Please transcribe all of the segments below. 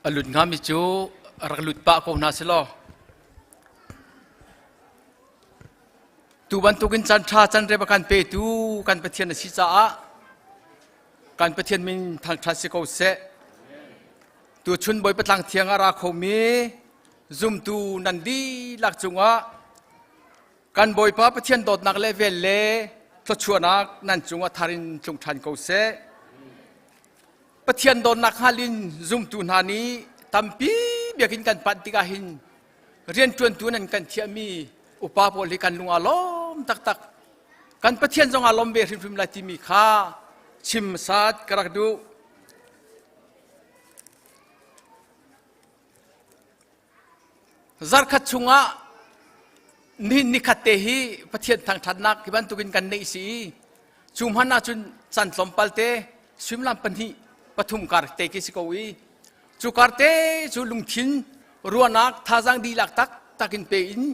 A lut hngami cu rak lut pah ko hna selaw. Tu bantukin caan ṭha can rep a kan petu kan Pathian a si caah kan Pathian min thangṭhat si ko seh. Tuchun Bawipa tlang thiang ah ra khomi zumtu nan dihlak cungah kan Bawipa Pathian dawtnak le vel le thluachuahnak nan cungah thar in tlung ṭhan ko seh. Pathian dawtnak hngal in zumtu hna nih tampi biakinn kan panh tikah hin rianṭuantu nan kan thiahmi upa pawl hi kan lung aa lawm taktak. Kan Pathian zong aa lawm ve hrimhrim lai timi kha chim sat ka rak duh. Zarkhat chungah nihin nikhat te hi Pathian thangṭhatnak hi bantukin kan neih si i cu hmanh ahcun can tlawmpal te suimilam pahnih pathum kar te khi si ko i cu kar te cu lungthin ruahnak thazaang dihlak taktak in pe in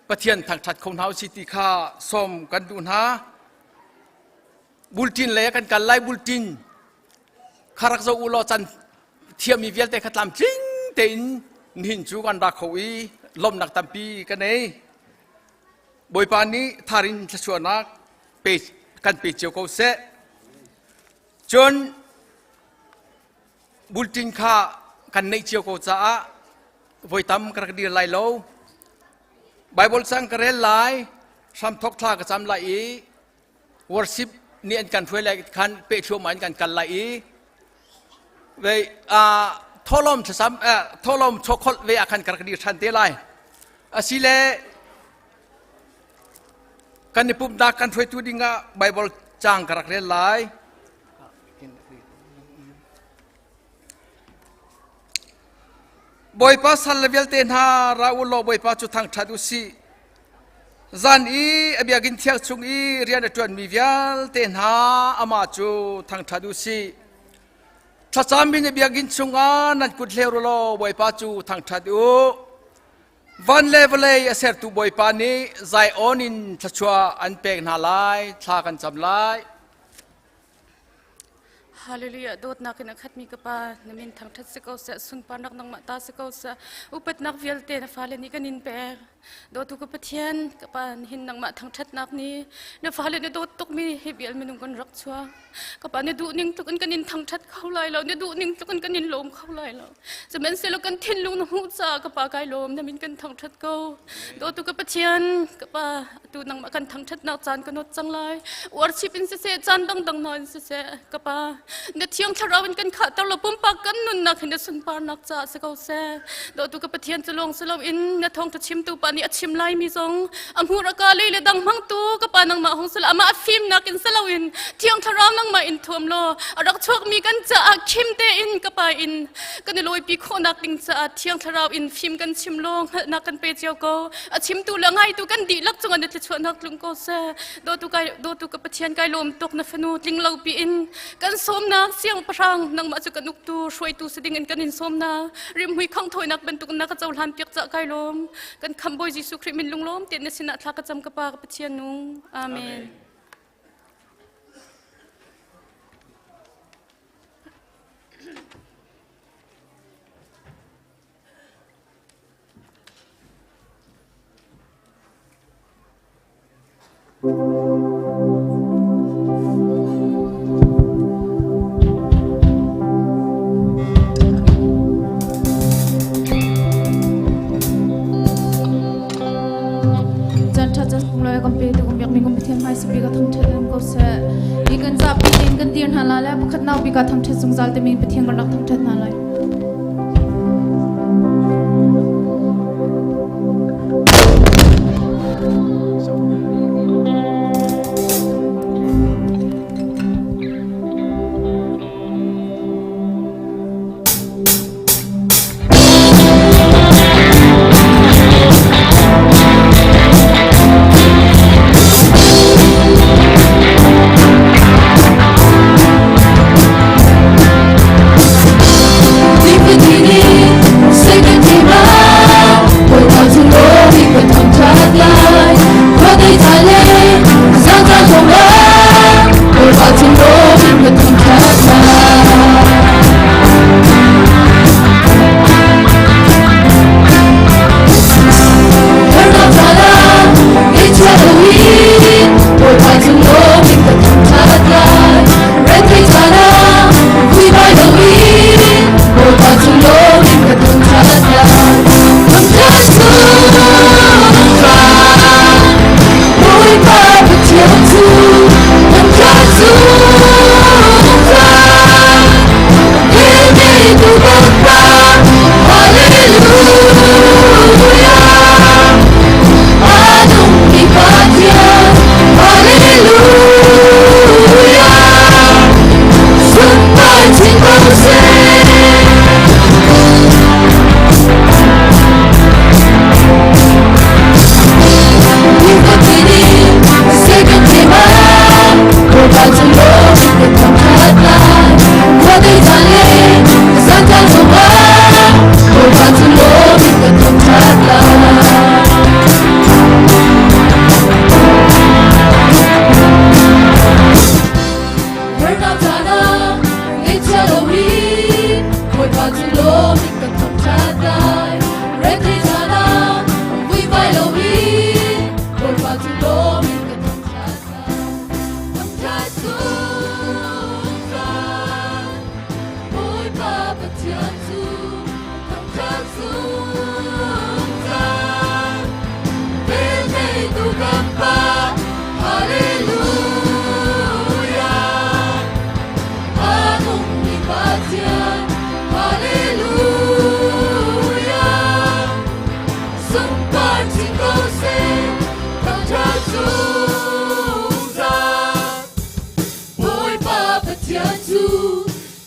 Pathian thangṭhat kho hna usih ti kha sawm kan duh hna. Bulletin lei ah kan kal lai bulletin kha rak zoh u law can thiammi vialte kha tlamtling tein nihin cu kan ra kho i lawmhnak tampi ka nei. Bawipa nih tharin thluachuahnak pe kan pe cio ko seh. Cun bulletin kha kan neih cio ko caah voi tam ka rak dir lai lo. Bible cang ka rel lai, hramthok thla ka cam lai i worship nih an kan hruai lai khan peh thluahmah in kan kal lai i ve thawhlawm thlacam thawhlawm chawkholh ve ah khan ka rak dir ṭhan te lai. Asile kan i pumhnak kan hruaitu dingah Bible caang ka rak rel lai. Bawipa sal le vialte hna ra u law Bawipa cu thangṭhat u sih. Zan i a biakinn thiang chung i rian a ṭuanmi vialte hna amah cu thangṭhat u sih. Thlacam in a biakinn chungah nan kut hler u law Bawipa cu thangṭhat u. Van le vawlei a sertu Bawipa nih Zion in thluachuah an pek hna lai, thla kan cam lai. Hallelujah. Dawtnak in a khatmi ka Pa, na min thangṭhat si ko seh, sunparnak nangmah ta si ko seh. Upatnak vialte na fale nih kan in pek. Dawtu ka Pathian, ka Pa, nihin nangmah thangṭhatnak ni, na fale na dawt tukmi hi vial minung kan rak chuak. Ka Pa, na duh ning tluk in kan in thangṭhat kho lai lo, na duh ning tluk in kan in lawm kho lai lo. Sihmanhsehlaw kan thinlung na hmuh caah ka Pa kai lawm, na min kan thangṭhat ko. Dawtu ka Pathian, ka Pa, atu nangmah kan thangṭhatnak caan ka not cang lai. Uarchip in siseh, caan dangdang hna in siseh, ka Pa, na Thiang Thlarau in kan khahter law pumpak kan nunnak hi na sunparnak caah si ko seh. Dawtu ka Pathian cu lawng si loin na thawngṭha chimtu pa nih a chim laimi zong a hmur a ka lei le dang hmangtu ka Pa nangmah hung sila amah a fimnak in si loin Thiang Thlarau nangmah in thuam law a rak chuakmi kan caah khim tein ka Pa in kan i lawipi khawhnak ding caah Thiang Thlarau in fim kan chim law hngalhnak kan pe cio ko. A chimtu le ngaitu kan dihlak cungah na thluachuahnak tlung ko seh. Dawtu kai dawtu ka Pathian kai lawm tuk na fanu tling lo piin kan sawmnak siangpahrang nangmah cu kan uktu hruaitu si ding in kan in sawmna rimhmui khang thawinak bantuk na ka cohlan piak cah kai lawm kan khamh Bawi Jesuh Khrih min lunglawm tein na sinah thla ka cam ka pa ka Pathian nung. Amen. Chan tha chan sung kan pe tu kan biak mi kan Pathian hmai sipi ka thangthat um ko seh. I kan zapi tein kan dir hna la le pakhat nau bi ka thangthat zungzal te mi Pathian kan rak thangthat hna lai.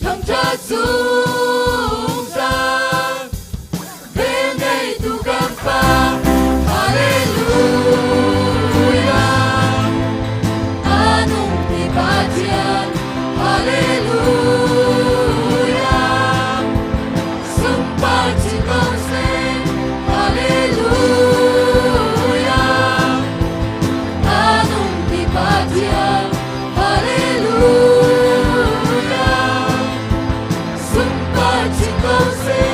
thangṭhat zungzal. Velngeitu kan Pa, Hallelujah. A nungmi Pathian, Hallelujah. Sunpar chin ko seh.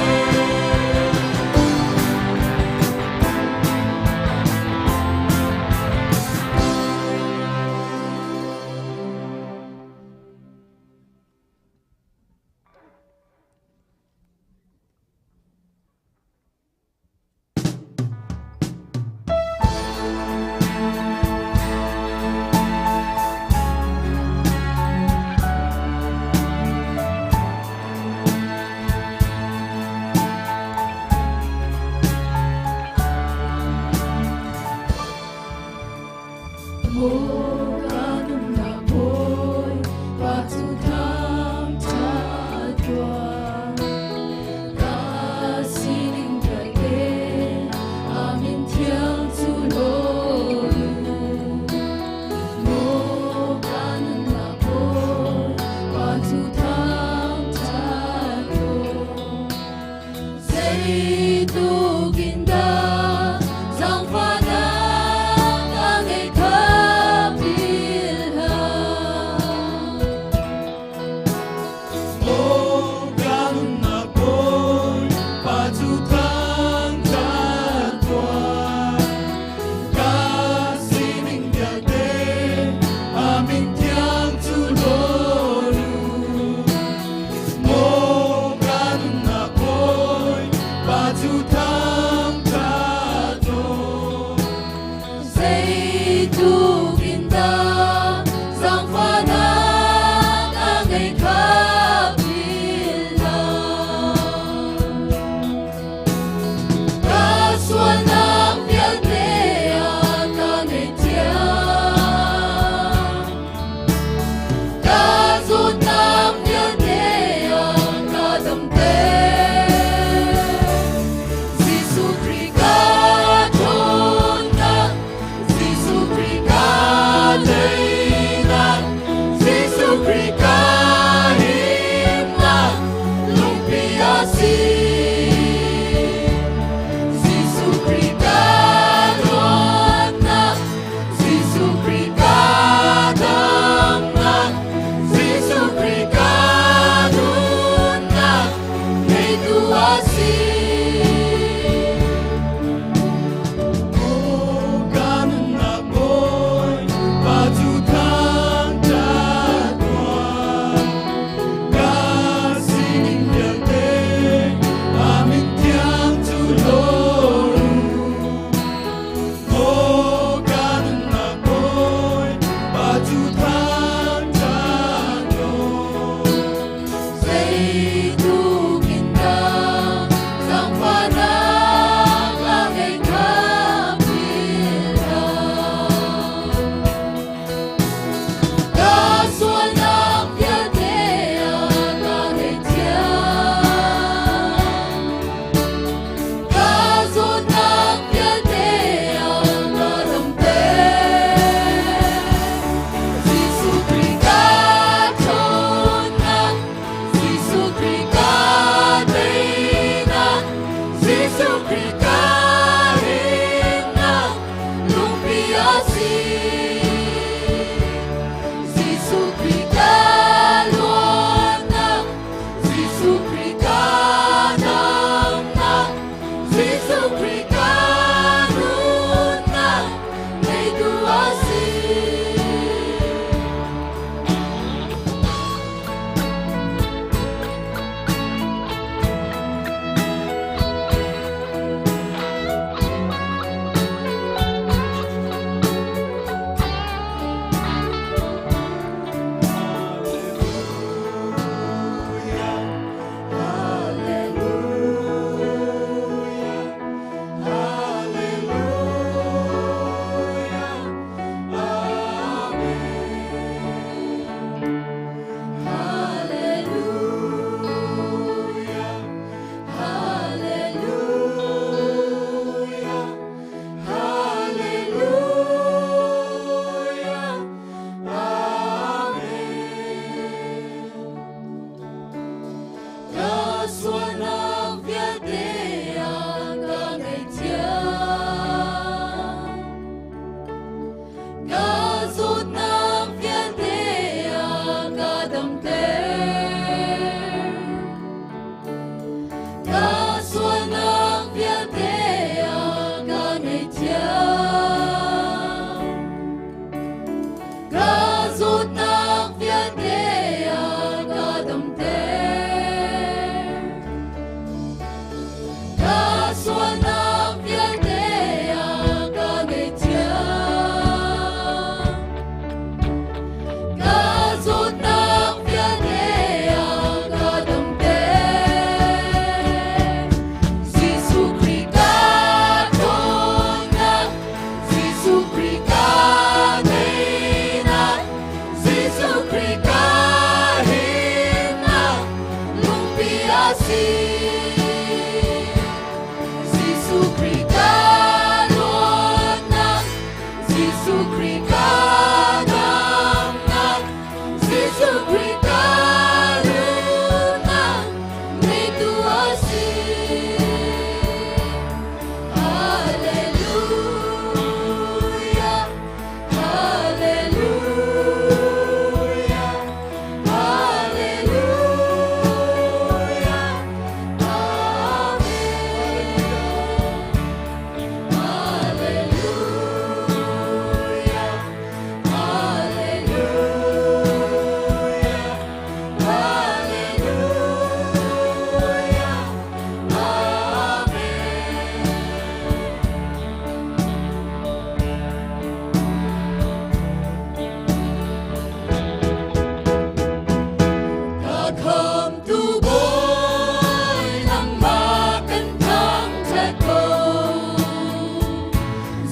Ka zawtnak vialte a ka damter. Ka sualnak vialte a ka ngaihthiam. Ka zawtnak vialte a ka damter. Jesuh Khrih ka ṭhawnnak, Jesuh Khrih ka teinak, Jesuh Khrih ka himnak, lungpi a si. Jesuh Khrih ka luatnak, Jesuh Khrih ka damnak, Jesuh Khrih ka nunnak, ngeitu a si. Hallelujah, Hallelujah, Hallelujah, Amen. Hallelujah, Hallelujah, Hallelujah, Amen. Ka khamtu Bawi nangmah kan thangṭhat ko.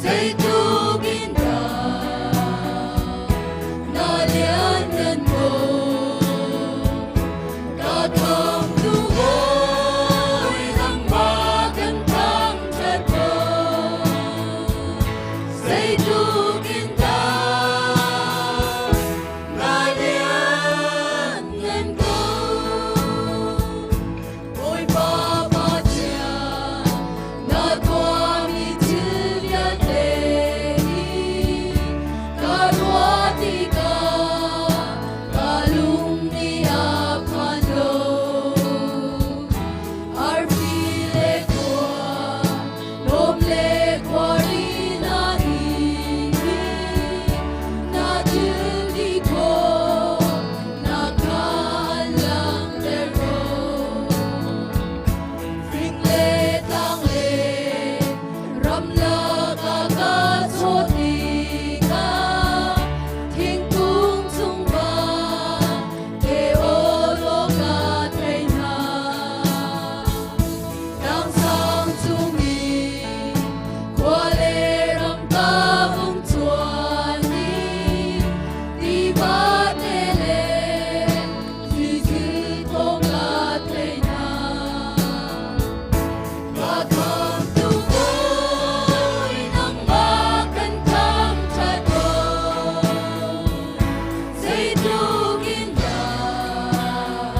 Zeitluk in dah na lianngan ko. Ka khamtu Bawi nangmah kan thangṭhat ko. Zeitluk in dah na lianngan ko. Bawipa Pathian, na tuahmi thil vialte hi ka ruah tikah ka lung nih a phan lo. Arfi le khua, lawm le khuari na hi, na thil ti khawh, na kha an langhter ko. Fing le tlang le ramlak ah ka chawh tikah thingkung cung va te aw ka thei hna. Tlang sang cung i khua le ram ka vung cuan i tiva te le thli thawng ka thei hna. Ka khamtu Bawi nangmah kan thangṭhat ko. Zeitluk in dah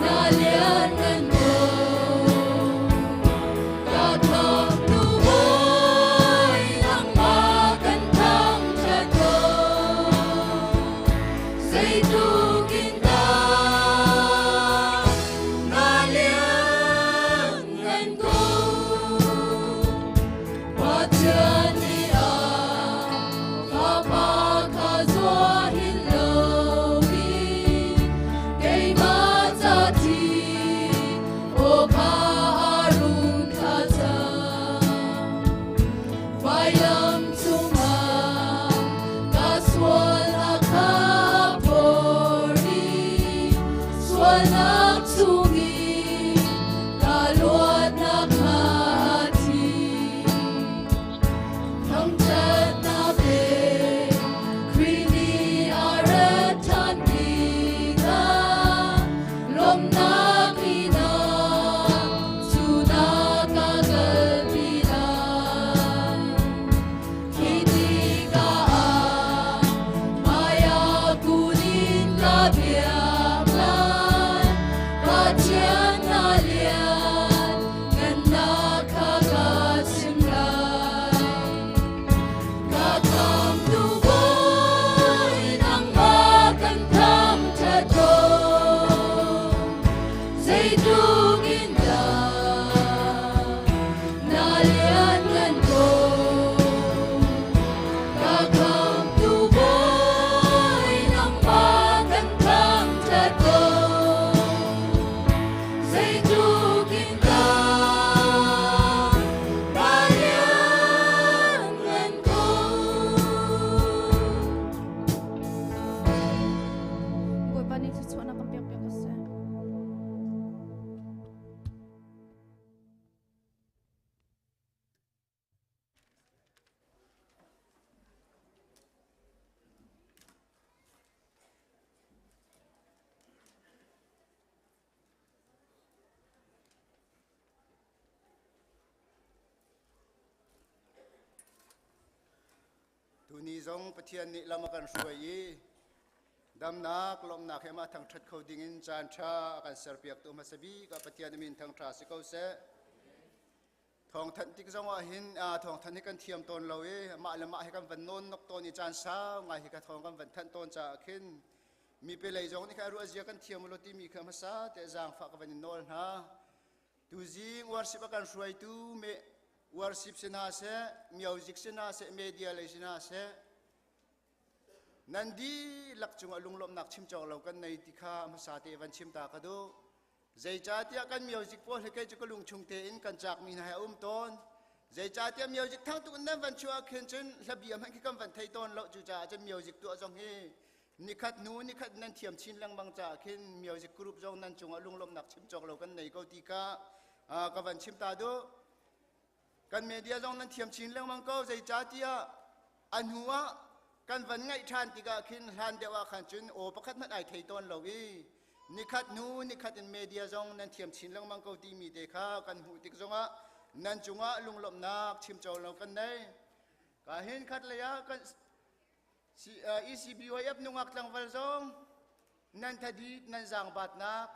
na lianngan ko. Ka khamtu Bawi nangmah kan thangṭhat ko. Zeitluk in dah na lianngan ko. Pathian nih a Fapa kha zuah hin loin keimah ca thi aw kha a rung thlah cang. Vailam cungah ka sual a ka phorh. Tuni zong Pathian nih lam a kan hruai i damnak lawmhnak he mah thangṭhat kho dingin caan ṭha a kan serpiaktu hmasa bik ah Pathian min thangṭha si ko seh. Thawngthanh tik zong ah hin thawngthanh hi kan thiam tawn lo i mah le mah hi kan van nawn nok tawn i caan sau ngai hi ka thawng kan van thanh tawn caah khin mi pe lei zong nih kha ruah zia kan thiam lo timi kha hmasa te zaangfah ka van in nawl hna. Tuzing worship a kan hruaitu me worship si hna seh, music si hna seh, media lei si hna seh, nan dihlak cungah lunglawmhnak chim cawk lo kan nei ti kha hmasa te van chim ta ka duh. Zeicahtiah kan music pawl hi kei cu ka lungchung tein kan cakmi hna he a um tawn. Zeicahtiah music thang tuk in nan van chuah khin cun hlabia hmanh khi kan van thei tawn lo. Cucaah cun music tuah zong hi nikhat hnu nikhat nan thiam chin lengmang caah khin music group zong nan cungah lunglawmhnak chim cawk lo kan nei ko ti ka ka van chim ta duh. Kan media zong nan thiam chin lengmang ko. Zeicahtiah a hnu ah kan van ngaih ṭhan tikah khin hlan deuh ah khan cun aw pakhat hmanh ai thei tawn lo i nikhat hnu nikhat in media zong nan thiam chin lengmang ko timi te kha kan hmuh tik zongah nan cungah lunglawmhnak chim cawk lo kan nei. Ka hin khat lei ah kan ECBYF nungak tlangval zong nan thadit nan zaangbatnak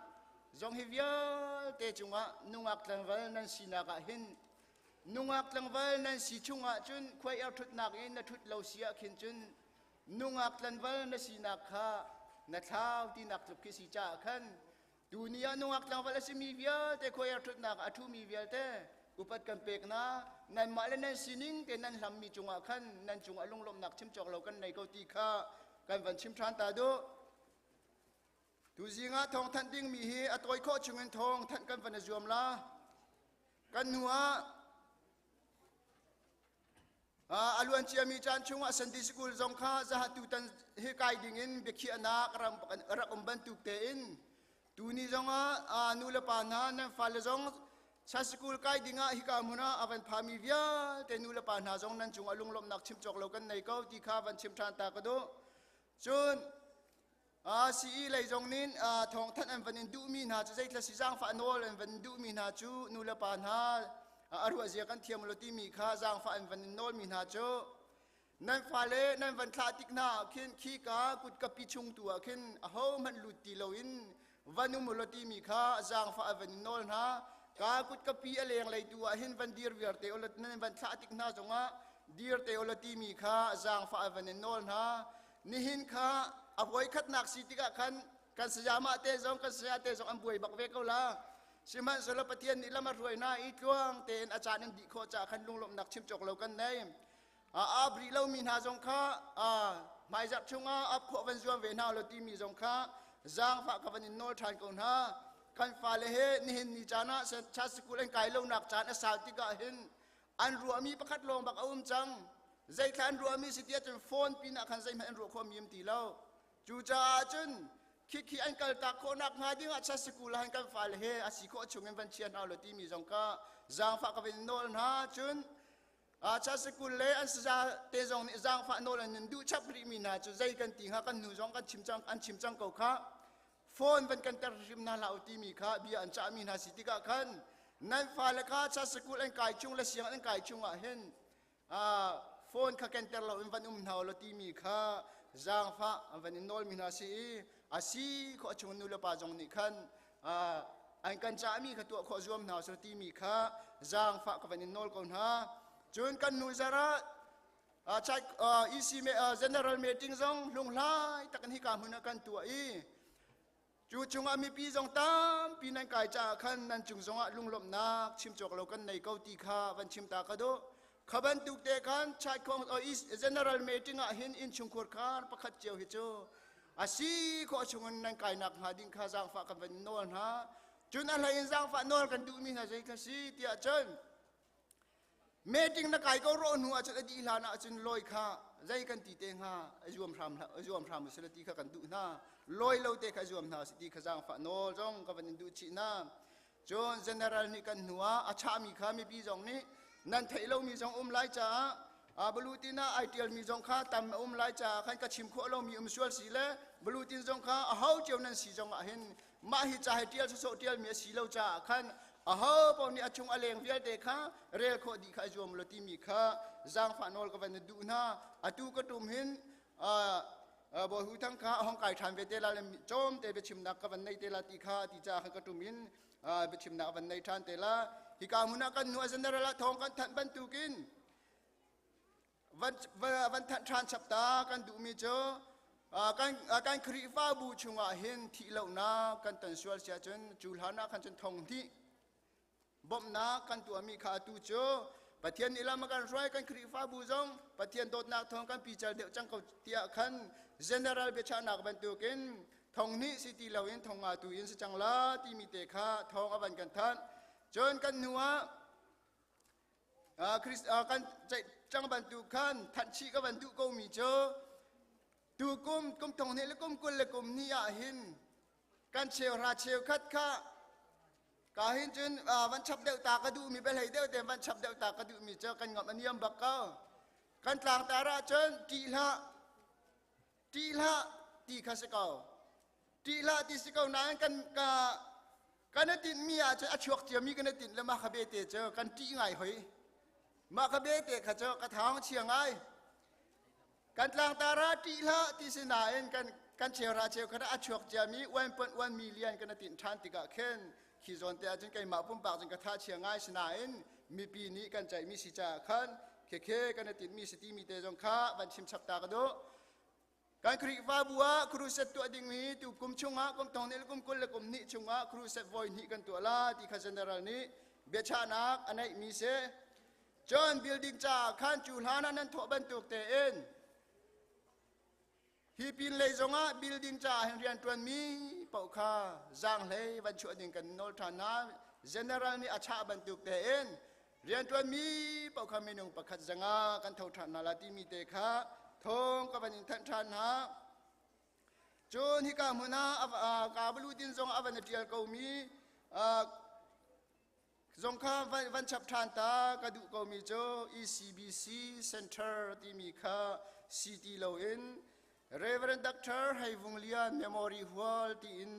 zong hi vialte cungah nungak tlangval nan sinak ah hin nungak tlangval nan si chungah cun khuai er ṭhutnak in na ṭhut lo si ah khin cun nungak tlangval na sinak kha na thlau tinak tluk khi si caah khan Tuni ah nungak tlangval a simi vialte khuaiar ṭhutnak a ṭhumi vialte upat kan pek hna. Nanmah le nan sining te nan hlammi cungah khan nan cungah lunglawmhnak chim cawk lo kan nei ko ti kha kan van chim ṭhan ta duh. Tuzing ah thawngthanh dingmi hi a tawi khawh chungin thawngthanh kan van i zuam la. Kan hnu ah A luan ciami caan chungah Sunday School zong kha zahat tutan hi kai dingin biakhiahnak rak um bantuk tein tuni zongah nu le pa hna nan fale zong Sunday School kai dingah hika hmun ah a van phami vialte nu le pa hna zong nan cungah lunglawmhnak chim cawk lo kan nei ko ti kha van chim ṭhan ta ka duh. Cun CE lei zong nih thawngthanh an van in duhmi hna cu zeithla si zaangfah nawl an van in duhmi hna cu nu le pa hna a ruahzia kan thiam lo timi kha zaangfah an van in nawlmi hna cu nan fale nan van thlah tik hna ah khin khika kutkapi chung tu ah khin ahohmanh lut ti loin van um ulaw timi kha zaangfah an van in nawl hna. Ka kutkapi a lenglei tu ah hin van dir viar te ulaw nan van thlah tik hna zongah dir te ulaw timi kha zaangfah an van in nawl hna. Nihin kha a voikhatnak si tikah khan kan sayamah te zong kan saya te zong an buai bak ve ko la. Sihmanhsehlaw Pathian nih lam a hruai hna i tluang tein a caan in dih khawh caah khan lunglawmhnak chim cawk lo kan nei. A ap rih lomi hna zong kha hmaizarh chungah ap khawh van zuam ve hna lo timi zong kha zaangfah ka van in nawl ṭhan ko hna. Kan fale he nihin ni caan ah sikul an kai lonak caan a sau tikah hin an ruahmi pakhat lawng bak a um cang. Zeithla an ruahmi si tiah cun phone pin ah khan zeihmanh an ruah khawhmi um ti lo. Cucaah cun khikhi an kaltak khawhnak hnga ding ah sikul ah kan fale he a si khawh chung in van chia hna lo timi zong kha zaangfah ka van nawl hna. Cun sikul le an saza te zong nih zaangfah nawl an in duh chap rihmi hna cu zei kan ti hnga, kan hnu zong kan chim cang, an chim cang ko kha. Phone van kan ter hrim hna hlah u timi kha bia an cahmi hna si tikah khan nan fale kha sikul an kai chung le sianginn an kai chung ah hin phone kha kenter lo in van um hna law timi kha zaangfah an van in nawlmi hna si i a si khawh chung nu le pa zong nih khan an kan cahmi kha tuah khawh zuam hna su timi kha zaangfah ka van in nawl ko hna. Cun kan nu zara EC general meeting zong hlunghlai takin hika hmun ah kan tuah i cu chungah mipi zong tampi nan kai caah khan nan cung zongah lunglawmhnak chim cawk lo kan nei ko ti kha van chim ta ka duh. Kha bantuk te khan Chaikhong general meeting ah hin innchungkhur khar pakhat cio hi cu a si khawh chungin nan kainak hnga ding kha zaangfah kan van nawl hna. Cun a hlei in zaangfah nawl kan duhmi hna zei kha si tiah cun meeting na kai ko rawh hnu ahcun a dih hlan ahcun lawi kha zei kan ti te hnga, zuam hram zuam hram usila ti kha kan duh hna. Lawi lo te kha zuam hna si ti kha zaangfah nawl zong ka van in duh chih hna. Cun general nih kan hnu ah a chahmi kha mipi zong nih nan theih lomi zong um lai caah balutin ah ai tialmi zong kha tam a um lai caah khan ka chim khawh lomi um sual si le balutin zong kha a ho cio nan si zong ah hin mah hi ca hi tial sawsawh tialmi a si lo caah khan Aho paoh nih a chung a leng vialte kha rel khawh dih kha i zuam law timi kha zaangfah nawl ka van na duh hna. Atu ka tum hin Bawi Hu Thang kha a hong kai ṭhan ve te la le cawm te biachimnak ka van nei te la ti kha ti caah khan ka tum in biachimnak van nei ṭhan te la. Hika hmun ah kan hnu a general ah thawng kan thanh bantukin van thanh ṭhan chap ta kan duhmi cu kan Khrihfabu chungah hin thih lohnak kan ton sual si ahcun cu hlan ah khan cun thong hnih bawmhnak kan tuahmi kha atu cu Pathian nih lam a kan hruai. Kan Khrihfabu zong Pathian dawtnak thawng kan pical deuh cang ko tiah khan general biachahnak bantukin thong hnih si ti loin thong nga tu in si cang la timi te kha thawng a van kan thanh. Cun kan hnu ah kan ceih cang bantuk khan thanhchih ka van duh komi cu tukum kum thong hnih le kum 20 le kum hnih ah hin kan cheuhra cheukhat kha ka hin cun van chap deuh ta ka duhmi biahlei deuh te van chap deuh ta ka duhmi cu kan ngam a niam bak ko. Kan tlangtar ah cun ṭih hlah, ṭih hlah ti kha si ko, ṭih hlah ti si ko nain kan ka kan i tinhmi ah cun a chuak ciami kan i tinh le mah kha bete cu kan ṭih ngai hoi. Mah kha bete kha cu ka thang chia ngai. Kan tlangtar ah ṭih hlah ti si nain kan cheuhra cheukhat ah a chuak ciami 1.1 million kan i tinh ṭhan tikah khin khi zawn te ahcun keimah pumpak cun ka tha chia ngai. Si nain mipi nih kan ceihmi si caah khan khekhe kan i tinhmi si timi te zong kha van chim chap ta ka duh. Kan Khrihfabu ah crusade tuah ding hi tu kum chungah kum thong nih le kum 20 le kum hnih chungah crusade voi hnih kan tuah la ti kha general nih biachahnak a neihmi si. Cun building caah khan cu hlan ah nan thawh bantuk tein hi pin lei zongah building caah hin rianṭuanmi paoh kha zaanghlei van chuah ding kan nawl ṭhan hna. General nih a chah bantuk tein rianṭuanmi paoh kha minung pakhat zanga kan tho ṭhan hna la timi te kha thawng ka van in thanh ṭhan hna. Cun hika hmun ah Kabalutin zong a van a ṭial komi zong kha van chap ṭhan ta ka duh komi cu ECBC Center timi kha si ti loin Reverend Dr. Hei Vung Lian Memory Hall tiin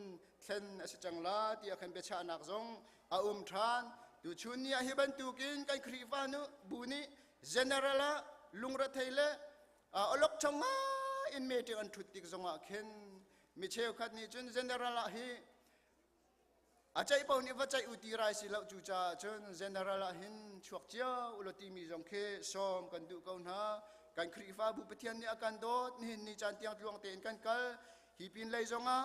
thlen a si cang la tiah khan biachahnak zong a um ṭhan. Tuchun ni ah hi bantukin kan Khrihfa nu bu nih general ah lungrethei le awlokchong ngai in meeting an ṭhut tik zongah khin mi cheukhat nih cun general ah hi A ceih paoh nih va ceih u ti rai si lo. Cucaah cun general ah hin chuak cio ulaw timi zong khi sawm kan duh ko hna. Kan Khrihfabu Pathian nih a kan dawt. Nihin ni caan tiang tluang tein kan kal. Hi pin lei zongah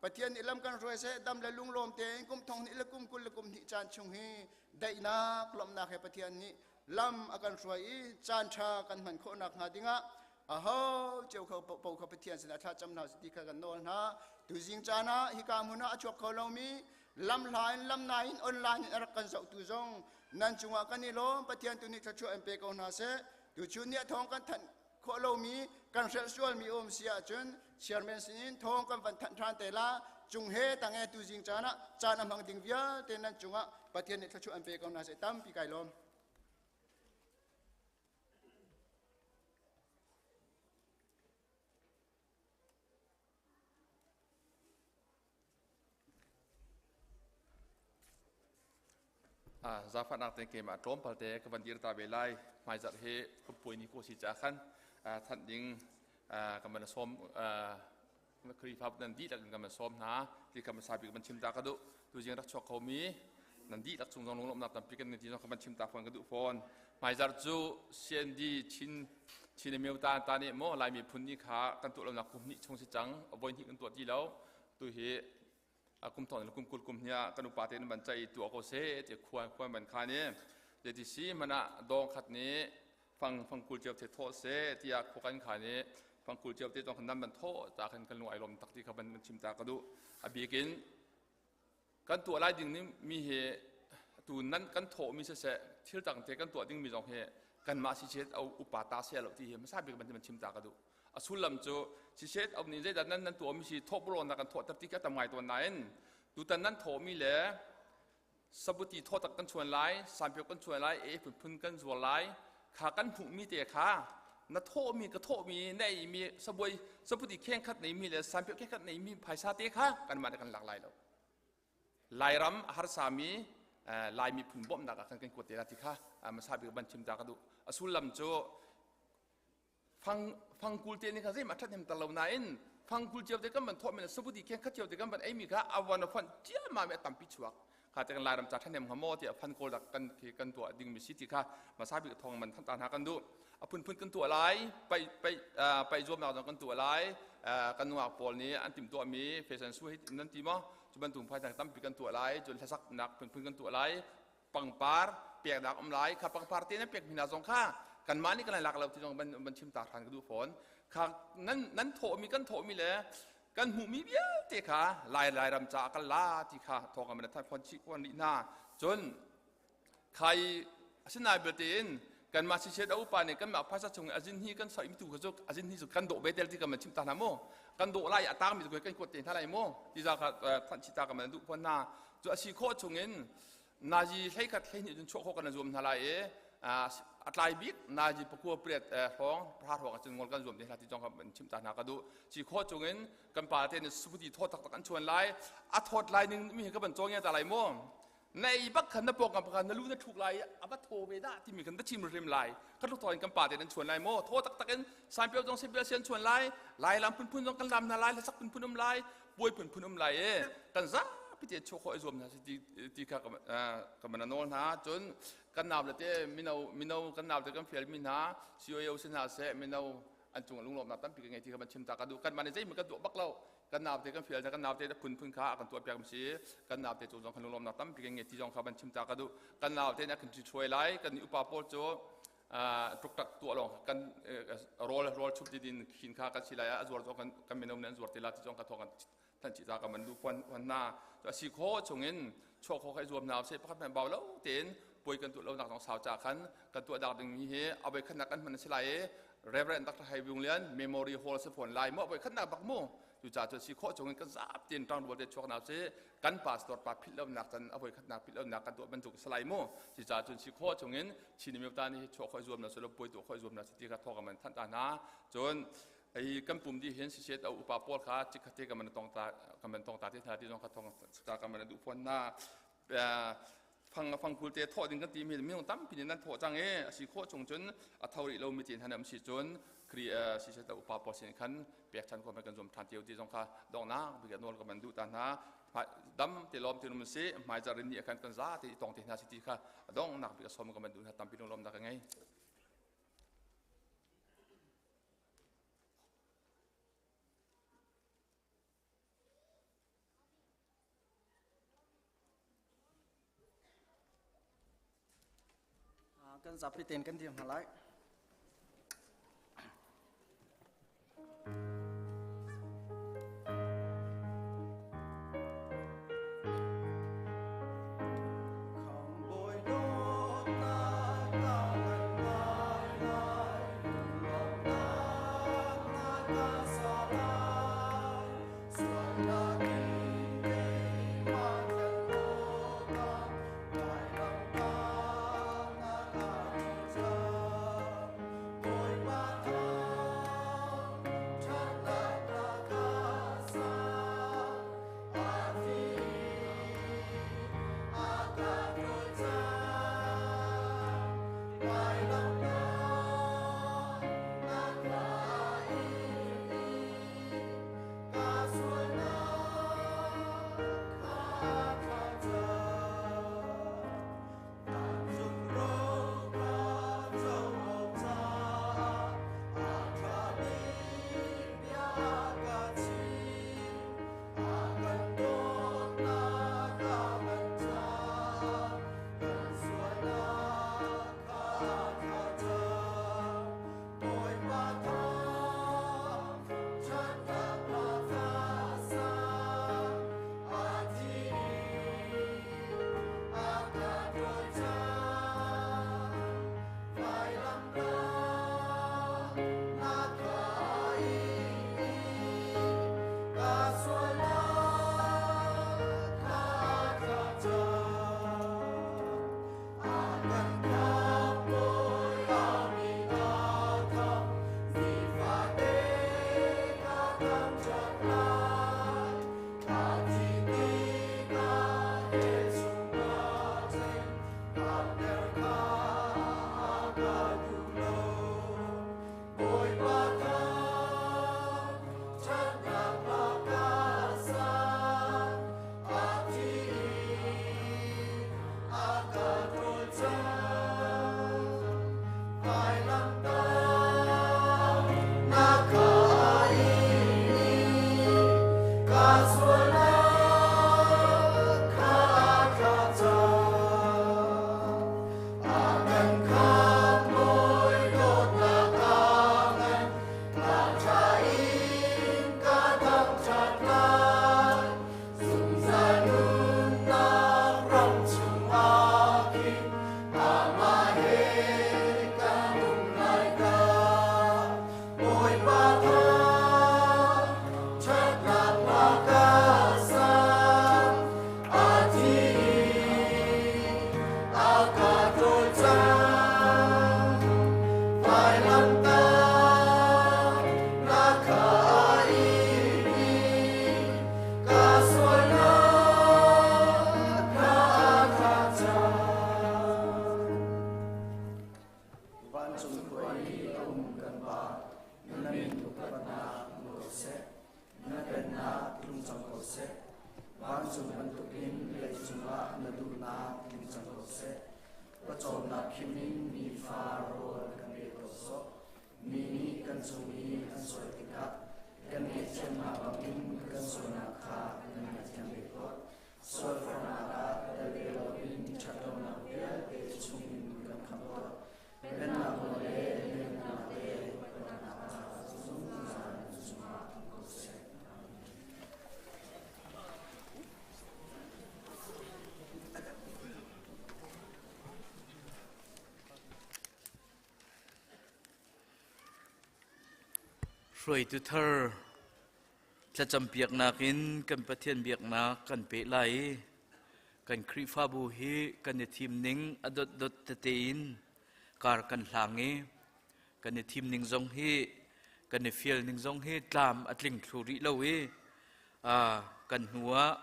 Pathian nih lam kan hruai seh. Dam le lunglawm tein kum thong hnih le kum 20 le kum hnih caan chung hi daihnak lawmhnak he Pathian nih lam a kan hruai i caan ṭha kan hman khawhnak hnga dingah aho cio kho paoh kha Pathian sinah thla cam hna ti kha kan nawl hna. Tuzing caan ah hika hmun ah a chuak kho lomi, lam hla in lam na in online in a rak kan zohtu zong nan cungah kan i lawm. Pathian tu nih thluachuah in pe ko hna seh. Tuchun ni a thawng kan thanh khawh lomi, kan hrelh sualmi um si ahcun chairman sinin thawng kan van thanh ṭhan te la. Cung he tang he tuzing caan ah caan a hmang ding vialte nan cungah Pathian nih thluachuah an pe ko hna seh. Tampi kai lawm. Zaangfahnak tein keimah tlawmpal te ka van dir ta ve lai. Hmaizarh hi kumpuai ni ko si caah khan thanh ding kan van sawm, Khrihfabu nan dihlak in kan van sawm hna ti kha hmasa bik van chim ta ka duh. Tuzing rak chuak khomi nan dihlak chung zong lunglawmhnak tampi kan ti zong kha van chim ta fawn ka duh fawn. Hmaizarh cu CND Chin Chin Myo ta ta nih maw Laimi phun ni kha kan tuah lonak kum hnih chung si cang. Voi hnih kan tuah ti lo. Tu hi kum thong le kum 20 kum hnih ah kan upa tein van ceih tuah ko seh ti khua khua ban khan i zeiti si hmanh ah dawng khat nih fang fang 20 cio the thawh seh tiah khua kan khan i fang 20 cio te zong khan nan ban thawh ta khan kan lung ai lawm tak ti kha van chim ta ka duh. A bikin kan tuah lai ding mi hi tu nan kan thawh mi siseh, thil dang te kan tuah ding mi zong hi kanmah si chet au upa ta sia lo ti hi hmasa bik ban chim ta ka duh. A sullam cu siseh au nih zeidah nan nan tuah mi si thawh bulo na kan thawh ter ti ka tam ngai tawn nain tutan nan thawh mi le sabuti thawh tak kan chuan lai, sanpio kan chuan lai, e phunphun kan zuar lai kha kan hmuh mi te kha na thawh mi ka thawh mi na ei mi sabuai sabuti kheng khat nei mi le sanpio kheng khat nei mi phaisa te kha kan mah kan lak lai lo. Lairam a harsa mi. Lai miphun bawmhnak ah khan kan kuat te la ti kha hmasa bik ban chim ta ka duh. A sullam cu fang fangkul te nih kha zeimah ṭhathnem ter lo nain fangkul cio te kan van thawh men sabuti kheng khat cio te kan van ei mi kha a van a fonh ciammam i a tampi chuak kha te kan Lairam ca ṭhahnem hnga maw tiah fan kawl dak kan khi kan tuah ding mi si ti kha hmasa bik thawng man than ta hna kan duh. A phunphun kan tuah lai, pai pai pai zuamnak zong kan tuah lai. Kan nungak pawl nih an timhtuah mi fashion show hi nan ti maw, cu bantuk phai tampi kan tuah lai. Cun hlasaknak phunphun kan tuah lai, pangpar peknak um lai kha, pangpar te nan pek mi hna zong kha kanmah nih kan lai lak lo ti zong ban ban chim ta hran ka duh fawn kha. Nan nan thawhmi, kan thawhmi le kan hmuhmi vialte kha Lai Lairam caah kan la ti kha thawng kan than fawn chih fawn rih hna. Cun khai asinain belte in kanmah siseh da upa nih kanmah phaisa chung azin hi kan soi mi tu kha cu azin hi cu kan dawh ve tel ti kan man chim ta hna mu, kan dawh lai, a tang mi cu kan kuat te hna lai mu ti za kha thanh chita kan man duh fawn hna. Cu asi khawh chung in nazi 11 12 cun chuah khawh kan zuam hna lai i a tlai bik nazi pakua pariat hrawng pahra hrawng ahcun ngol kan zuam te hna ti zong kan chim ta hna ka duh. Si khawh chung in kan pa te nih suputi thawt taktak an chuan lai, a thawt lai ning mi ka ban cawng ta lai mu. Na ei bak khan na pawngkam pakhat na lu na thuk lai, a va thaw ve dah timi kan va chim hrim lai. Kan luk in kan pa te nan chuan lai mu, thaw taktak in sanpio zong sipia sian chuan lai, lai lam phunphun zong kan lam hna lai, hlasak phunphun um lai, puai phunphun um lai e kan zapi te chuah khawh i zuam hna si ti ti kha ka man nawl hna. Cun kan nau le te mino mino kan nau te kan fial mi hna COO si hna seh, mino an cung lunglawmnak tampi ka ngei ti kha ban chim ta ka duh. Kan mah nih zeihmanh kan tuah bak lo, kan nau te kan fial kan nau te phunphun kha a kan tuah piak si. Kan nau te cung zong kan lunglawmnak tampi kan ngei ti zong kha ban chim ta ka duh. Kan nau te nih a kan ṭhi lai, kan upa pawl cu ṭukṭak tuah lawng kan rawl rawl chup ti din khin kha kan si lai, a zuar zong kan kan mino nih an zuar te la ti zong ka thawng kan than chi ta ka man du puan huan na. A si kho chungin chuah kho khai zuam na se, pakhat men bau lo tein puai kan tuah lo nak zong sau cha khan kan tuah dak ding mi hi avoi khat nak kan hman si lai i Reverend Dr. Hai Vung Lian Memorial Hall se phone lai mu, avoi khat nak bak mu. Cu ca cu si khawh chungin kan zap tin tang rual te chuak na si, kan pastor pa philh lo nak can avoi khat nak philh lo nak kan tuah bantuk salai mu. Ci ca cun si khawh chungin Chin mi ta ni chuah khoi zuam na su lo, puai tuah khoi zuam na si ti kha thawk man than ta na. Cun ai kan pum di hin si set upa pawl kha chikhate ka man tong ta ka man tong ta te hna ti zong kha thong ta ka man du phon na. Fang fang kul te thawh ding kan ti mi minung tampi nih nan thawh cang e, a si khawh chung cun a tho rih lo mi tin han am si cun kri si set upa pawl sin khan pek chan ko kan zum than tiu ti zong kha dongnak bi ka nawl ka man du ta hna. Dam te lom te num si hmai zarin ni khan kan za te tong te hna si ti kha dongnak bi ka som ka man du hna. Tampi lom da ka ngei. Kan zapi tein kan dir hna lai. Ka sualnak kha a thlah cang. A kan khamh-bawi dawtnak a ngan. Ka ṭha in ka thangṭhat lai. Zungzal nunnak ram chungah khin amah he kan um lai ka. Bawipa thangṭhatnak hla ka sa. A thi a ka ṭawl cang. Vailamtah na kha a i ka sualnak kha a thlah cang. Vancung khua i a um kan Pa, na min upatnak um ko seh. Na pennak tlung cang ko seh. Vancung bantukin leicung ah na duhnak tling cang ko seh. Pawcawmnak khim in nifa rawl kan pe ko sawh. Mi nih kan cung i an sual tikah kan ngaihthiamnak bangin kan sualnak kha kan ngaihthiam ve tuah. Sualforhnak ah tel ve loin ṭhatlonak vialte chungin kan khamh tuah. Pennak nawl le lianhngannak le upatnak kha zungzal na cungah um ko seh. Amen. Hruaitu thar thlacampiaknak in kan Pathian biaknak kan peh lai i kan Khrihfabu hi kan i thim ning a dotdot tete in kar kan hlang i kan i thim ning zong hi kan i fial ning zong hi tlam a tling thlu rih lo i kan hnu ah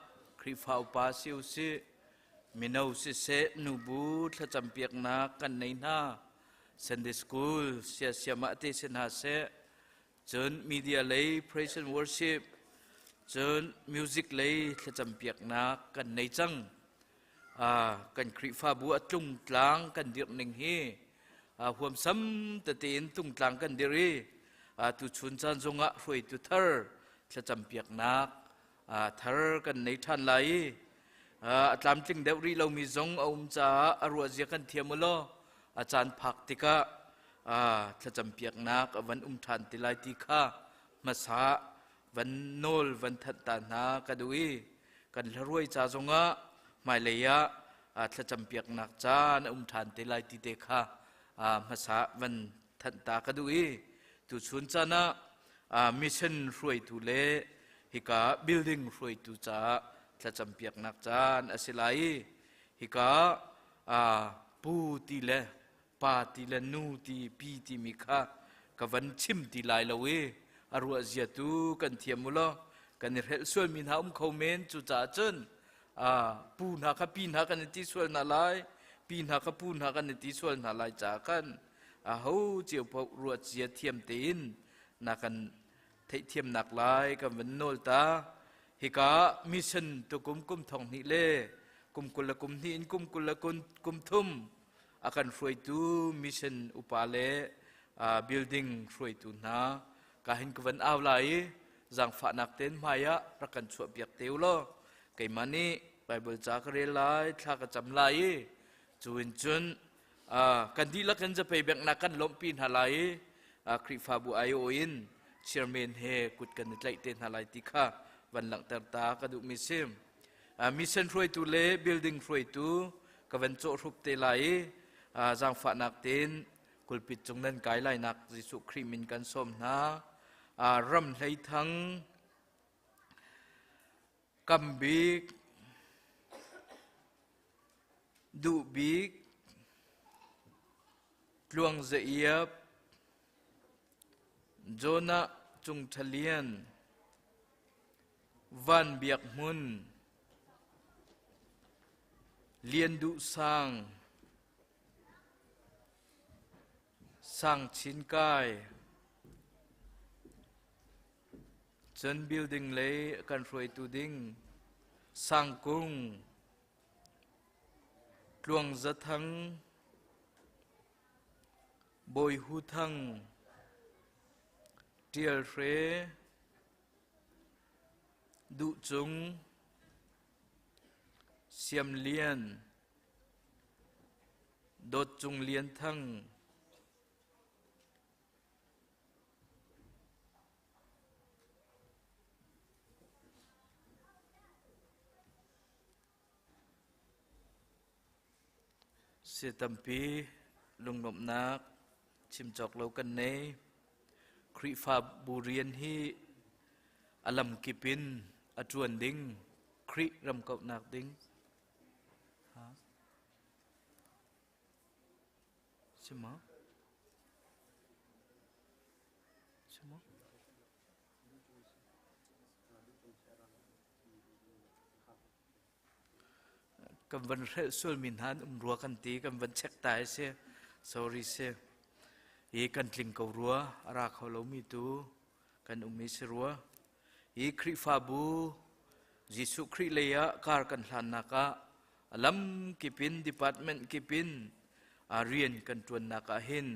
Khrihfa upa si usih mino siseh nubu thlacampiaknak kan nei hna Sunday school siasiamah te si hna seh cun media lei praise and worship cun music lei thlacampiaknak kan nei cang kan Khrihfabu a tlungtlang kan dirh ning hi huamsam tete in tungtlang kan dirh i tuchun caan zongah hruaitu thar thlacampiaknak thar kan nei ṭhan lai i a tlamtling deuh rih lomi zong a um caah a ruahzia kan thiam u law a caan phak tikah thlacampiaknak a van um ṭhan ti lai ti kha hmasa van nawl van thanh ta hna ka duh i kan hlaruai ca zongah hmailei ah thlacampiaknak caan a um ṭhan te lai ti te kha hmasa van thanh ta ka duh i tuchun caan ah mission hruaitu le hika building hruaitu caah thlacampiaknak caan a si lai i hika pu ti le pa ti le nu ti pi timi kha ka van chim ti lai lo i a ruah zia tu kan thiam u law kan i hrelh sualmi hna um kho men cucaah cun pu hna kha pi hna kan i ti sual hna lai pi hna kha pu hna kan i ti sual hna lai caah khan aho cio paoh ruah zia thiam tein na kan theihthiamnak lai kan van nawl ta hika mission tukum kum thong hnih le kum 20 le kum hnih in kum 20 le kum thum a kan hruaitu mission upa le building hruaitu hna ka hin ka van au lai i zaangfahnak ten hmai ah rak kan chuah piak te u law keimah nih Bible ca ka rel lai thla ka cam lai i cu in cun kan dihlak in zapei bengnak kan lawmhpi hna lai i Khrihfabu aiawh in chairman he kut kan i tlaih te hna lai ti kha van langhter ta ka duhmi si. Mission hruaitu le building hruaitu ka van cawhhrup te lai i zaangfahnak tein kulpit cung nan kai lainak Jesuh Khrih min kan sawm hna. Ram hlei thang Kambik Duhbik Tluang Za Iap Jonah Cung Ṭha Lian Van Biak Hmun Lian Duh Sang Sang Chin Kai Cun building lei kan hruaitu ding Sangkung Tluang Za Thang Bawi Hu Thang Ṭial Hre. Duh Cung, Siam Lian, Dawt Cung Lian Thang, Si tampi lunglawmhnak chim cawk lo kan nei. Khrihfabu rian hi a lamkip in a ṭuan ding, Khrih ramkauhnak ding. Ha? Si maw? Si maw? Kan van hrelh sualmi hna an um rua kan ti, kan van check ta hi si. Sorry si. Hi kan tling ko rua, a ra kho lomi tu kan um i si rua. Hi Khrihfabu Jesuh Khrih lei ah kar kan hlannak ah a lam kip in department kip in rian kan ṭuannak ah hin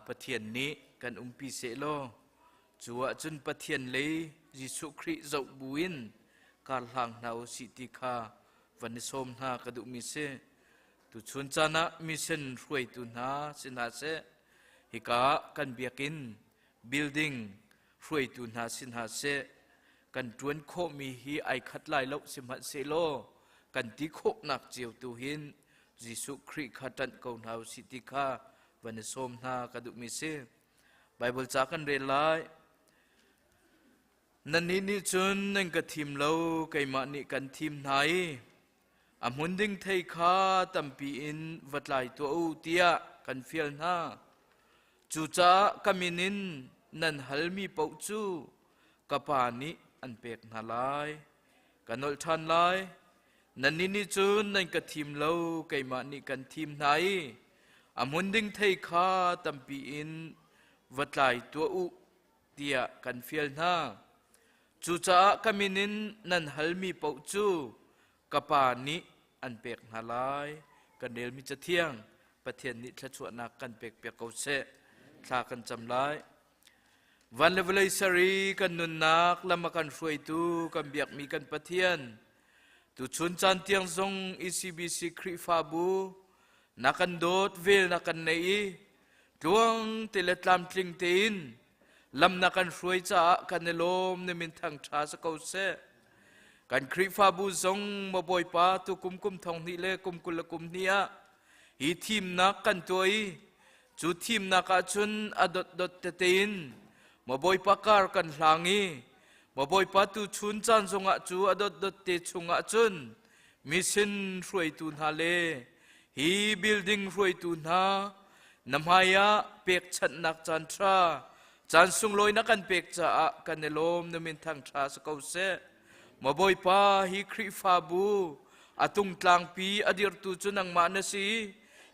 Pathian nih kan umpi seh law cu ahcun Pathian lei Jesuh Khrih zoh buin kar hlang hna u sih ti kha van i sawm hna ka duhmi si. Tuchun caan ah mission hruaitu hna si hna seh, hika ah kan biakinn building hruaitu hna si hna seh, kan ṭuan khawhmi hi ai khat lai lo sihmanhsehlaw kan ti khawhnak cio tu hin Jesuh Khrih kha ṭanh ko hna u sih ti kha van i sawm hna ka duhmi si. Baibal ca kan rel lai. Nannih nih cun nan ka thim lo, keimah nih kan thim hna i a hmun ding thei kha tampi in va tlai tuah u tiah kan fial hna. Cucaah ka min in nan halmi paoh cu ka Pa nih an pek hna lai. Ka nolh ṭhan lai. Nannih nih cun nan ka thim lo, keimah nih kan thim hna i a hmun ding thei kha tampi in va tlai tuah u tiah kan fial hna. Cucaah ka min in nan halmi paoh cu ka Pa nih an pek hna lai. Kan relmi Cathiang Pathian nih thluachuahnak kan pekpiak ko seh. Thla kan cam lai. Van le vawlei ser i kan nunnak lam a kan hruaitu kan biakmi kan Pathian, tuchun caan tiang zong ECBC Khrihfabu na kan dawt vel na kan neih i tluang te le tlamtling tein lam na kan hruai caah kan i lawm na min thang ṭha si ko seh. Kan Khrihfabu zong maw Bawipa tu kum kum thong hnih le kum 20 le kum hnih ah hi thimnak kan tuah i cu thimnak ah cun a dotdot tete in maw Bawipa kar kan hlang i maw Bawipa tu chun caan zongah cu a dotdot te chungah cun mission hruaitu hna le hi building hruaitu hna na hmai ah pekchanhnak caan ṭha caan sunglawi na kan pek caah kan i lawm na min thang ṭha si ko seh maw Bawipa hi Khrihfabu a tungtlangpi a dirtu cu nangmah na si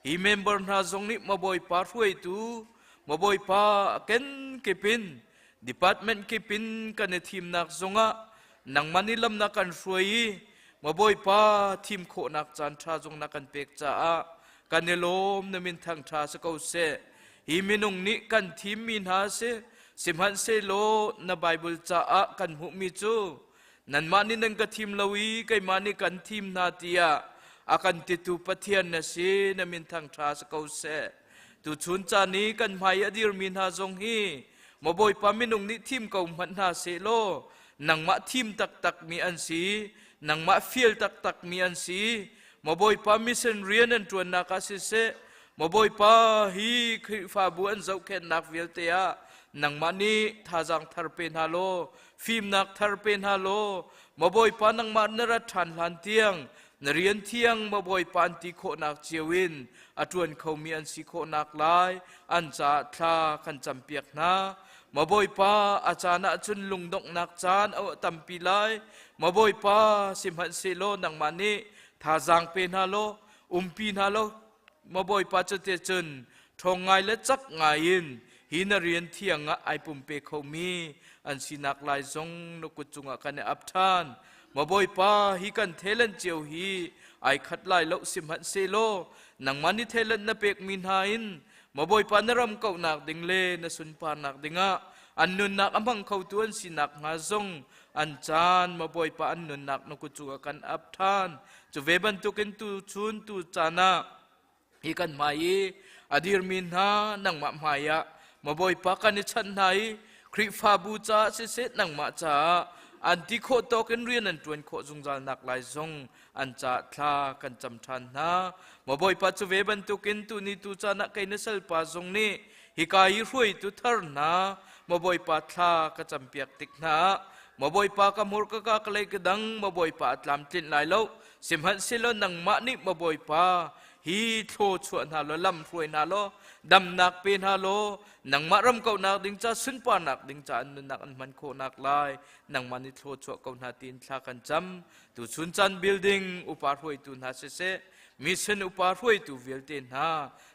hi member hna zong nih maw Bawipa hruaitu maw Bawipa ken kipin department kipin kan i thimnak zongah nangmah nih lam na kan hruai i maw Bawipa thim khawhnak caan ṭha zong na kan pek caah kan i lawm na min thang ṭha si ko seh hi minung nih kan thimmi hna si sihmanhsehlaw na Bible caah kan hmuhmi cu nanmah nih nan ka thim lo i keimah nih kan thim hna tiah a kan titu Pathian na si na min thang ṭha si ko seh tuchun caan i kan hmai a dirmi hna zong hi maw Bawipa minung nih thim ko hmanh hna seh law nangmah thim taktakmi an si nangmah fial taktakmi an si maw Bawipa mission rian an ṭuannak ah siseh maw Bawipa hi Khrihfabu an zohkhenhnak vialte ah nangmah nih thazaang thar pe hna law fimnak thar pe hna law maw Bawipa nangmah na rat ṭhan hlan tiang na rian thiang maw Bawipa an ti khawhnak cio in a ṭuan khomi an si khawhnak lai an caah thla kan campiak hna Maw Bawipa a caan ah cun lungdonghnak caan a tampi lai Maw Bawipa sihmanhsehlaw nangmah nih thazaang pe hna law umpi hna law Maw Bawipa cuti cun ṭhawng ngai le cak ngai in hi na rian thiang ah ai pumpe khomi an sinak lai zong na kut cungah kan i ap ṭhan Maw Bawipa hi kan talent cio hi ai khat lai lo sihmanhsehlaw nangmah nih talent na pekmi hna in Maw Bawipa na ram kauhnak ding le na sunparnak dingah An nunnak a hmang khotu an sinak hnga zong an caan maw Bawipa an nunnak na kut cungah kan ap ṭhan. Cu ve bantukin tu chun tu caan ah hi kan hmai i a dirmi hna nangmah hmai ah maw Bawipa kan i chanh hna i Khrihfabu caah siseh nangmah caah an ti khawh tawk in rian an ṭuan khawh zungzal nak lai zong an caah thla kan cam ṭhan hna. Maw Bawipa cu ve bantukin tuni tu caan ah kei na salpa zong nih hika i hruaitu thar hna maw Bawipa thla ka campiak tik hna ah maw Bawipa ka hmur ka ka ka lei ka dang maw Bawipa a tlamtlinh lai lo sihmanhsehlaw nangmah nih maw Bawipa hi thlaw chuah hna law lam hruai hna law damnak pe hna law nangmah ram kauhnak ding ca sunparnak ding ca an nunnak an hman khawhnak lai nangmah nih thlaw chuah ko hna tiin thla kan cam. Tuchun caan building upa hruaitu hna siseh mission upa hruaitu vialte hna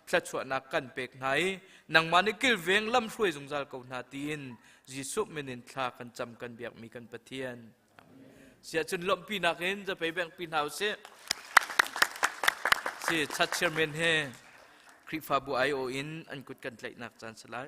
thluachuahnak kan pek hna i nangmah nih kilveng lam hruai zungzal ko hna tiin Jesuh min in thla kan cam kan biakmi kan Pathian. Siah cun lawmhpinak in zapei bengpi hna usih. Si chat chairman he Khrihfabu aiawh in an kut kan tlaihnak caan si lai.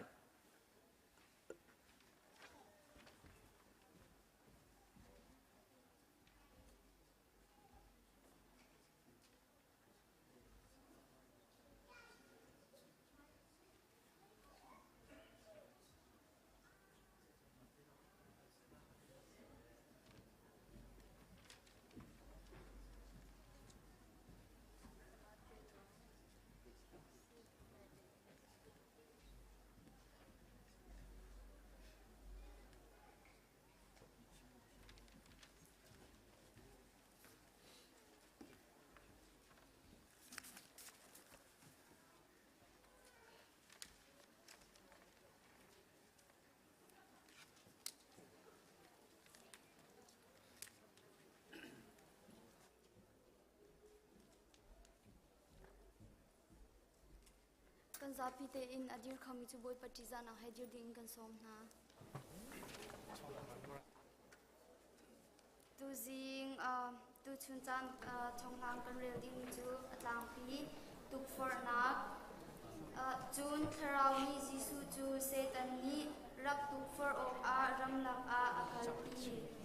Kan zapi tein a dir khomi cu Bawipa ṭihzahnak he dir ding in kan sawm hna. Tuzing tuchun caan chonghlang kan rel dingmi cu a tlangpi tukforhnak. Cun Thlarau nih Jesuh cu Satan nih rak tukforh awkah ramlak ah a kalpi.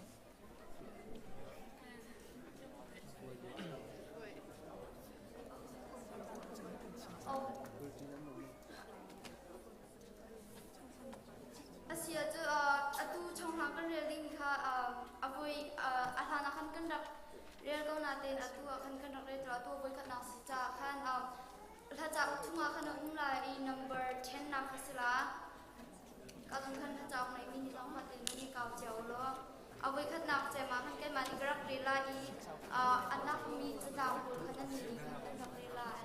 Asi cu atu chonghlang kan rel ding kha a voi a hlan ah khan kan rak rel ko nain atu ah khan kan rak rel ti lo. Atu a voi khatnak si caah khan hla cauk chungah khan a um lai i number 10 nak kha si la. Ka zong khan hla cauk nei mi nih zong hmat in nan i kau cio law a voi khatnak cem ah khan keimah nih ka rak rel lai i a nakmi catlang pawl kha nan nih khan kan rak rel lai.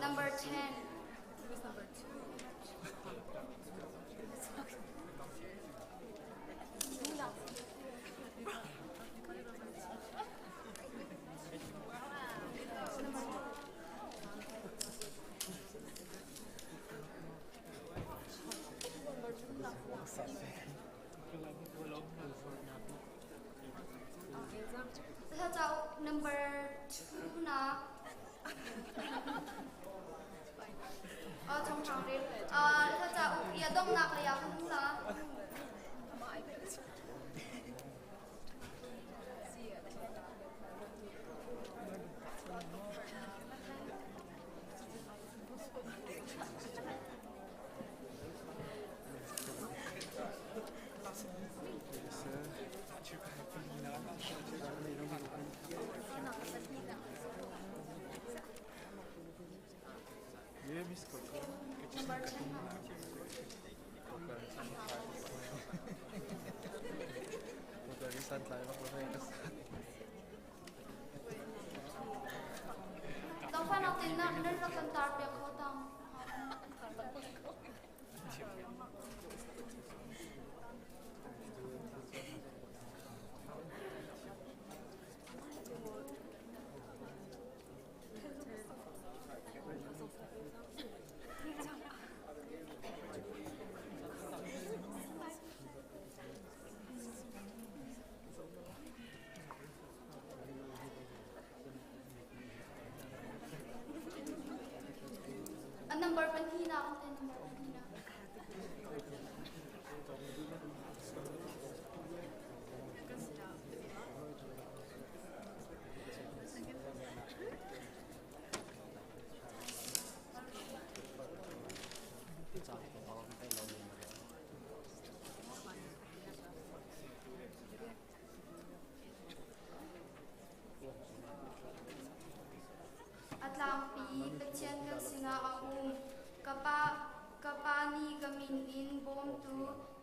Number 10. Cauk number 2 na Chong chang rel. Cauk ia dongnak lei ah kan hmu la. Tawfanak tinnak nan rak kan tar piak kho tang. A number pahnihnak an number pahnihnak.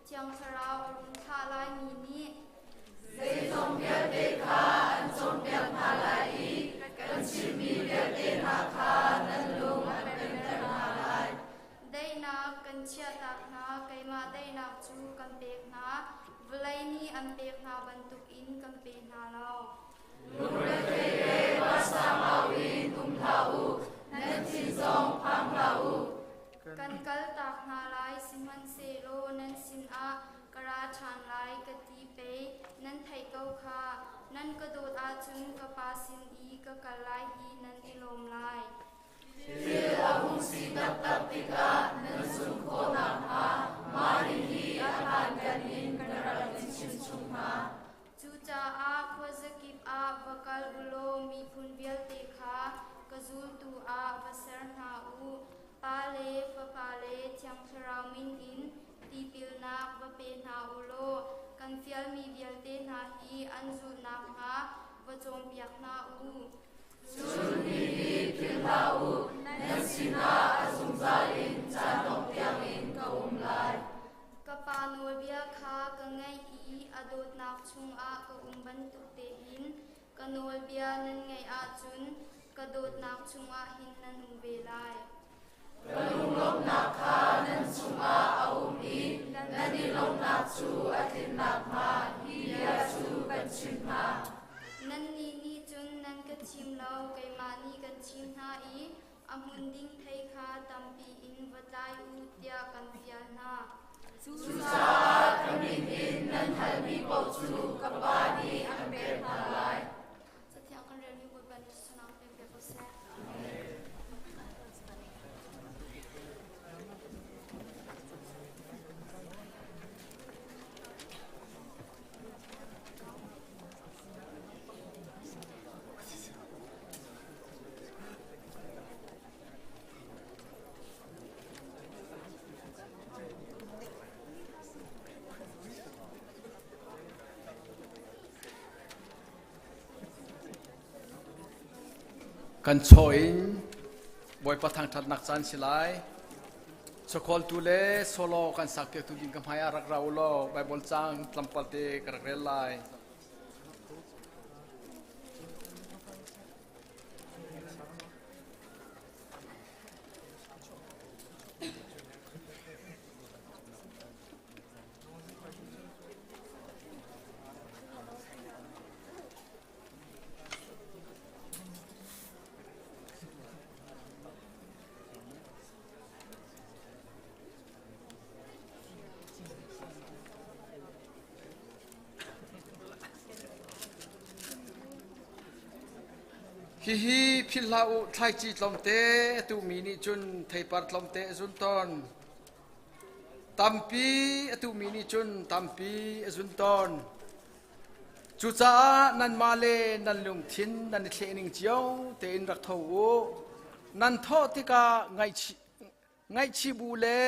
Thiang Thlarau a run thlah laimi nih Zeizong vialte kha an cawnpiak hna lai i kan chimmi vialte hna kha nan lung an pemter hna lai. Daihnak kan chiahtak hna, keimah daihnak cu kan pek hna, vawlei nih an pek hna bantukin kan pe hna lo. Lungrethei le vansangau in um hlah u, nan thin zong phang hlah u. Kan kaltak hna lai, sihmanhsehlaw nan sinah ka ra ṭhan lai ka ti pei, nan theih ko kha. Nan ka dawt ahcun ka Pa sin i ka kal lai hi nan i lawm lai. Thil a hung si taktak tikah nan zumh khawh nakhnga mah hihi a hlankan in ka rak in chimchung hna. Cucaah khuazakip ah va kal u law miphun vialte kha ka zultu ah va ser hna u. Pa le Fapa le Thiang Thlarau min in tipilnak va pe hna u law kan fialmi vialte hna hi an zulh nakhnga va cawnpiak hna u. Cun hihi philh hlah u, nan sinah a zungzal in caan dongh tiangin ka um lai. Ka Pa nawlbia kha ka ngaih i a dawtnak chungah ka um bantuk tein ka nawlbia nan ngaih ahcun ka dawtnak chungah hin nan um ve lai. Ka lunglawmhnak kha nan chungah a um i nan i lawmhnak cu a tlin nakhnga hi bia cu kan chimh hna. Nannih nih cun nan ka thim lo, keimah nih kan thim hna i a hmun ding thei kha tampi in va tlai u tiah kan fial hna. Cucaah ka min in nan halmi paoh cu ka Pa nih an pek hna lai. Cathiang kan relmi Bawipa nih thluachuahnak pe piak ko seh. Kan chaw in Bawipa thangṭhatnak caan si lai. Chawkhawltu le solo kan sakpiaktu ding ka hmai ah rak ra u law Baibal caang tlawmpal te ka rak rel lai. Hihi philh hlah u, thlaici tlawmte a tuhmi nih cun theipar tlawmte a zun tawn. Tampi a tuhmi nih cun tampi a zun tawn. Cucaah nanmah le nan lungthin nan i thleh ning cio tein rak tho u. Nan thawh tikah ngaihchih bu le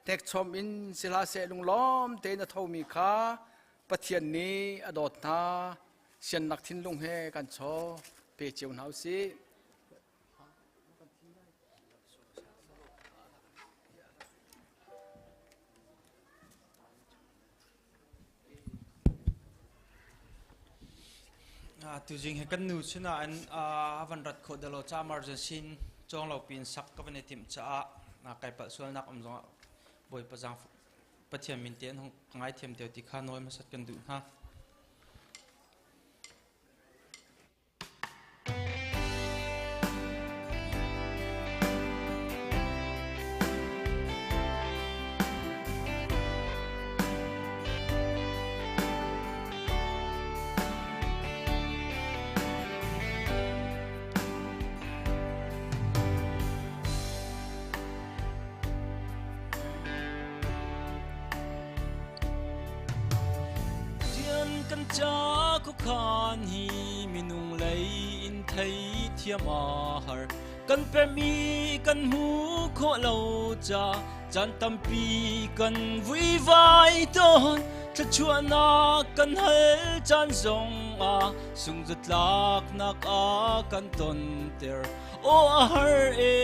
hnekchom in si hlah seh lunglawm tein a thomi kha Pathian nih a dawt hna. Siannak thinlung he kan chaw pe cio hna u sih. Tuzing hi kan nu sinah an a van rat khawh dalo ca emergency in cawng lo piin sak ka van i timh caah kai palh sualnak um zongah Bawipa zaang Pathian min te an hung ngaithiam deuh ti kha nawl hmasat kan duh hna. Rian kan ca khuakhan hi minung lei in thei thiam a har. Kan pemi kan hmu khawh lo ca caan tampi kan vuivai tawn. Thluachuahnak kan hal caan zong ah sungzatlaknak a kan tonter. Aw a har e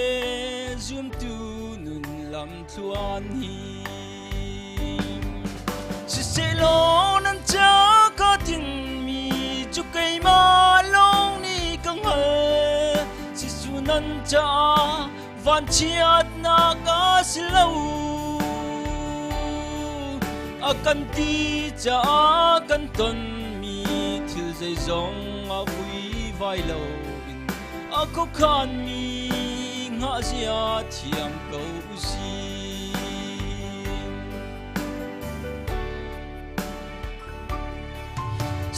zumtu nun lam thluan hi. Vanchiatnak a si lo. A kan ti caah kan tonmi thil zeizong a vuivai lo in a khuakhanmi hngahzia thiam ko usih.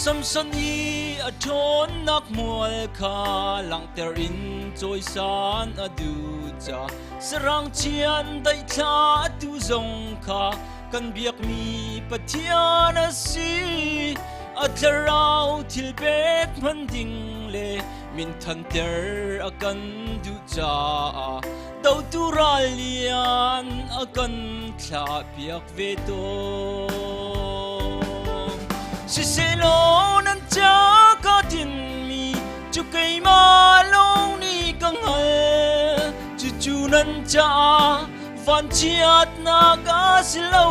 Samson i a ṭhawnnak mual kha langhter in cawisan a duh ca sarang chian daihthla tu zong kha kan biakmi Pathian a si. A thlarau thil pek hman ding le min thanter a kan duh caah dotu ral lian a kan thlah piak ve tawn. Siselaw nan ca ka tinmi cu keimah lawng nih ka hngal. Cucu nan caah vanchiatnak a si lo.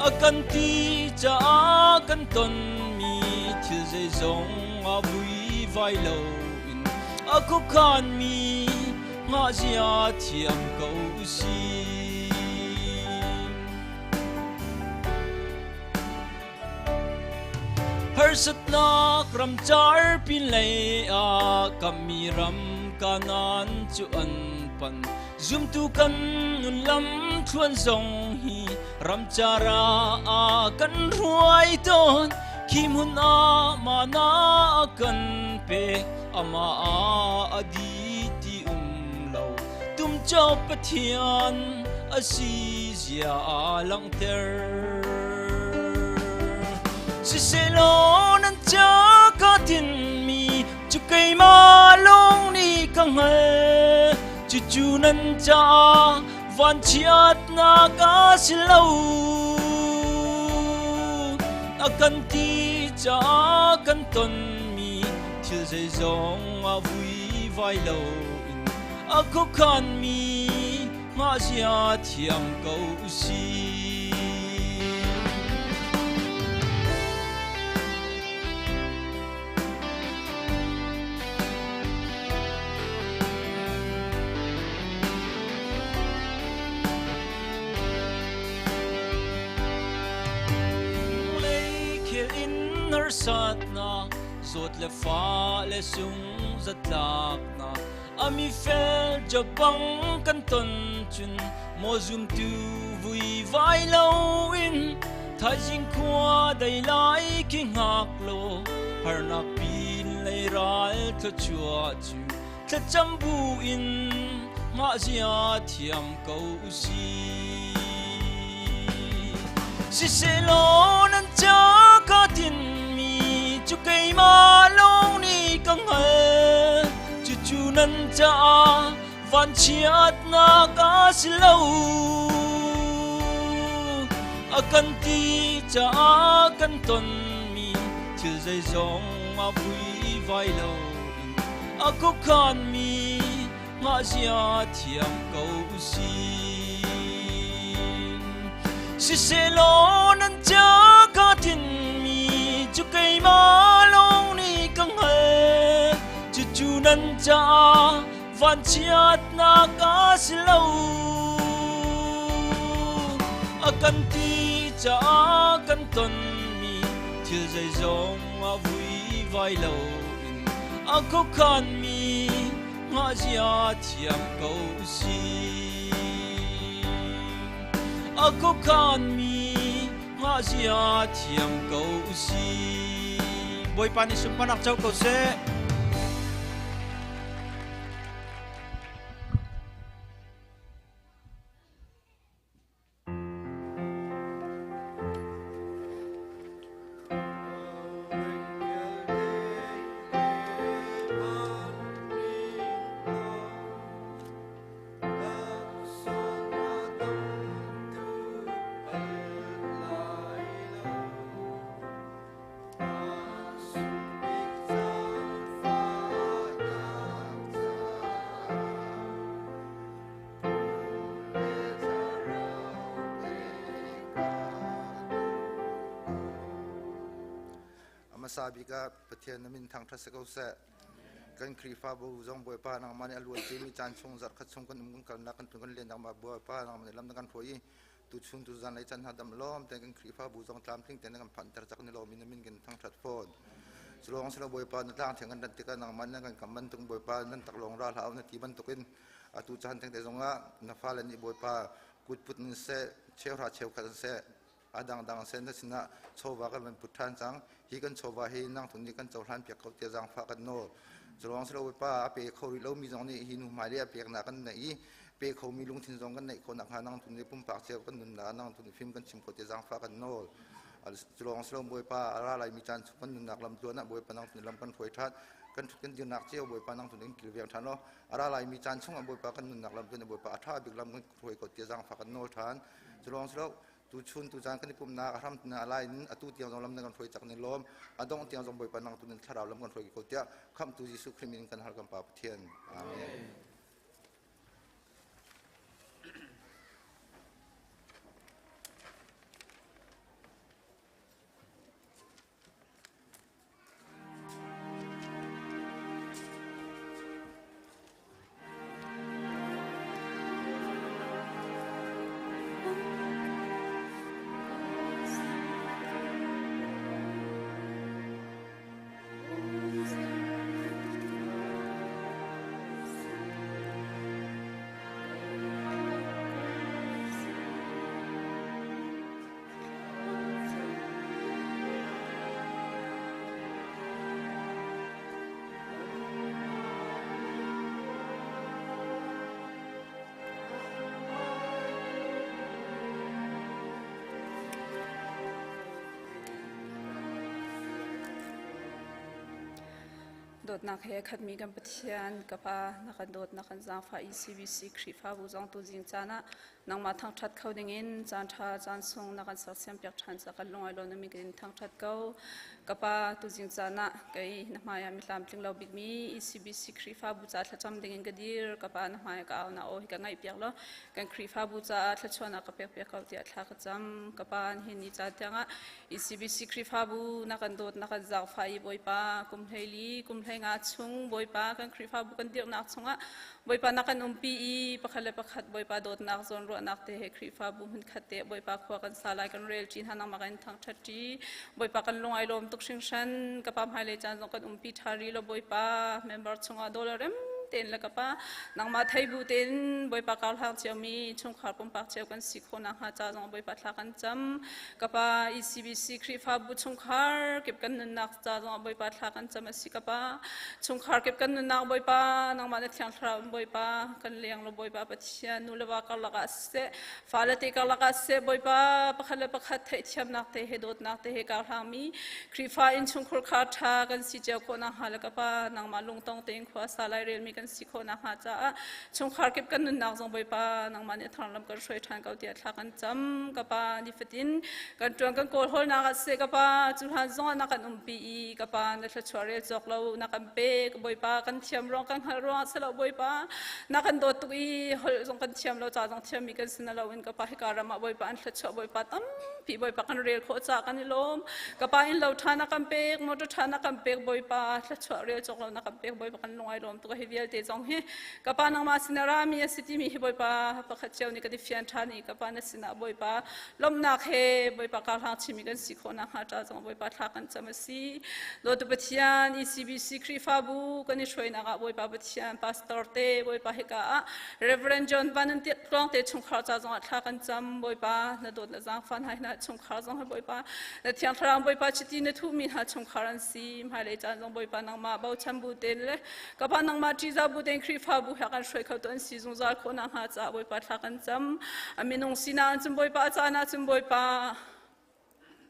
A kan ti caah kan tonmi thil zeizong a vuivai lo in a khuakhanmi ngahzia thiam ko usih. Harsatnak ramcar pinlei ah kammi ram kanan cu an pan. Zumtu kan nun lam thluan zong hi ramcar ah kan hruai tawn. Khi hmun ah mana kan pek amah ah a di ti um lo. Tumco Pathian a si zia a langhter. Siselaw nan ca ka tinmi cu keimah lawng nih ka hngal. Cucu nan caah vanchiatnak a si lo. A kan ti caah kan tonmi thil zeizong a vuivai lo in a khuakhanmi hngahzia thiam ko usih. Khel in harsatnak zawt le fa le sung zatlaknak a mi fel jabang kan ton cun maw zumtu vui vai lo in thaizing khua dai lai khi hngak lo harnak pin lei ral thluachuah cu thlacam bu in ngahzia thiam ko usih. Siselaw nan ca ka tinmi cu keimah lawng nih ka hngal. Cucu nan caah vanchiatnak a si lo. A kan ti caah kan tonmi thil zeizong a vuivai lo in a khuakhanmi hngahzia thiam ko usih. Siselaw nan ca ka tinmi cu keimah lawng nih ka hngal. Cucu nan caah vanchiatnak a si lo. A kan ti caah kan tonmi thil zeizong a vuivai lo in a khuakhanmi hngahzia thiam ko usih. A khuakhanmi hngahzia thiam ko usih. Bawipa nih sunparnak co ko seh. A hmasa bik ah Pathian na min thangṭhat si ko seh. Kan Khrihfabu zong Bawipa nangmah nih a luan ciami caan chung zarh khat chung kan um kan kalnak kan tlun kan lennak ma Bawipa nangmah nih lam na kan hruai i tuchun tuzan lei caan hna dam lawm tein kan Khrihfabu zong tlamtling tein na kan phanhter cak ni lawm in na min kan thangṭhat fawn. Culawng silo Bawipa na tlang thiang kan rat tikah nangmah na kan kam bantuk Bawipa nan taklawng ra hlah u na ti bantukin atu caan thengte zongah na fale nih Bawipa kutput in seh cheuhra cheukhat in seh a dangdang seh na sinah chawva kan van put ṭhan cang. Hi kan chawva hi nang tu nih kan cohlan piak ko tiah zaangfah kan nawl. Culawng silo Bawipa a pe kho rih lomi zong nih hi nu hmailei ah peknak kan neih i pe khomi lungthin zong kan neih khawh nakhnga nang tu nih pumpak cio kan nunnak ah nang tu nih fim kan chim kho tiah zaangfah kan nawl. Culawng silo Bawipa a ra laimi caan chung kan nunnak lam tluan ah Bawipa nang tu nih lam kan hruai ṭhan. Kan ṭhut kan dirnak cio Bawipa nang tu nih kan kilveng ṭhan law a ra laimi caan chung ah Bawipa kan nunnak lam tluan ah Bawipa a ṭha bik lam kan hruai ko tiah zaangfah kan nawl ṭhan. Culawng silo tuchun tuzan kan i pumhnak a hram a lai in atu tiang zong lam na kan hruai cak ning lawm a dongh tiang zong Bawipa nang tu nan thlarau lam kan hruai ko tiah khamhtu Jesuh Khrih min kan hal kan Pa Pathian. Amen. Dawtnak he khatmi kan Pathian ka Pa na kan dawt na kan zaangfah ECBC Khrihfabu zong tu zing caan ah Nangmah thangṭhat kho dingin caan ṭha caan sung na kan sersiampiak ṭhan ca kan lung ai lo na min kan in thangṭhat ko. Ka Pa, tuzing caan ah kei na hmaiah mitlam tling lo bikmi ECBC Khrihfabu ca thlacam dingin ka dir. Ka Pa, na hmaiah ka au na aw hi ka ngaihpiak law kan Khrihfabu caah thluachuahnak ka pekpiak ko tiah thla ka cam. Ka Pa, nihin ni caan tiangah ECBC Khrihfabu na kan dawt na kan zaangfah i Bawipa kum 14 kum 15 chung Bawipa kan Khrihfabu kan dirhnak chungah Bawipa na kan umpi i pakhat le pakhat Bawipa dawtnak zawnruahnak te he Khrihfabu hmunkhat te Bawipa khua kan sa lai kan rel ṭi hna nangmah kan thangṭhat ṭi Bawipa kan lung ai lawm tuk hringhran ka pa hmailei caan zong kan umpi ṭha ri lo Bawipa member chungah dollar rem tein le ka pa nangmah thei bu tein Bawipa karhlang ciomi chungkhar pumpak cio kan si khawh nakhnga ca zong Bawipa thla kan cam ka pa ECBC Khrihfabu chungkhar kip kan nunnak ca zong Bawipa thla kan cam a si ka pa Chungkhar kip kan nunnak Bawipa, nangmah na Thiang Thlarau in Bawipa, kan leng lo Bawipa Pathian, nu le va karlak ah siseh, fale te karlak ah siseh, Bawipa pakhat le pakhat theihthiamnak te he dawtnak te he karhlangmi Khrihfa innchungkhur kha ṭha kan si cio khawh nakhnga le ka Pa, nangmah lungtong tein khua sa lai relmi kan si khawh nakhnga caah chungkhar kip kan nunnak zong Bawipa, nangmah nih a thar lam kan hruai ṭhan ko tiah thla kan cam. Ka Pa, nifatin kan ṭuan kan kawl hawlnak ah siseh, ka Pa, cu hlan zongah na kan umpi i ka Pa na thluachuah rel cawk lo na kan pek Bawipa kan thiam ruang kan hngalh ruang si lo Bawipa na kan dawt tuk i holh zong kan thiam lo ca zong thiammi kan si na lo in ka Pa hika ram ah Bawipa an thluachuah Bawipa tampi Bawipa kan rel khawh ca kan i lawm ka Pa in lo ṭha na kan pek motor ṭha na kan pek Bawipa thluachuah rel cawk lo na kan pek Bawipa kan lung ai lawm tuk hi vialte zong hi ka Pa nangmah sin a rami a si timi hi Bawipa pakhat cio nih kan i fian ṭhan i ka Pa na sinah Bawipa lawmhnak he Bawipa karhlang chimi kan si khawh nakhnga ṭa zong Bawipa thla kan cam a si. Dawtu Pathian ECBC Khrihfabu kan i hruainak ah Bawipa Pathian pastor te Bawipa hika ah Reverend John Van an tluang te chungkhar ca zong ah thla kan cam Bawipa na dawt na zaangfah hna hna chungkhar zong hi Bawipa na thiang thlarau Bawipa chiti na thuhmi hna chungkhar an si hmailei caan zong Bawipa nangmah bochan bu te le ka pa nangmah ṭihzah bu tein Khrihfabu he kan hruai kho tu an si zungzal khawh nakhnga caah Bawipa thla kan cam. A minung sinak in cun Bawipa a caan ah cun Bawipa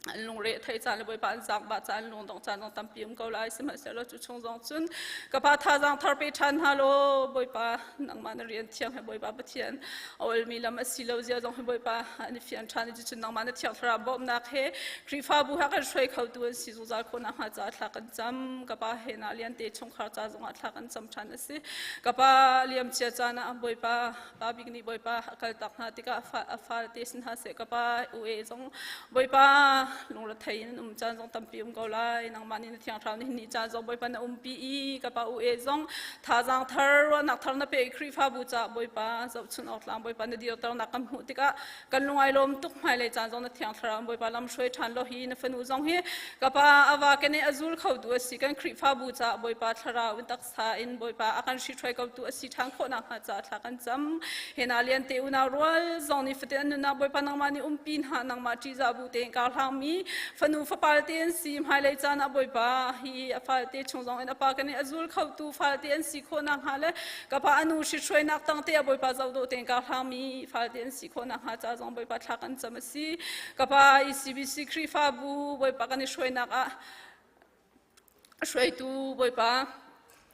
an lungre thei caan le Bawipa an zaangba caan an lungdong caan zong tampi um ko lai sihmanhsehlaw cu chung zong cun ka pa thazaang thar pe ṭhan hna law Bawipa nangmah na rian thiang he Bawipa Pathian a olmi lam a si lo zia zong hi Bawipa an i fian ṭhan i cucun nangmah na Thiang Thlarau bawmhnak he Khrihfabu he kan hruai khotu an si zungzal khawh nakhnga caah thla kan cam. Ka pa he na lian te chungkhar ca zongah thla kan cam ṭhan a si. Ka pa liamcia caan ah Bawipa pa bik nih Bawipa a kal tak hna tikah a fa te sin hna seh ka pa u e zong Bawipa lungrethei in an um caan zong tampi um ko lai. Nangmah nih na Thiang Thlarau nihin ni caan zong Bawipa na umpi i ka pa u e zong thazaang thar ruahnak thar na pe i Khrihfabu caah Bawipa zohchun awk tlang Bawipa na dirternak kan hmuh tikah kan lung ai lawm tuk. Hmailei caan zong na Thiang Thlarau in Bawipa lam hruai ṭhan law hi na fanu zong hi ka pa a va kene a zul khotu a si. Kan Khrihfabu caah Bawipa Thlarau in taksa in Bawipa a kan hrithruai kotu a si ṭhan khawh nakhnga caah thla kan cam. Hina lian te unau rual zong nih fatin an nunnak Bawipa nangmah nih umpi hna, nangmah ṭihzah bu tein kar hlangmi fanu fapal te an si. Hmailei caan ah Bawipa hi a falte chung zong in a pa kan i a zul khotu falte an si khawh nakhnga le ka pa a nu hrithruainak tang te ah Bawipa zohdawh tein kar hlangmi falte an si khawh nakhnga ca zong Bawipa thla kan cam a si. Ka pa ECBC Khrihfabu Bawipa kan i hruainak ah hruaitu Bawipa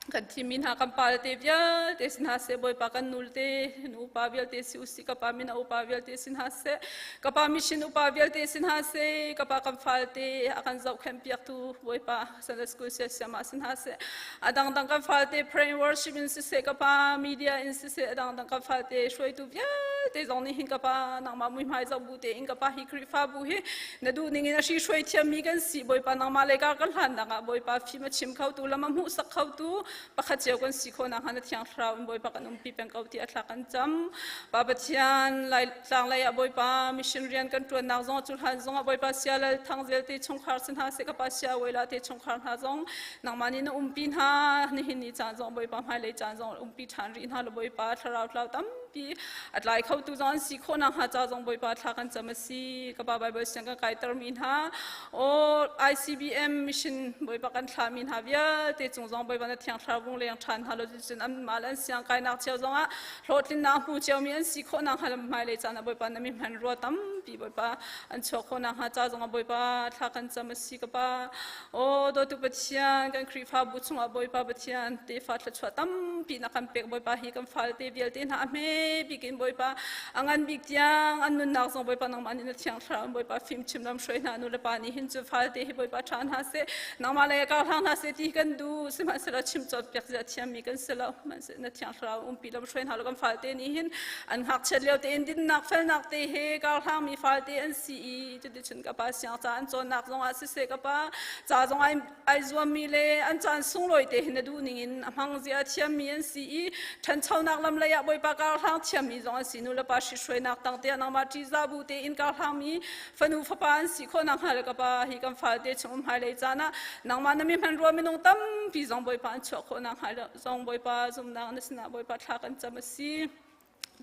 kan thimmi hna kan pa te vialte si hna seh, Bawipa kan nul te nu upa vialte si usih, ka pa min upa vialte si hna seh, ka pa mission upa vialte si hna seh, ka pa kan falte a kan zohkhenh piaktu Bawipa Sunday School sia siama si hna seh, a dangdang kan falte pray and worship in siseh, ka pa media in siseh, a dangdang kan falte hruaitu vialte zong nih hin ka pa nangmah muihmai zoh bu tein ka pa hi Khrihfabu hi na duh ning in a hri hruai thiammi kan si. Bawipa nangmah lei kar kan hlannak ah Bawipa fim a chim khotu, lam a hmuhsak khotu pakhat cio kan si khawh nakhnga na Thiang Thlarau in Bawipa kan umpi peng ko ti a thla kan cam. Pa Pathian, lai tlang lei ah Bawipa mission rian kan ṭuannak zong cu hlan zong ah Bawipa sia lal thang zel te chungkhar si hna seh, ka pa sia wela te chungkhar hna zong nangmah nih na umpi hna. Nihin ni caan zong Bawipa hmailei caan zong umpi ṭhan rih hna lo Bawipa thlarau tlau tampi a tlai khotu zong an si khawh nakhnga ca zong Bawipa thla kan cam a si. Ka pa Bible siang kan kaitermi hna o ICBM mission Bawipa kan thlahmi hna vialte cung zong Bawipa na Thiang Thlarau vung leng ṭhan hna lo cun anmah le an siang kainak cio zong ah hlawhtlinnak hmu ciomi an si khawh nakhnga le hmailei caan ah Bawipa na mi hman rua tampi Bawipa an chuak khawh nakhnga ca zong ah Bawipa thla kan cam a si. Ka pa o dawtu Pathian, kan Khrihfabu chungah Bawipa Pathian tefa thluachuah tampi na kan pek. Bawipa hi kan falte vialte hna a hme bik in Bawipa a ngan bik tiang an nunnak zong Bawipa nangmah nih na Thiang Thlarau in Bawipa fimchim lam hruai hna. Nu le pa nih hin cu falte hi Bawipa ṭha hna seh, nangmah lei kar hlang hna seh ti kan duh, sihmanhsehlaw chim cawnpiak zia thiammi kan si lo. Na Thiang Thlarau umpi lam hruai hna lo. Kan falte nih hin an ngakchiat lio tein dinnak felnak te he kar hlangmi falte an si i cuticun ka pa siang ca an cawnnak zong ah siseh, ka pa ca zong ai zuammi le an caan sunglawi te hin na duh ning in a hmang zia thiammi an si i ṭhanchonak lam lei ah Bawipa karhlang thiammi zong an si. Nu le pa hrihruainak tang te ah nangmah ṭihzah bu tein karhlangmi fanu fapa an si khawh nakhnga le ka pa hi kan falte chung um hmailei caan ah nangmah na mi hman rua minung tampi zong Bawipa an chuah khawh nakhnga zong Bawipa zumnak na sinah Bawipa thla kan cam a si.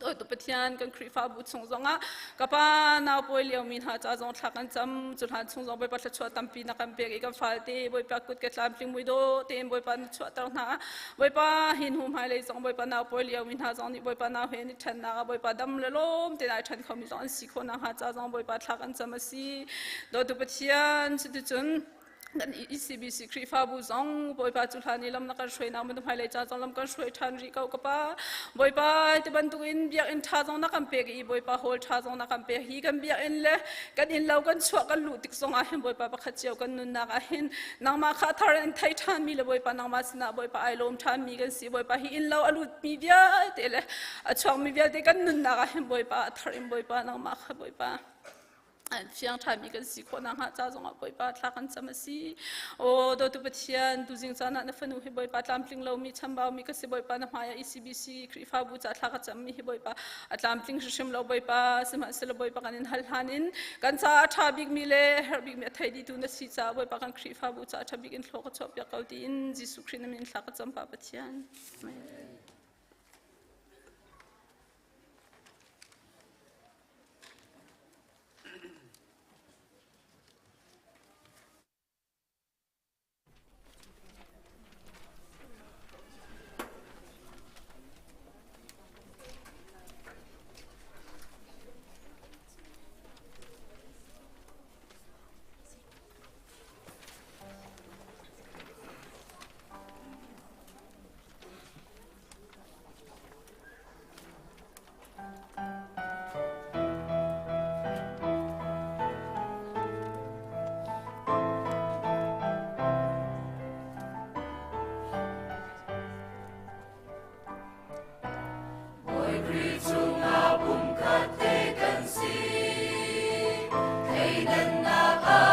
Dawtu Pathian, kan Khrihfabu chung zongah ka pa nau pawi liomi hna ca zong thla kan cam. Cu hlan chung zong Bawipa thluachuah tampi na kan pek i kan falte Bawipa kut ke tlamtling muidawh tein Bawipa na chuahter hna. Bawipa hi hnu hmailei zong Bawipa nau pawi liomi hna zong nih Bawipa nau he ni ṭhennak ah Bawipa dam le lawm tein ai ṭhen khomi zong an si khawh nakhnga ca zong Bawipa thla kan cam a si. Dawtu Pathian, cuticun kan ECBC Khrihfabu zong Bawipa cu hlan i lam na kan hruainak mun hmailei ca zong lam kan hruai ṭhan rih ko. Ka pa Bawipa, ti bantukin biakinn ṭha zong na kan pek i Bawipa hall ṭha zong na kan pek. Hi kan biakinn le kan inn lo kan chuah kan luh tik zong ah hin Bawipa pakhat cio kan nunnak ah hin nangmah kha thar in thei ṭhanmi le Bawipa nangmah sinah Bawipa ai lawm ṭhanmi kan si. Bawipa hi inn lo a lutmi vialte le a chuakmi vialte kan nunnak ah hin Bawipa a thar in Bawipa nangmah kha Bawipa fiang ṭhami kan si khawh nakhnga ca zongah Bawipa thla kan cam a si. Aw dawtu Pathian, tuzing caan ah na fanu hi Bawipa tlamtling lomi chambaumi ka si. Bawipa na hmaiah ECBC Khrihfabu ca thla ka cammi hi Bawipa a tlamtling hrimhrim lo Bawipa, sihmanhsehlaw Bawipa kan in hal hlan in kan caah a ṭha bikmi le herh bikmi a thei dihtu na si caah Bawipa kan Khrihfabu caah a ṭha bik in thlaw ka chuahpiak ko tiin Jesuh Khrih na min thla ka cam Pa Pathian. Amen. Bawi Khrih chungah pumkhat te kan si, thleidannak a.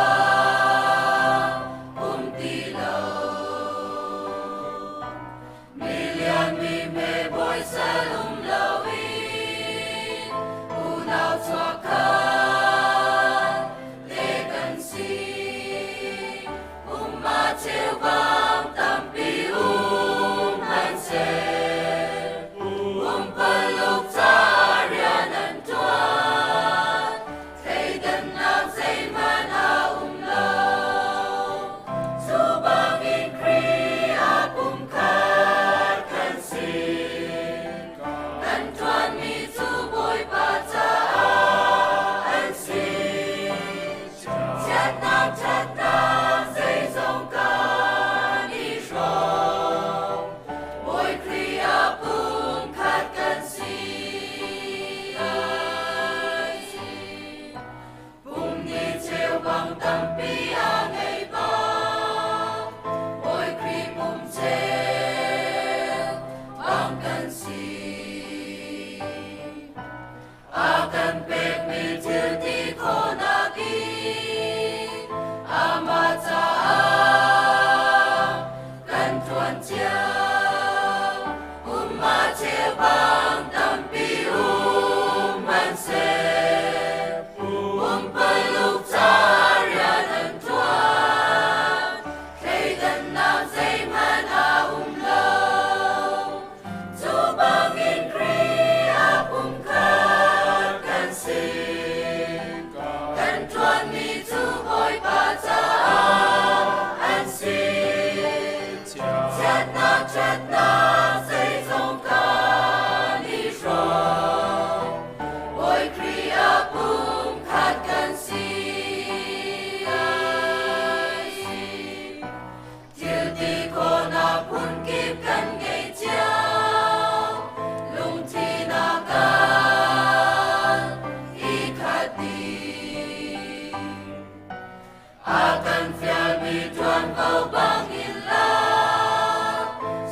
A kan fialmi ṭuanvo bangin lak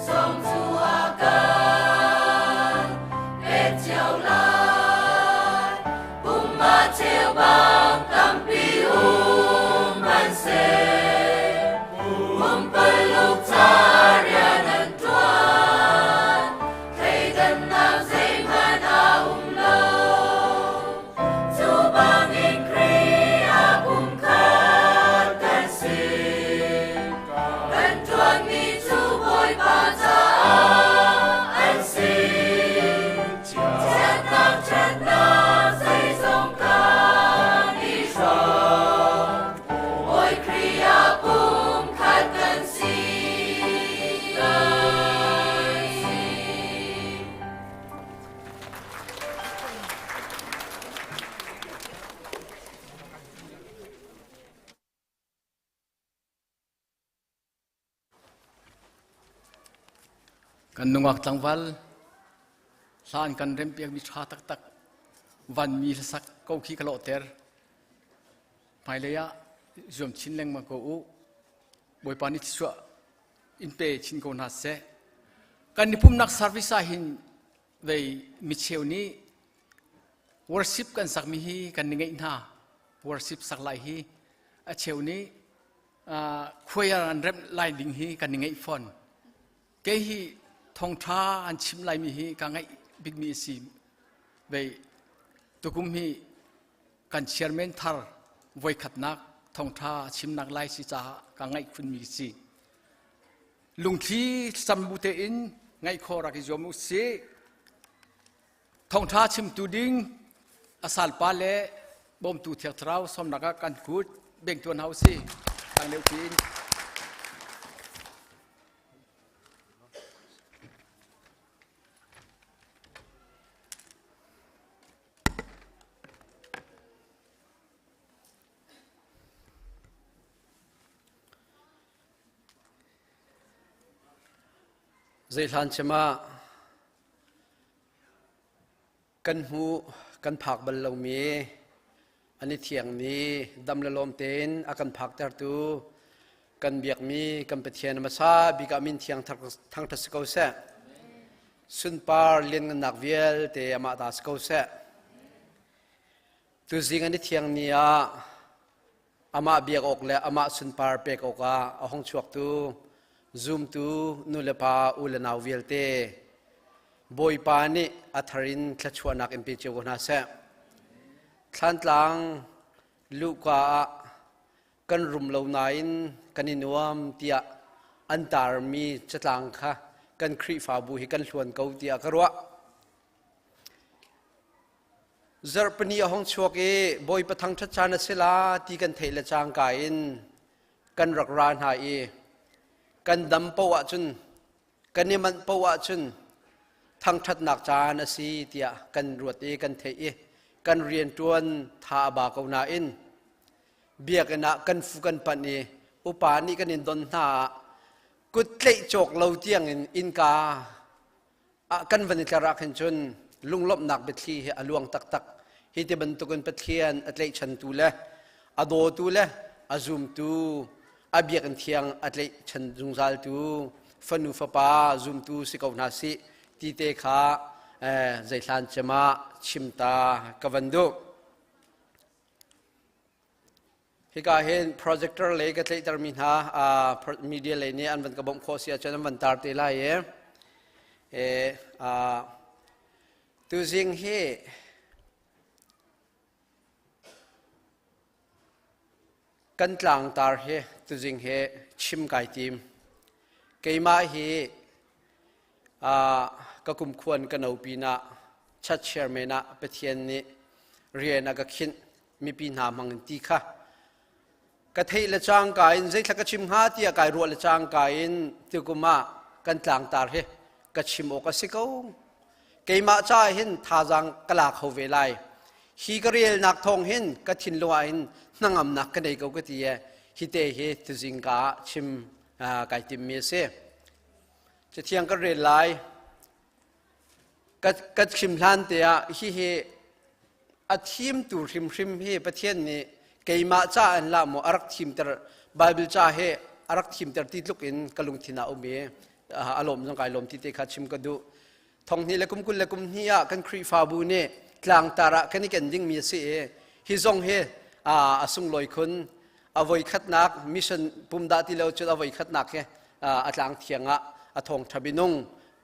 sawm cu a kan pek cio lai. Pumma cheubang tampi um hmanhseh, pumpuluk ca rian an ṭuan. Thleidannak zeihmanh a um lo. Cu bangin Khrih ah pumkhat kan si. Kan ṭuanmi cu Bawipa caah an si. Chiatnak ṭhatnak zeizong kan i hrawm. Bawi Khrih ah pumkhat kan si. Kan si. Kan nungak tlangval hlan kan rempiakmi ṭha taktak vanmi hlasak ko khi ka lawhter. Hmailei ah zuam chin lengmang ko u. Bawipa nih thluachuah in pe chin ko hna seh. Kan i pumnak service ah hin vei micheu nih worship kan sakmi hi kan ni ngeih hna. Worship sak lai hi a cheu nih choir an remh lai ding hi kan i ngeih fawn. Kei hi thawngṭha an chim laimi hi ka ngaih bikmi a si. Vei tukum hi kan chairman thar voikhatnak thawngṭha chimnak lai si caah ka ngaih khunmi si. Lungthli sam bu tein ngaih khawh rak i zuam u sih. Thawngṭha chimtu ding a salpa le bawmtu Thiang Thlarau sawmnak ah kan kut beng tuan hau si. Tang deuh tiin. Zeihlan cem ah Kan hmuh kan phak bal lomi an i thiangmi dam le lawm tein a kan phaktertu kan biakmi kan Pathian hmasa bik ah min thiang thangṭhat si ko seh. Sunpar lianngannak vialte amah ta si ko seh. Tuzing an i thiang ni ah amah biak awk le amah sunpar pek awkah a hung chuaktu zumtu nu le pa u le nau vialte Bawipa nih a thar in thluachuahnak in pe cio ko hna seh. Thlantlang luhka ah kan rum lo nain kan i nuam tiah an tarmi catlang kha kan Khrihfabu hi kan hluan ko tiah ka ruah. Zarhpini a hung chuak i Bawipa thangṭhat caan a si la ti kan theih le cangka in kan rak ra hna i kan dam paoh ahcun kan i manh paoh ahcun thangṭhatnak caan a si tiah kan ruat i kan theih i kan rianṭuan tha a ba ko nain biakinn ah kan fu kan panh i upa nih kan in don hna ah kut tlaih cawk lo tiangin innka ah kan van i tlar ah khin cun lunglawmhnak biathli hi a luang taktak. Hi ti bantukin Pathian a tlaihchantu le a dawtu le a zumtu a biakinn thiang a tlaihchan zungzaltu fanu fapa zumtu si ko hna sih ti te kha zeihlan cem ah chim ta ka van duh. Hika hin projector lei ka tlaihtermi hna media lei nih an van ka bawmh khawh si ahcun an van tar te lai i tuzing hi kan tlangtar hi tuzing hi chim kai tim. Keimah hi ka kumkhuan ka no pinah chat chairman ah Pathian nih rian a ka khinh mipi hna hmang in ti kha ka theih le cangka in zeithla ka chim hnga tiah kai ruah le cangka in tukum ah kan tlangtar hi ka chim awk a si ko keimah caah hin thazaang ka la kho ve lai hi ka relnak thawng hin ka thinlung ah hin hnangamnak ka nei ko ka ti e hi te hi tuzing ka ah chim kai timmi a si cathiang kan rel lai ka chim hlan te ah hihi a thimtu hrimhrim hi Pathian nih Keimah ca an la maw a rak thimter Bible ca he a rak thimter ti tluk in ka lungthin ah um i a lawm zong kai lawm ti te kha chim ka duh. Thonghnih le kum 22 ah kan Khrihfabu nih tlangtar ah kan i ken dingmi a si i hi zong hi a sunglawi khun. A voi khatnak mission pum dah ti lo cun a voi khatnak hi a tlang thiang ah a thawngṭha binung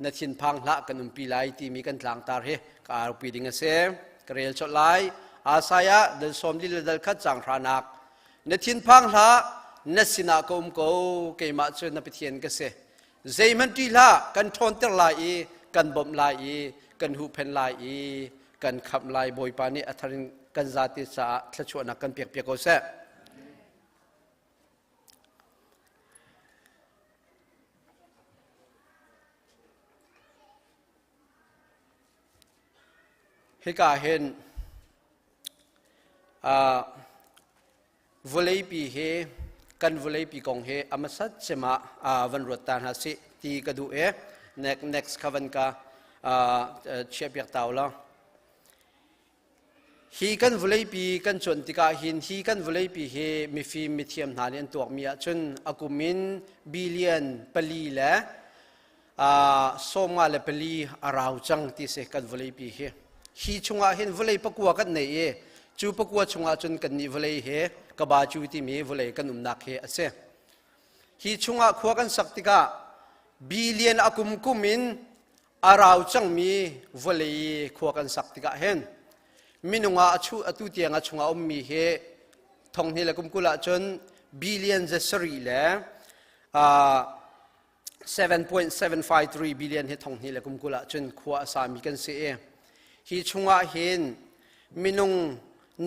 na thinphang hlah kan umpi lai timi kan tlangtar hi ka arpi ding a si. Ka rel colh lai. Isaiah dal sawm li le dal khat cang hranak. Na thinphang hlah, na sinah ka um ko, keimah cu na Pathian ka si. Zeihmanh ṭih hlah, kan ṭhawnter lai i kan bawmh lai i kan huhphenh lai i kan khamh lai. Bawipa nih a thar in kan zate caah thluachuahnak kan pekpiak ko seh. Hika hin vawleipi hi kan vawleipi kong hi a hmasat cem ah van ruat ta hna sih ti ka duh i next kha van ka chiahpiak ta u law. Hi kan vawleipi kan cuanh tikah hin hi kan vawleipi hi mifim mithiam hna nih an tuakmi ahcun a kum in billion pali le 54 a rau cang ti si kan vawleipi hi. Hi chungah hin vawlei pakua kan nei i cu pakua chungah cun kan nih vawlei he kabacu timi vawlei kan umnak hi a si. Hi chungah khua kan sak tikah billion a kum kum in a rau cangmi vawlei khua kan sak tikah hin minung ah atu tiang a chungah ummi hi thong hnih le kum 20 ahcun billion 7 le 7.753 billion hi thong hnih le kum 20 ahcun khua a sami kan si i hi chungah hin minung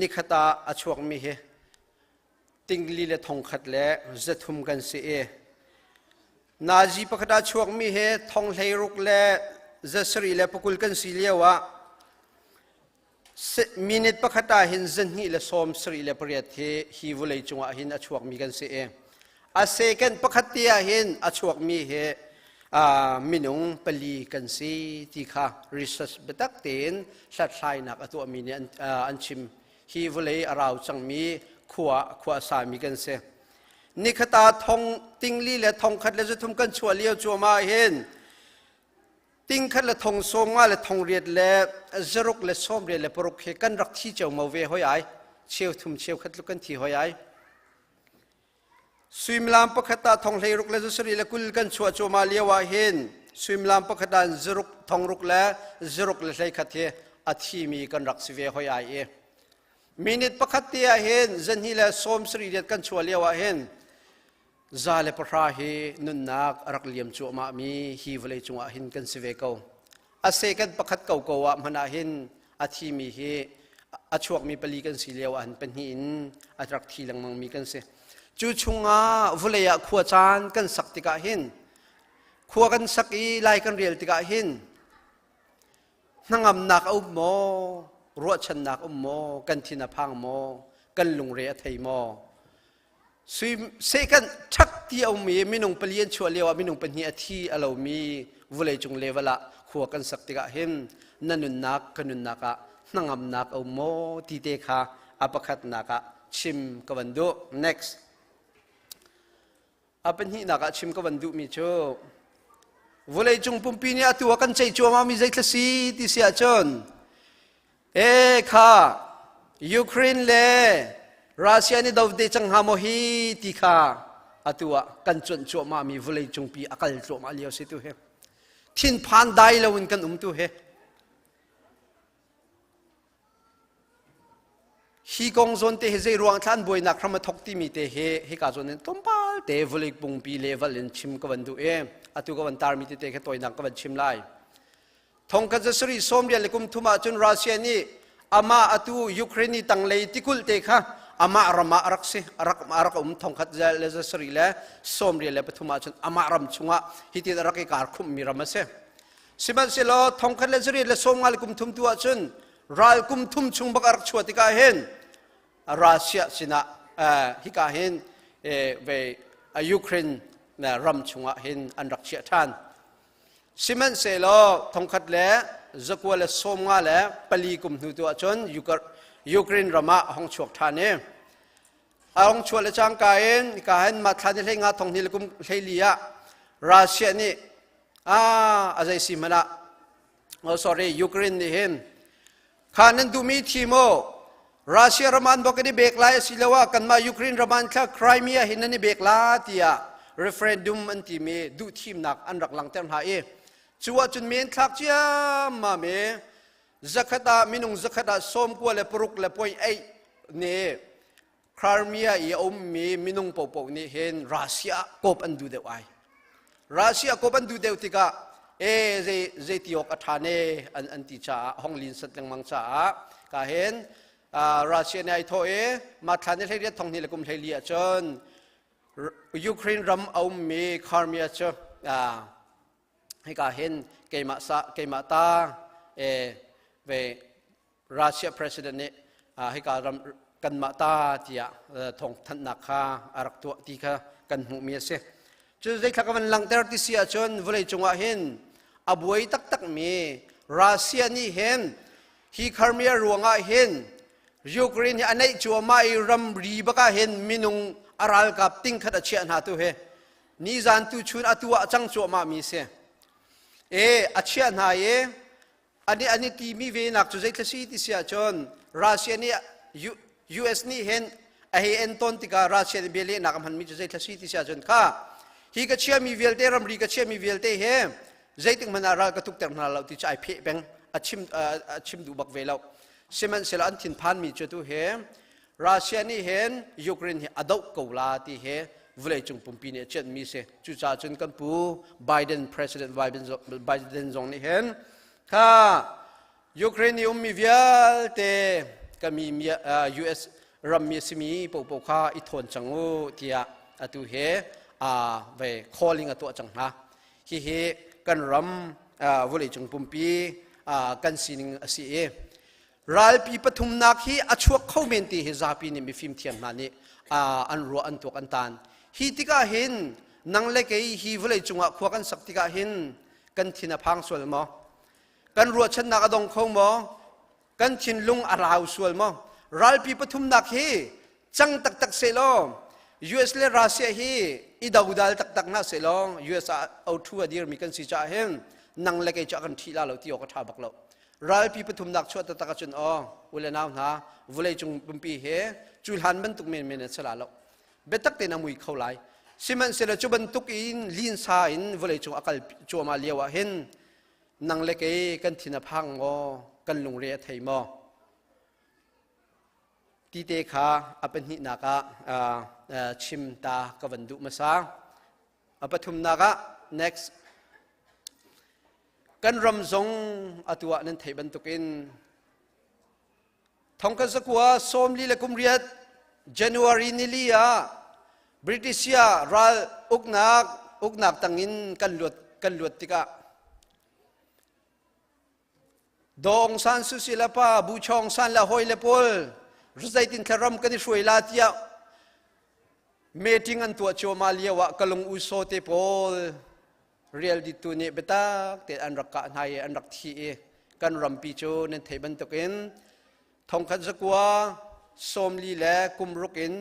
nikhat ah a chuakmi hi tingli le thongkhat le zathum kan si i nazi pakhat ah chuakmi he thong 16 le 7 le pakul kan si lio ah minute pakhat ah hin zahnih le 78 hi hi vawlei cungah hin a chuakmi kan si i a second pakhat te ah hin a chuakmi hi minung pali kan si ti kha research biatak tein hlathlainak a tuahmi nih an chim. Hi vawlei a rau cangmi khua khua a sami kan si. Nikhat ah thong tingli le thong khat le zathum kan chuah lio cuahmah hin tingkhat le thong 50 le thong riat le zaruk le 86 hi kan rak thi ceomo ve hoi ai. Cheu thum cheu khat tluk kan thi hoi ai. Suimilam pakhat ah thong 16 le 27 kan chuah cuahmah lio ah hin suimilam pakhat ah zaruk thong ruk le zaruk le 11 hi a thimi kan rak si ve hoi ai i minute pakhat te ah hin zahnih le 78 kan chuah lio ah hin 110 hi nunnak a rak liam cuahmah mi hi vawlei cungah hin kan si ve ko. A second pakhat ko ko ah hmanh ah hin a thimi hi a chuakmi pali kan si lio ah hin pahnih in a rak thi lengmang mi kan si. Cu chungah vawlei ah khua caan kan sak tikah hin khua kan sak i lai kan rel tikah hin hnangamnak a um maw, ruahchannak um maw, kan thin a phang maw, kan lungre a thei maw? Sui second ṭhak ti a um i minung pali an chuah lio ah minung pahnih a thi a lomi vawleicung level ah khua kan sak tikah hin na nunnak ka nunnak ah hnangamnak a um maw ti te kha a pakhatnak ah chim ka van duh. Next. A pahnihnak ah chim ka van duhmi cu vawleicung pumpi nih atu ah kan ceih cuahmahmi zeithla si ti si ahcun e kha Ukraine le Russia nih do te cang hnga maw hi ti kha atu ah kan cuanh cuahmahmi vawleicung pi a kal cuahmah lio si tu hi thinphan dai loin kan um tu hi. Hi kong zawn te hi zei ruang thlan buainak hram a thok timi te hi hika zawn in tlawmpal te vawlei pungpi level in chim ka van duh i atu ka van tarmi tete kha tawinak ka van chim lai. Thongkhat zasarih sawmriat le kum thum ahcun Russia nih amah atu Ukraine i tanglei tikulh te kha amah ram ah a rak si a rak a rak um thongkhat le zasarih le 93 ahcun amah ram chungah hitin a rak i kar khumhmi ram a si. Sihmanhsehlaw thongkhat le zariat le 50 le kum thum tu ahcun ral kum thum chung bak a rak chuah tikah hin Russia sinah hika hin ve Ukraine ram chungah hin an rak chiah ṭhan. Sihmanhsehlaw thongkhat le 954 kum hnu tu ahcun Ukraine ram ah a hong chuak ṭhan i. A hung chuah le cangka in ka hin ma thla ni hlei nga thong ni le kum hlei li ah Russia nih a a zei si hmanh ah oh sorry Ukraine nih hin kha nan duhmi thi maw Russia ram an bok in i bek lai asiloah kanmah Ukraine ram an thla Crimea hin nan i bek la tiah referendum an timi duhthimnak an rak langter hna i cu ahcun men thlak ciammam i zakhat ah minung zakhat ah 96.8 nih Crimea i a ummi minung popo nih hin Russia kawp an duh deuh ai. Russia kawp an duh deuh tikah e zei zei ti awk a ṭha ne an an ti caah hong lin sat lengmang caah ka hin Russia nih ai thawh i ma thla ni 18 thong hnih le kum 14 ahcun Ukraine ram a ummi Crimea cu hika hin keimah sa keimah ta e ve Russia president nih hika ram kanmah ta tiah thawngthanhnak kha a rak tuah ti kha kan hmuhmi a si. Cu zeithla ka van langhter ti si ahcun vawlei cungah hin a buai taktakmi Russia nih hin hi Crimea ruangah hin Ukraine hi a neih cuahmah i ramri bak ah hin minung a ralkap tingkhat a chiah hna tu hi nizan tu chun atu ah cang cuahmah mi si. E a chiah hna i ani ani timi ve nak cu zeithla si ti si ahcun Russia nih US nih hin a hei en ton tikah Russia nih bialehnak a hmanmi cu zeithla si ti si ahcun kha hi ka chiami vialte ramri ka chiami vialte he zeitik hmanh ah ral ka tukter hna lo ti cu ai pheh peng a chim a chim duh bak ve lo sihmanhsehlaw an thinphanmi cu tu he Russia nih hin Ukraine hi a doh ko la ti he vawleicung pumpi nih a cianhmi si. Cucaah cun kan pu Biden President Biden zong nih hin kha Ukraine i ummi vialte kami US rammi a simi popo kha i thawn cang u tiah atu he ve calling a tuah cang hna. Hihi kan ram vawleicung pumpi kan sining a si i Ralpi pathumnak hi a chuak kho men ti hi zapi nih mifim thiam hna nih an ruah an tuak an tan. Hi tikah hin nang le kei hi vawlei cungah khua kan sak tikah hin kan thin a phang sual maw? Kan ruahchannak a dong kho maw? Kan thinlung a rau sual maw? Ralpi pathumnak hi cang taktak sehlaw US le Russia hi i dodal taktak hna sehlaw US ah o thu a dirmi kan si caah hin nang le kei cu a kan ṭhi la lo ti awk a ṭha bak lo. Ralpi pathumnak chuah taktak ahcun aw u le nau hna vawleicung pumpi he cu hlan bantuk menmen an si la lo. Biatak tein a mui kho lai. Sihmanhsehlaw cu bantuk in linsa in vawleicung a kal cuahmah lio ah hin nang le kei kan thin a phang maw kan lungre a thei maw ti te kha a pahnihnak ah chim ta ka van duh hmasa. A pathumnak ah next kan ram zong atu ah nan theih bantukin thongkhat zakua sawmli le kum riat January nili ah Britishia ral uknak uknak tangin kan luat kan luat tikah Dawng San Suu Kyi le pa Bu Chawng San le hawi le pawl zeitin ram kan i hruai la tiah meeting an tuah cuahmah lio ah kalung u saw te pawl rial ditu nih biatak te an rak kah hna i an rak thi i kan rampi cu nan theih bantukin thongkhat zakua sawmli le kum ruk in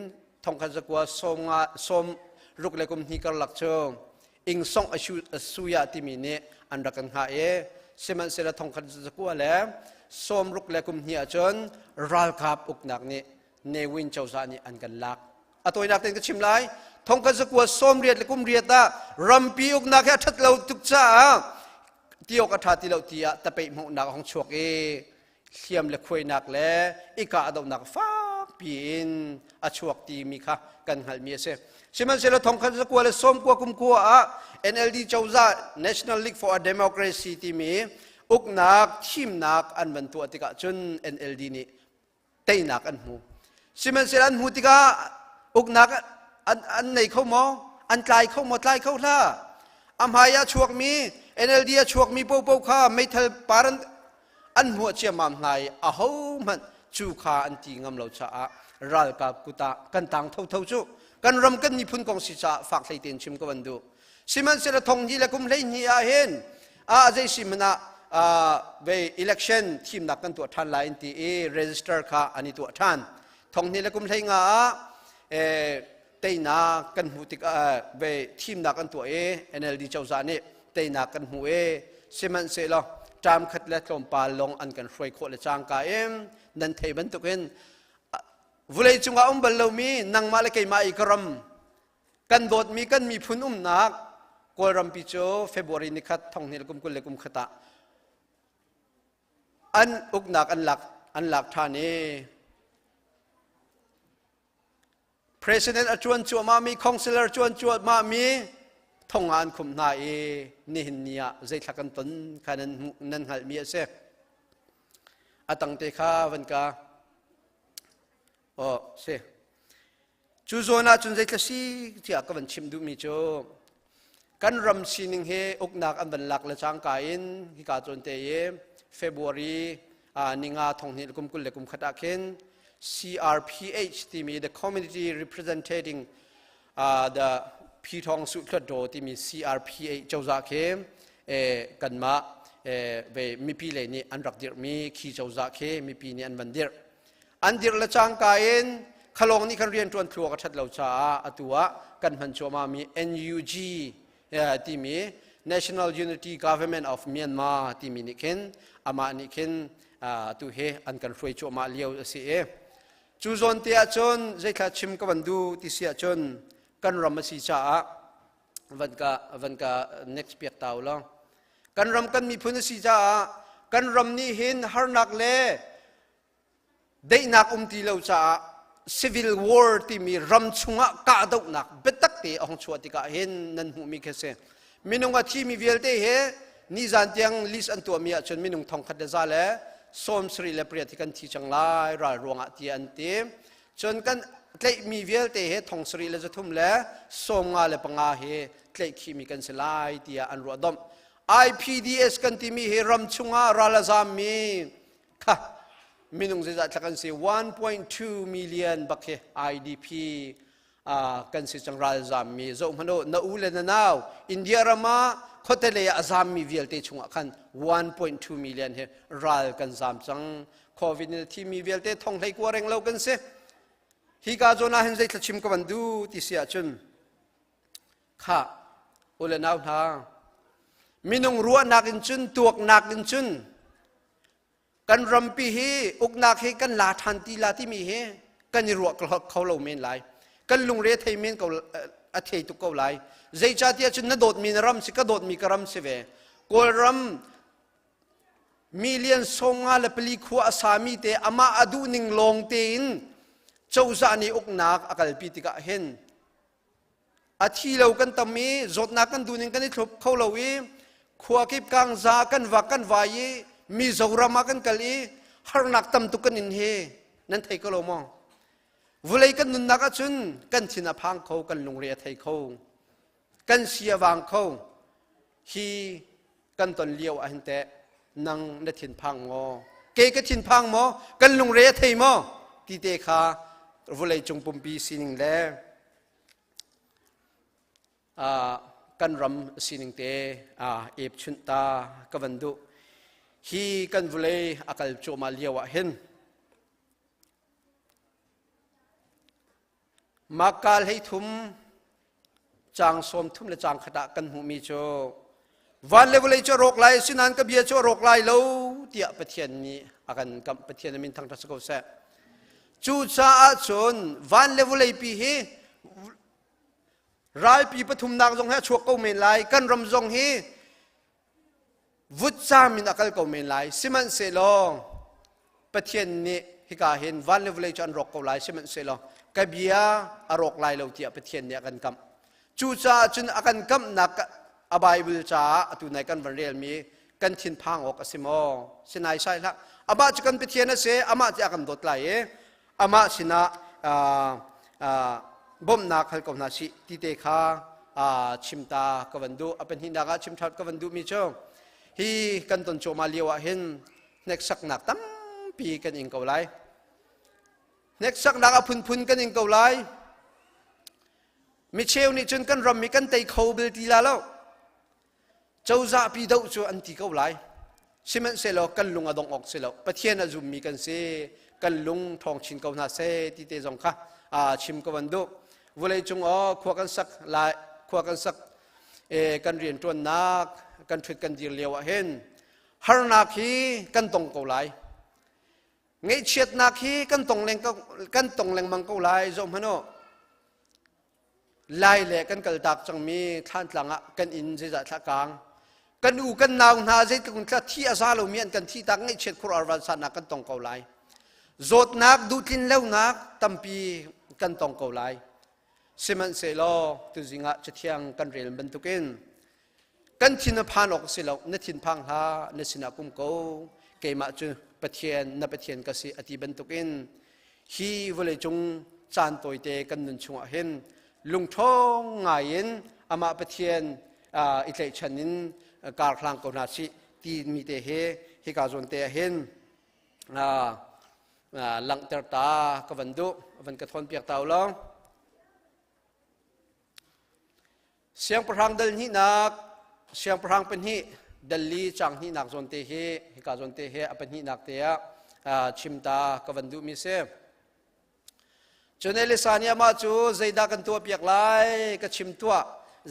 thongkhat zakua sawm nga sawm ruk le kum hnih karlak cu ingsong a suya timi nih an rak kan hngah i sihmanhsehlaw thongkhat zakua le sawm ruk le kum hnih ahcun ralkap uknak nih Ne Win cozah nih an kan lak. A tawinak tein ka chim lai. Thongkhat zakua sawm riat le kum riat ah rampi uknak hi a ṭhat lo tuk caah ti awk a ṭha ti lo tiah tapeih hmuhnak a hung chuak i hliam le khuainak le i kahdohnak fakpi in a chuak timi kha kan hngalhmi a si. Sihmanhsehlaw thongkhat zakua le sawmkua kum kua ah NLD cozah National League for a Democracy timi uknak thimnak an van tuah tikah cun NLD nih teinak an hmu. Sihmanhsehlaw an hmu tikah uknak an, an nei kho maw? An tlai kho maw? Tlai kho hlah. A hmai ah chuakmi NLD a chuakmi popo kha meithal par an, an hmuah ciammam hna i ahohmanh cu kha an ti ngam lo caah ralkap kut ah kan tang thotho cu kan ram kan miphun kong si caah fak hlei tein chim ka van duh. Sihmanhsehlaw thong hnih le kum 12 ah hin a zei si hmanh ah ve election thimnak kan tuah ṭhan lai an ti i register kha an i tuah ṭhan. Thong hnih le kum 15 ah. teinak kan hmuh tikah ve thimnak an tuah i NLD cozah nih teinak kan hmu i sihmanhsehlaw term khat le tlawmpal lawng an kan hruai khawh le cangka in nan thei bantukin vulei cungah um bal lomi nangmah le keimah i ka ram kan dawtmi kan miphun umnak Kawlrampi cu February nikhat thonghnih le kum 21 ah an uknak an lak an lak ṭhan i President a ṭuan cuahmahmi councilor ṭuan cuahmahmi thong ah an khumh hna i nihin ni ah zeithla kan ton kha nan hmuh nan hngalhmi a si. A tangte kha van ka oh si. Cu zawn ah cun zeithla si tiah ka van chim duhmi cu kan ram sining hi uknak an van lak le cangka in hika cawn te i February ninga thonghnih kum 21 ah khin CRPH timi the Community Representing the Phithong Suhthluatdaw timi CRPH cozah khi kanmah ve mipi lei nih an rak dirhmi khi cozah khi mipi nih an van dirh. An dirh le cangka in khalawng nih khan rianṭuan thluak a ṭhat lo caah atu ah kan hman cuahmahmi NUG timi National Unity Government of Myanmar timi nih khin amah nih khin atu hi an kan hruai cuahmah lio a si i cu zawn te ahcun zeithla chim ka van duh ti si ahcun kan ram a si caah van ka van ka next piak ta u law kan ram kan miphun a si caah kan ram nih hin harnak le Daihnak um ti lo caah civil war timi ram chungah kahdohnak biatak te a hung chuah tikah hin nan hmuhmi khi si. Minung a thimi vialte he nizan tiang list an tuahmi ahcun minung thongkhat le za le 78 hi kan thi cang lai ral ruangah tiah an ti. Cun kan tlaihmi vialte he 7355 hi tlaihkhihmi kan si lai tiah an ruah domh. IPDS kan timi hi ram chungah ral a zammi kha minung zeizah thla kan si 1.2 million bak hi IDP kan si cang ralzam mi zoh hmanh u na u le na nau India ram ah khuate lei ah a zam mi vialte chungah khan 1.2 million hi ral kan zam cang covid in a thi mi vialte thong hlei kua reng lo kan si hi ka zawn ah hin zei thlachim ka van du ti si ahcun kha u le nau hna minung ruahnak in cun tuaknak in cun kan rampi hi uknak hi kan la ṭhan ti la timi hi kan i ruah kho lo men lai kan lungre thei men ko a thei tuk ko lai zeicahtiah cun na dawtmi na ram si ka dawtmi ka ram si ve kawlram million 54 khua a sami te amah a duh ning lawng tein cozah nih uknak a kalpi tikah hin A thi lo kan tam i zawtnak kan duhning kan i thlup kho lo i khua kip kangza kan vak kan vai i Mizoram ah kan kal i harnak tam tuk kan in hi nan thei ko lo maw? Vulei kan nunnak ahcun kan thin a phang kho, kan lungre a thei kho, kan si a vang kho. Hi kan ton lio ah hin teh nang na thinphang maw? Kei ka thinphang maw? Kan lungre a thei maw? Ti te kha vulei cung pumpi sining le kan ram sining te epchunh ta ka van duh. Hi kan vulei a kal cuahmah lio ah hin Marka 13 caang 30 le caang khat ah kan hmuhmi cu van le vawlei cu a rawk lai asinain ka bia cu a rawk lai lo tiah Pathian nih a kan kamh Pathian a min thangṭhat si ko seh. Cucaah cun van le vawlei pi hi ralpi pathumnak zong hi a chuak ko men lai kan ram zong hi vutcaam in a kal ko men lai sihmanhsehlaw Pathian nih hika hin van le vawlei cu an rawk ko lai sihmanhsehlaw ka bia a rawk lai lo tiah Pathian nih a kan kamh cucaah cun a kan kamhnak a Bible caah atu nai kan van relmi kan thinphang awk a si maw sinai sai hlah amah cu kan Pathian a si amah cu a kan dawt lai i amah sinah bawmhnak hal ko hna sih ti te kha chim ta ka van duh a pahnihnak ah chim ṭhat ka van duhmi cu hi kan ton cuahmah lio ah hin hneksaknak tampi kan ing ko lai hneksaknak a phunphun kan ing ko lai micheu nih cun kan ram hi kan tei kho bel ti la lo Cozah pi doh cu an ti ko lai. Sihmanhsehlaw kan lung a dongh awk si lo. Pathian a zummi kan si. Kan lung ṭhawng chin ko hna seh ti te zong kha. chim ka van duh. Vulei cung aw khua kan sak lai khua kan sak e, kan rian ṭuannak kan ṭhut kan dir lio ah hin harnak hi kan tong ko lai. Ngaihchiatnak hi kan tong leng kan tong lengmang ko lai zoh hmanh u. Lai le kan kaltak cangmi thlantlang ah kan inn zeizah thla kang kan u kan nau hna zeitluk in thla thi a za lomi an kan thi tak ngaihchiat khur arvan sannak kan tong ko lai. Zawtnak duhtlin lonak tampi kan tong ko lai. Sihmanhsehlaw tuzing ah cathiang kan rel bantukin kan thin a phan awk si lo na thin phang hlah na sinah kum ko keimah cu Pathian na Pathian ka si a ti bantukin hi vawleicung caan tawite kan nun chungah hin lungṭhawng ngaiin amah Pathian i tlaihchan in kar hlang ko hna sih ti mi te he hika zawn te ah hin langhter ta ka van duh van ka thawn piak ta u law Siangpahrang dal hnihnak, siangpahrang pahnih dal li caang hnihnak zawn te hi hika zawn te hi a pahnihnak te ah chim ta ka van duhmi si. Cun Elisa nih amah cu zeidah kan tuah piak lai ka chim tuah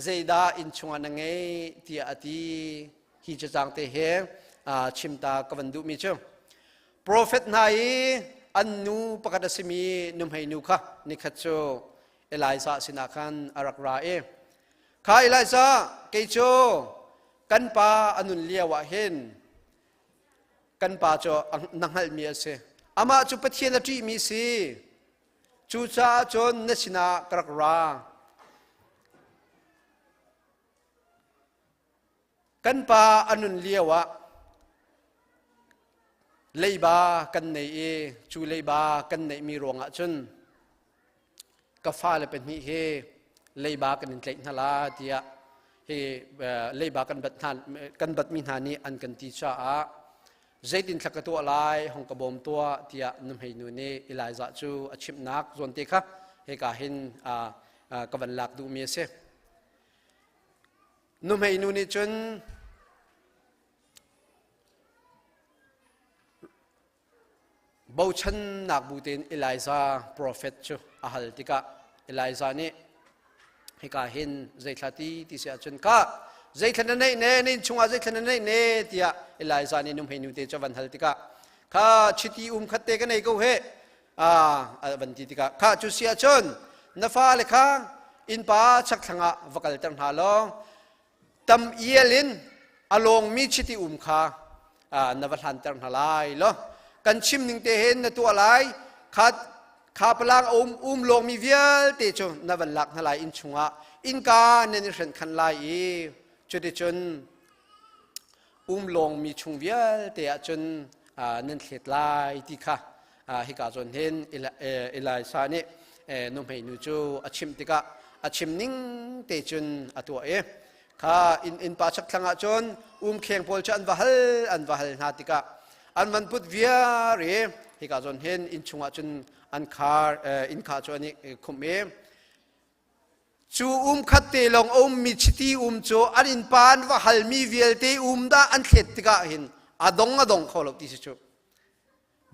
zeidah inn chungah na ngeih tiah a ti hi cacang te he chim ta ka van duhmi cu profet hna i an nu pakhat a simi nuhmei nu kha nikhat cu Elijah sinah khan a rak ra i kha Elijah kei cu kan pa a nun lio ah hin kan pa cu na hngalhmi a si amah cu Pathian a ṭihmi si cucaah cun na sinah ka rak ra Kan pa a nun lio ah leiba kan nei i cu leiba kan neihmi ruangah cun ka fale pahnih hi leiba kan in tlaih hna la tiah hi leiba kan bat hna kan batmi hna nih an kan ti caah zeitin thla ka tuah lai hong ka bawm tuah tiah nuhmei nu nih Elijah cu a chimhnak zawn te kha hika hin ka van lak duhmi a si. Nuhmei nu nih cun bochannak bu tein Elijah profet cu a hal tikah Elijah nih hika hin zeithla ti ti si ahcun ka zeithla na neih ne na inn chungah zeithla na neih ne tiah Elijah nih nuhmei nu te cu a van hal tikah kha chiti um khat te ka nei ko he a van ti tikah kha cu si ahcun na fale kha innpa chakthlang ah va kalter hna law tam ial in a lawngmi chiti um kha na va hlanter hna lai law kan chim ning te hin na tuah lai kha kha palang a um um lawngmi vialte cu na van lak hna lai inn chungah innka nan i hrenh khan lai i cuticun um lawngmi chung vialte ah cun nan thlet lai ti kha hika zawn hin Elijah nih nuhmei nu cu a chimh tikah a chim ning te cun a tuah i kha inn innpa chakthlang ah cun umkheng pawl cu an va hal an va hal hna tikah an van put viar i hika zawn hin inn chungah cun an khar inn kha cu an i khumh i Cu um khat te lawng a ummi chiti um cu an innpa an va halmi vialte um dah an thlet tikah hin a dong a dong kho lo ti si cu.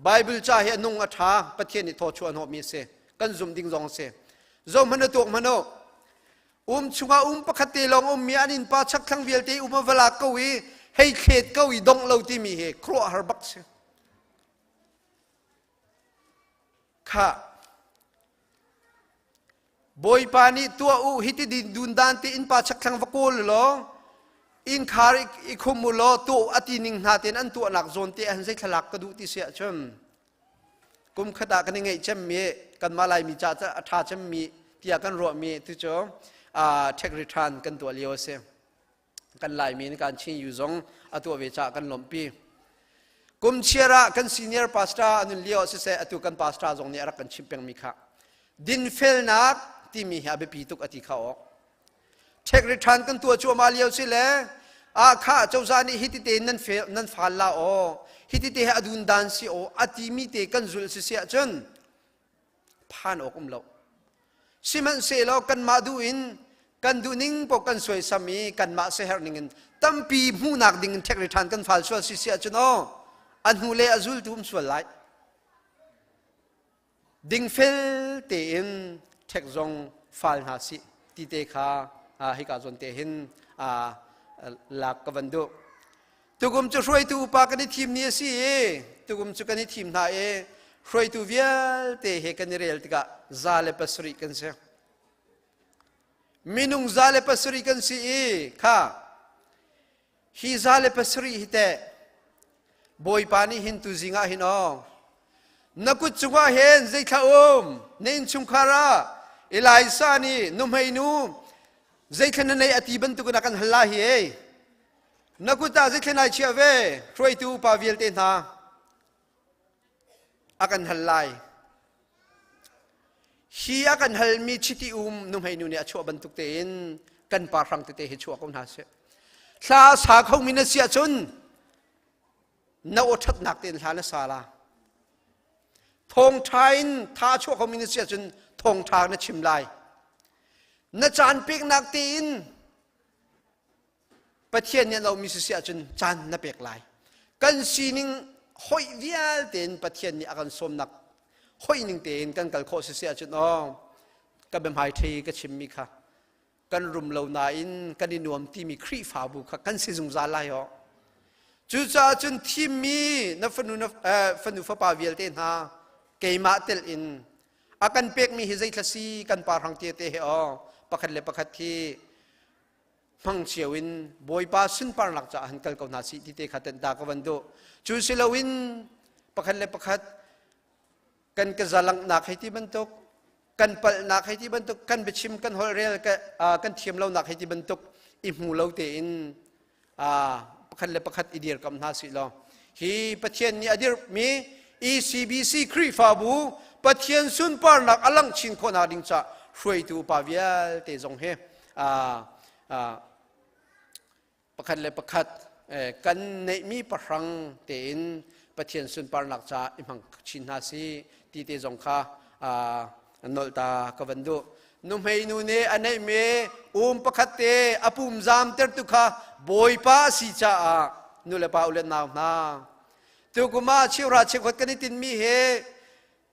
Bible ca hi a nung a ṭha Pathian nih thawchuah a hnawhmi a si. Kan zum ding zong a si. Zohhmanh a tuak hmanh u. Um chungah um pakhat te lawng ummi an innpa chakthlang vialte um a va lak ko i hei thlet ko i dongh lo timi hi khuaruahhar bak si. Khah Bawipa nih tuah u hiti dundan te innpa chakthlang va kawl law innkhar i khum u law tuah a ti ning hna tein an tuahnak zawn te han zei thlalak ka duh ti si ahcun kum khat ah kan i ngeih cemmi kanmah Laimi ca a ṭha cemmi tiah kan ruahmi tu cu tax return kan tuah lio a si. Kan Laimi nih kan Chin Yu zong a tuah ve caah kan lawmhpi. Kum chiar ah kan senior pastor a nun lio ah siseh atu kan pastor zong nih a rak kan chimh pengmi kha dinfelnak timi hi a biapi tuk a ti kha awk. Tax return kan tuah cuahmah lio si le ah kha cozah nih hiti te nan fel nan fal la aw hiti te hi a dun dan si aw a timi te kan zulh si si ahcun phan awk um lo sihmanhsehlaw kanmah duh in kan duhning paoh kan suaisam i kanmah siaherh ning in tampi hmuhnak ding in ṭhekri ṭhan kan fal sual si si ahcun aw a hnu le a zultu um sual lai. Dingfel tein ṭhek zong fal hna sih ti te kha hika zawn te hin lak ka van duh. Tukum cu hruaitu upa kan i thim ni a si i tukum cu kan i thim hna i hruaitu vialte he kan i rel tikah 107 kan si. Minung 107 kan si i kha hi 107 hi teh Bawipa nih hin tuzing ah hin aw na kut cungah hin zeithla um na innchungkhar ah Elisa nih nuhmei nu zeithla na nei a ti bantukin a kan hal la hi ei na kut ah zeithla nai chiah ve hruaitu upa vialte hna a kan hal lai hi a kan halmi chiti um nuhmei nu nih a chuah bantuk tein kan pa hrang tete hi chuah ko hna seh thla sa kho mi na si ahcun na aw ṭhatnak tein hla na sa la thawngṭha in tha chuah kho mi na si ahcun thawngṭha na chim lai na caan peknak tein Pathian nih a lomi si si ahcun caan na pek lai. Kan sining hoih vialte in Pathian nih a kan sawmnak hoih ning tein kan kal khawh si si ahcun aw ka biahmai thei ka chimmi kha kan rum lo nain kan i nuam timi Khrihfabu kha kan si zungzal lai aw. Cucaah cun thimmi na fanu na fanu fapa vialte hna keimah tel in a kan pekmi hi zeithla si kan pa hrang te te he aw pakhat le pakhat hi hmang cio in Bawipa sunparnak caah han kal ko hna sih ti te kha tenh ta ka van duh. Cu si loin pakhat le pakhat kan ka zalanghnak hei ti bantuk kan palhnak hei ti bantuk kan biachim kan holhrel kan thiam lonak hei ti bantuk i hmu lo tein pakhat le pakhat i dirkam hna sih law hi Pathian nih a dirhmi ECBC Khrihfabu Pathian sunparnak a langh chin khawhnak ding caah hruaitu upa vialte zong hi pakhat le pakhat kan neihmi pahrang tein Pathian sunparnak caah i hmang chin hna si ti te zong kha nolh ta ka van duh. Nuhmei nu nih a neihmi um pakhat te a pum zamtertu kha Bawipa a si caah nu le pa u le nau hna tukum ah cheuhra cheukhat kan i tinmi hi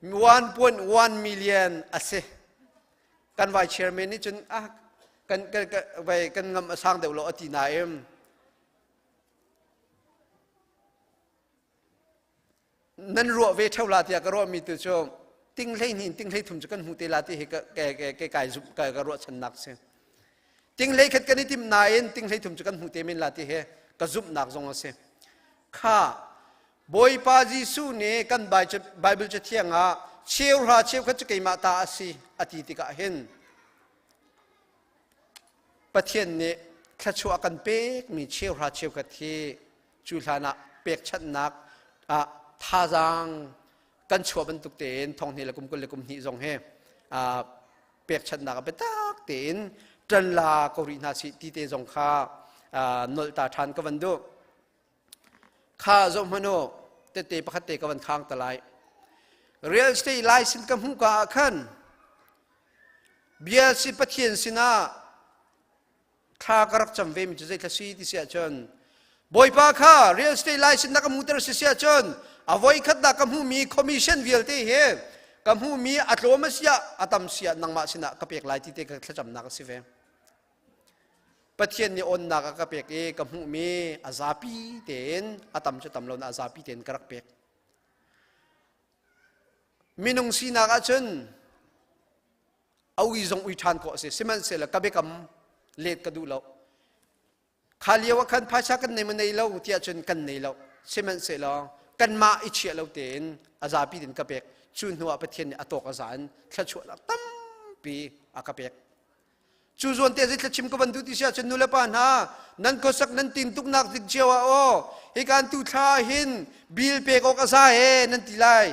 1.1 million a si. Kan vai chairman nih cun ah kan kan vai kan ngam a sang deuh lo a ti nain nan ruah ve theo la tiah ka ruahmi tu cu ting 12 in ting 33 cu kan hmu te la ti hi ka ke kai zumh ka ka ruahchannak si ting 11 kan i tim nain ting 33 cu kan hmu te men la ti hi ka zumhnak zong a si kha Bawipa Jesuh nih kan Bible cathiang ah cheuhra cheukhat cu keimah ta a si a ti tikah hin Pathian nih thluachuah kan pekmi cheuhra cheukhat hi cu hlan ah pekchanhnak ah thazaang kan chuah bantuk tein thonghnih le kum 20 le kum hnih zong hi pekchanhnak ah biatak tein ṭan la ko rih hna sih ti te zong kha nolh ta ṭhan ka van duh. Kha zoh hmanh u, tette pakhat te ka van khang ta lai. Real estate license ka hmuh ka ah khan bia si Pathian sinah thla ka rak cam ve mi cu zeithla si ti si ahcun Bawipa kha real estate license na ka hmuter si si ahcun a voi khat dah ka hmuhmi commission vialte hi ka hmuhmi a tlawm a siah a tam siah nangmah sinah ka pek lai ti te ka thlacamnak a si ve. Pathian nih onnak a ka pek i ka hmuhmi a zapi tein a tam cu tam lo na a zapi tein ka rak pek. Minung sinak ahcun a ui zong ui ṭhan khawh a si. Sihmanhsehlaw ka biakam let ka duh lo. Kha lio ah khan phaisa kan nei ma nei lo tiah cun kan nei lo. Sihmanhsehlaw kanmah i chiah lo tein a zapi tein ka pek. Cu hnu ah Pathian nih a tawk a za in thluachuahnak tampi a ka pek. Cu zawn te zeithla chim ka van duh ti si ahcun nulepa hna nan khuasak nan tintuknak dik cio ah aw hikan tu thla hin bill pek awk a za e nan ti lai.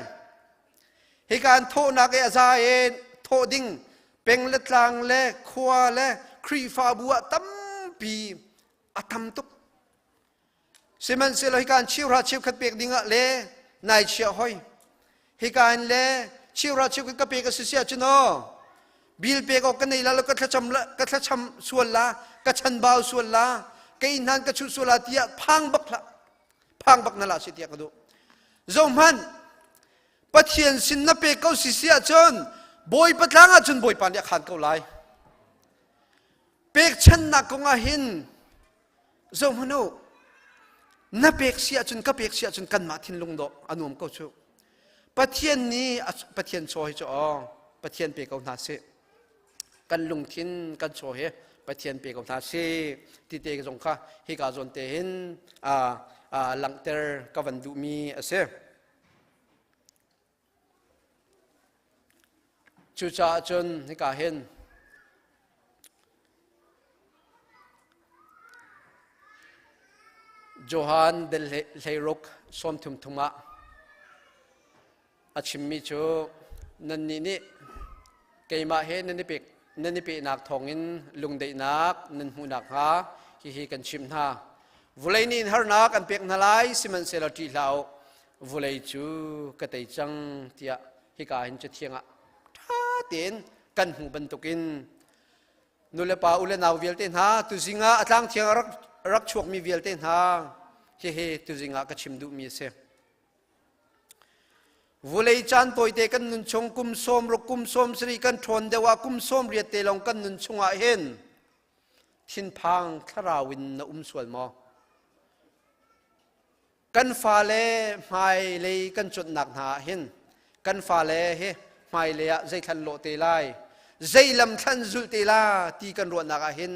Hikan thawhnak e a za e thawh ding peng le tlang le khua le Khrihfabu ah tampi a tam tuk. Sihmanhsehlaw hika in cheuhra cheukhat pek dingah le nai chiah hoi. Hika in le cheuhra cheukhat ka pek a si si ahcun aw bil pek awk ka nei la lo ka thlacam la ka thlacham sual la ka chanbau sual la ka inn hnan ka chuh sual la tiah phang bak hlah phang bak na la si tiah ka duh. Zohhmanh. Pathian sin na pek ko si si ahcun Bawipa tlang ahcun Bawipa nih a khaan ko lai. Pekchannak kong ah hin zohhmanh u na pek si ahcun ka pek si ahcun kanmah thinlung dawh a nuam ko cu. Pathian nih Pathian chaw hi cu aw Pathian pe ko hna sih. Kan lungthin kan chaw hi Pathian pe ko hna sih ti te zong kha hika zawn te hin langhter ka van duhmi a si. Cucaah cun hika hin Johan del hleiruk sawmthum thum ah a chimmi cu nannih nih keimah he nan i pek nan i pehnak thawngin lungdaihnak nan hmuh nakhnga hihi kan chimh hna. Vulei nih harnak an pek hna lai, sihmanhsehlaw ṭih hlah u, vulei cu ka tei cang tiah hika hin cathiang ah ṭha tein kan hmuh bantukin nulepa u le nau vialte hna tuzing ah a tlang thiang a rak, rak chuakmi vialte hna hihi tuzing ah ka chim duhmi a si. Vulei caan tawite kan nun chung kum sawm ruk kum sawm sarih kan ṭhawn deuh ah kum sawm riat te lawng kan nun chungah hin thinphang thlarau in na um sual maw? Kan fale hmailei kan cuanhnak hna ah hin kan fale hi hmailei ah zeithlan lawh te lai, zei lam thlan zulh te la ti kan ruahnak ah hin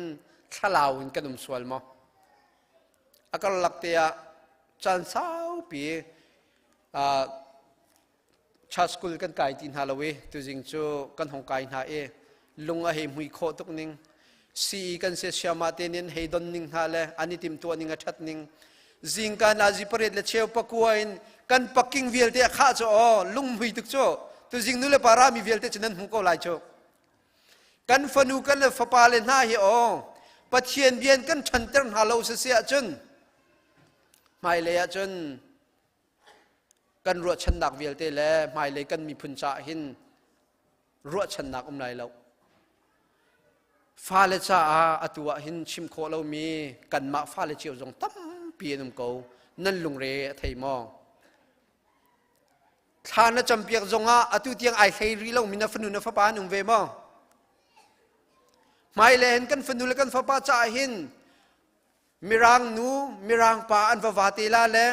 thlalau in kan um sual maw? A karlak te ah caan saupi church school kan kai ti hna lo i tuzing cu kan hong kai hna i lung a hei hmui khawh tuk ning CE kan se siama te nin hei don ning hna le an i timtuah ning a that ning zingka nazi pariat le cheu pakua in kan paking vialte a khah cu aw lunghmui tuk cu tuzing nu le pa rami vialte cu nan hmu ko lai cu Kan fanu kan le fapa le hna hi aw Pathian bian kan ṭhanter hna lo sisi ahcun hmailei ahcun kan ruahchannak vialte le hmailei kan miphun caah hin ruahchannak um lai lo. Fale caah atu ah hin chim khawh lomi kanmah fale cio zong tampi an um ko. Nan lungre a thei maw? Thla na campiak zongah atu tiang ai hlei rih lomi na fanu na fapa an um ve maw? Hmailei hin kan fanu le kan fapa caah hin mirang nu, mirang pa an va va te la le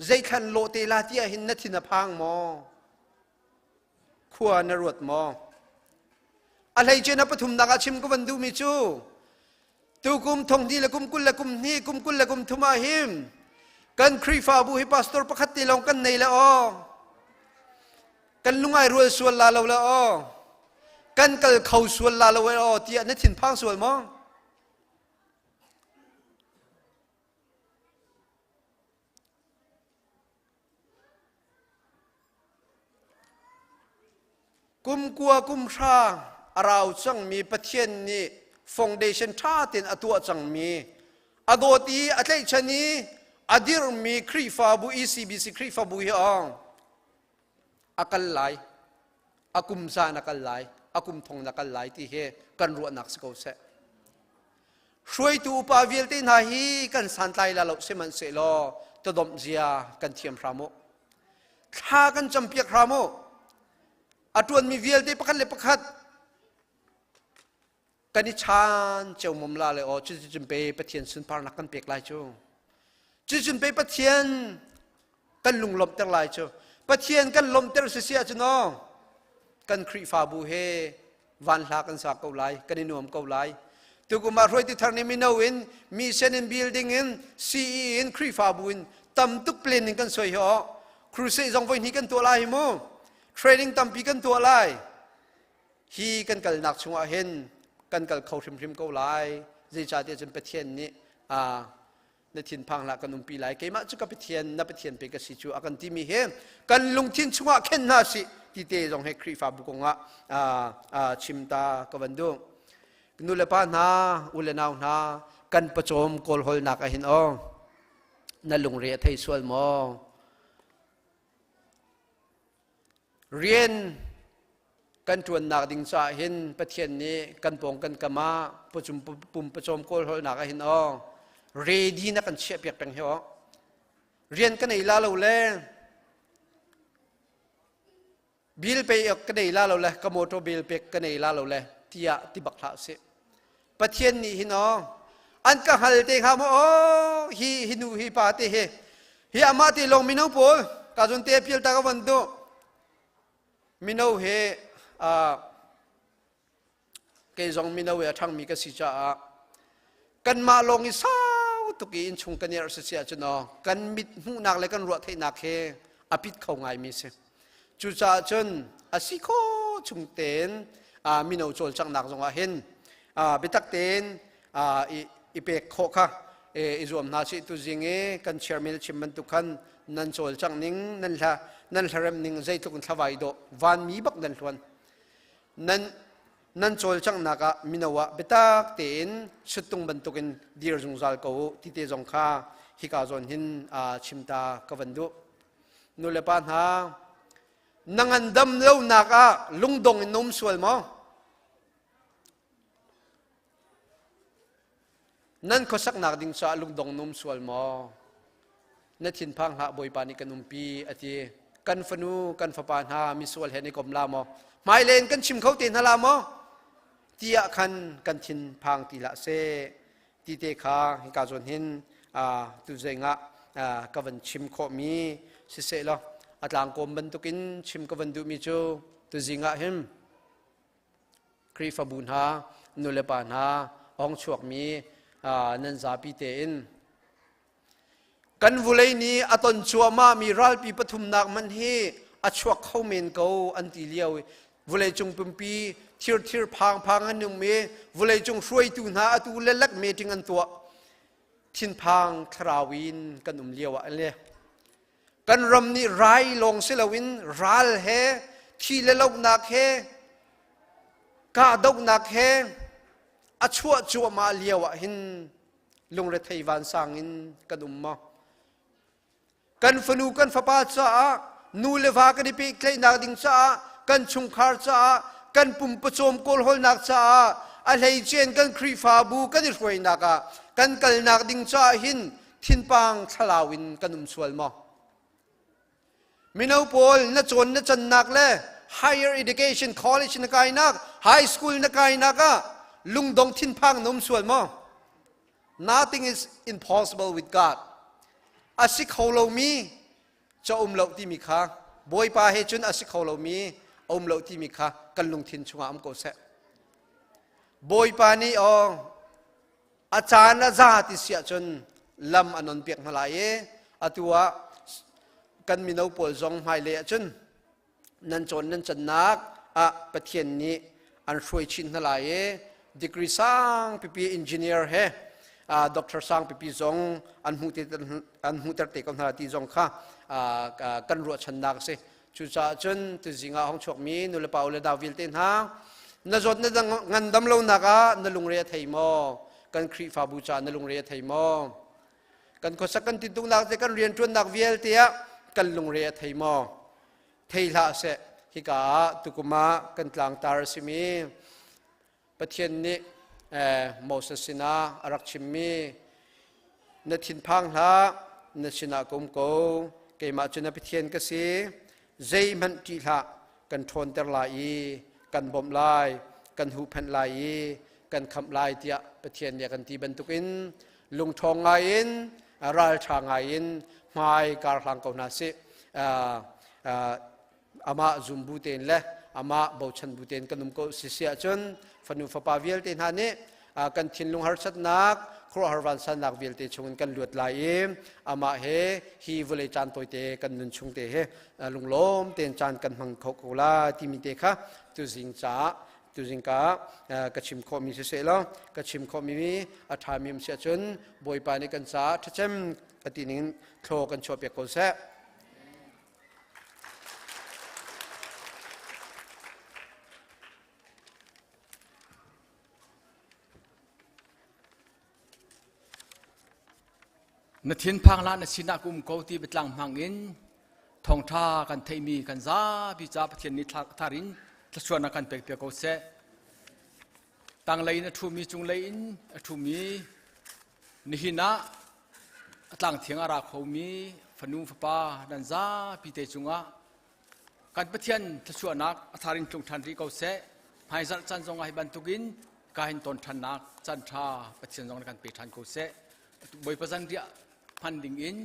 zeithlan lawh te la tiah hin na thin a phang maw? Khua na ruat maw? A hleice na pathumnak ah chim ka van duhmi cu Tukum thonghnih le kum 20 le kum hnih kum 20 le kum thum ah hin kan Khrihfabu hi pastor pakhat te lawng kan nei le aw. Kan lungai rual sual la lo le aw. Kan kal kho sual la lo aw tiah na thinphang sual maw? Kum kua kum hra a rau cangmi Pathian nih foundation ṭha tein a tuah cangmi a dawt i a tlaihchan i a dirhmi Khrihfabu ECBC Khrihfabu hi awng a kal lai a kum zan a kal lai a kum thong na kal lai ti hi kan ruahnak si ko seh. Hruaitu upa vialte hna hi kan santlai la lo sihmanhsehlaw tawdomh zia kan thiam hram u. Thla kan campiak hram u. A ṭuanmi vialte pakhat le pakhat kan i chan ceumom la le aw cuticun pe Pathian sunparnak kan pek lai cu. Cuticun pe Pathian kan lunglawmhter lai cu. Pathian kan lawmhter sisi ahcun aw kan Khrihfabu he van hla kan sa ko lai kan i nuam ko lai tukum ah hruaitu thar nih mino in mission in building in CE in Khrihfabu in tam tuk plan in kan soi hi aw crusade zong voi hnih kan tuah lai hi mu training tampi kan tuah lai hi kan kalnak chungah hin kan kal kho hrimhrim ko lai zeicahtiah cun Pathian nih na thinphang hlah kan umpi lai keimah cu ka Pathian na Pathian pe ka si cu a kan timi hi kan lungthin chungah khen hna sih ti te zong he Khrihfabu kongah chim ta ka van duh nu le pa hna u le nau hna kan pawcawm kawlhawlnak ah hin aw na lungre a thei sual maw Rian kan ṭuannak ding caah hin Pathian nih kan pawng kan kam ah pawcum pum pawcawm kawlhawlnak ah hin aw ready na kan chiah piak peng hi aw rian kan ei la lo le Bill pay ka nei la lo le ka motor bill pek ka nei la lo le tiah ti bak hlah sih. Pathian nih hin aw an ka hal te hnga maw aw hi hi nu hi pa te hi hi amah te lawng mino pawl ka zon te pial ta ka van duh mino he kei zong mino he a ṭhangmi ka si caah kanmah lawng i sau tuk i innchung kan erh si ahcun aw kan mit hmuhnak le kan ruah theihnak he a pit kho ngaimi si. Cucaah cun a si khawh chung tein mino cawlcanghnak zongah hin biatak tein i pek khawh kha i zuam hna sih. Tuzing i kan chairman chim bantuk khan nan cawlcangh ning nan hla nan hlarem ning zeitluk in thlavai dawh vanmi bak nan hluan nan nan cawlcanghnak ah mino ah biatak tein suttung bantukin dir zungzal ko u ti te zong kha hika zawn hin chim ta ka van duh. Nu le pa hna, na ngandam lonak ah lungdong in na um sual maw? Nan khuasaknak ding caah lungdong na um sual maw? Na thinphang hlah Bawipa nih kan umpi a ti. Kan fanu, kan fapa hna misual he ni kom la maw? Hmailei in kan chim kho te hna la maw? Tiah khan kan thinphang ti hlah seh. Ti te kha hika zawn hin tuzing ah ka van chim khawhmi siseh law a tlangkawm bantukin chim ka van duhmi cu tuzing ah hin Khrihfabu hna nulepa hna hong chuakmi nan zapi tein Kan vulei nih a ton cuahmahmi ralpi pathumnak man hi a chuak kho men ko an ti lio i vawleicung pumpi thirthir phangphang an um i vawleicung hruaitu hna atu lelek meeting an tuah thinphang thlarau in kan um lio ah le kan ram nih rai lawng si loin ral he thi le lohnak he kahdohnak he a chuah cuahmah lio ah hin lungrethei vansang in kan um maw? Kan fanu kan fapa caah nu le va kan i pehtlaihnak ding caah kan chungkhar caah kan pumpawcawm kawlhawlnak caah a hleicen kan Khrihfabu kan i hruainak ah kan kalnak ding caah hin thinpang thlalau in kan um sual maw? Mino pawl na cawn na cannak le higher education college na kainak high school na kainak ah lungdong thinphang na um sual maw? Nothing is impossible with God. A si kho lomi ca um lo timi kha Bawipa he cun a si kho lomi a um lo timi kha kan lungthin chungah um ko seh. Bawipa nih aw a caan a za ti si ahcun lam a non piak hna lai i atu ah kan mino pawl zong hmailei ahcun nan cawn nan cannak ah Pathian nih an hruai chin hna lai i degree sang pipi engineer he doctor sang pipi zong an hmuh te an hmuhter te ko hna ti zong kha kan ruahchannak a si. Cucaah cun tuzing ah hong chuakmi nulepa u le nau vialte hna, na zawt na ngandam lonak ah na lungre a thei maw? Kan Khrihfabu caah na lungre a thei maw? Kan khuasak kan tintuknak te kan rianṭuannak vialte ah kan lungre a thei maw? Thei hlah seh. Hika ah tukum ah kan tlangtar a simi Pathian nih Moses sinah a rak chimmi na thinphang hlah na sinah ka um ko keimah cu na Pathian ka si zeihmanh ṭih hlah kan ṭhawnter lai i kan bawmh lai kan huhphenh lai i kan khamh lai tiah Pathian nih a kan ti bantukin lungṭhawng ngaiin ralṭha ngaiin hmai kar hlang ko hna sih amah zum bu tein le amah bochan bu tein kan um ko si si ahcun fanu fapa vialte hna nih kan thinlung harsatnak khuaruahhar vansannak vialte chungin kan luat lai i amah he hi vawlei caan tawite kan nun chung te he lunglawm tein caan kan hmang kho ko la timi te kha tuzing caah tuzing ka ka chim khawhmi siseh law ka chim khawhmi a ṭhami um si ahcun Bawipa nih kan caah ṭhacem a ti ning thlaw kan chuah piak ko seh. Na thinphang hlah na sinah ka um ko ti biatlang hmang in thawngṭha kan theihmi kan zapi ca Pathian nih thar in thluachuahnak kan pek piak ko seh. Tanglei in a ṭhumi cunglei in a ṭhumi nihin ah A tlangthiang a ra khomi fanu fapa nan zapi te cungah Kan Pathian thluachuahnak a thar in tlung ṭhan rih ko seh. Hmaizarh caan zong ah hi bantukin ka hin ton ṭhannak caan ṭha Pathian zong kan pe ṭhan ko seh. Bawipa zanriah hman ding in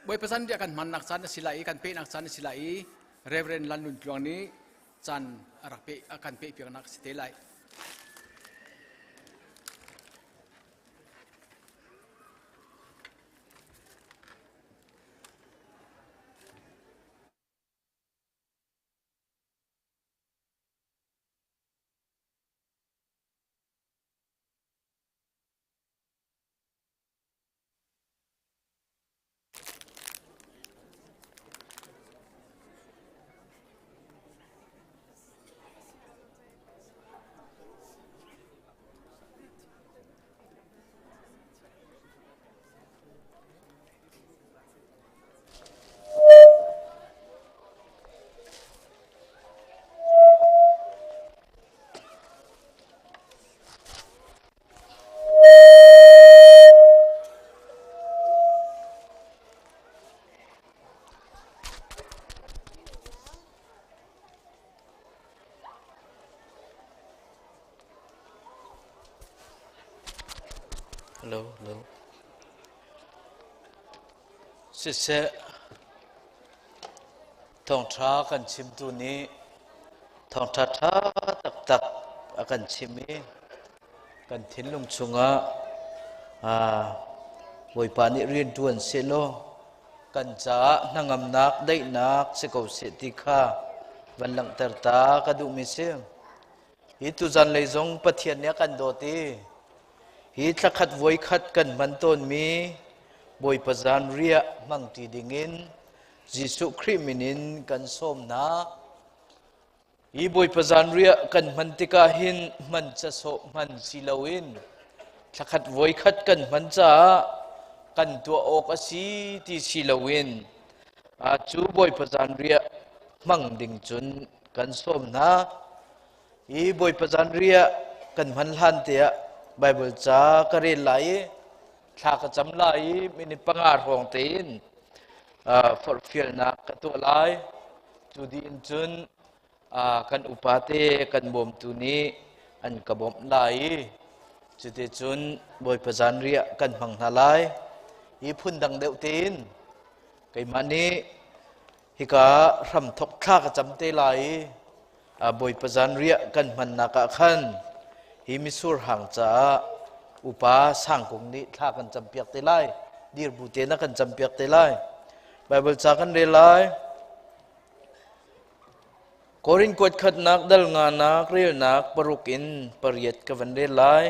Bawipa zanriah kan hmannak caan a si lai i kan pehnak caan a si lai i Reverend Lan Nun Tluang nih caan a rak pe a kan peh piaknak a si te lai. Hello, hello. Siseh, thawngṭha kan chimtu nih thawngṭha ṭha taktak a kan chim i kan thinlung chungah Bawipa nih rian ṭuan sehlaw kan caah hnangamnak daihnak si ko seh ti kha van langhter ta ka duhmi si. Hi tuzan lei zong Pathian nih a kan dawt i hi thlakhat voikhat kan hman tawnmi Bawipa zan riah hmangṭi dingin Jesuh Khrih min in kan sawm hna. Hi Bawipa zanriah kan hman tikah hin hman ca sawh hman si loin thlakhat voikhat kan hman caah kan tuah awk a si ti si loin cu Bawipa zanriah hmang ding cun kan sawm hna. Hi Bawipa zanriah kan hman hlan tiah Bible ca ka rel lai i thla ka cam lai i minute panga hrawng tein forhfialnak ka tuah lai. Cu dih in cun kan upa te kan bawmtu nih an ka bawmh lai i cuticun Bawipa zanriah kan hmang hna lai. Hi phundang deuh tein keimah nih hika hramthok thla ka cam te lai i Bawipa zanriah kan hmannak ah khan hi misur hang caah upa sangkung nih thla kan campiak te lai dirbu te na kan campiak te lai Bible ca kan rel lai Korin kuat khatnak dal nganak relnak paruk in pariat ka van rel lai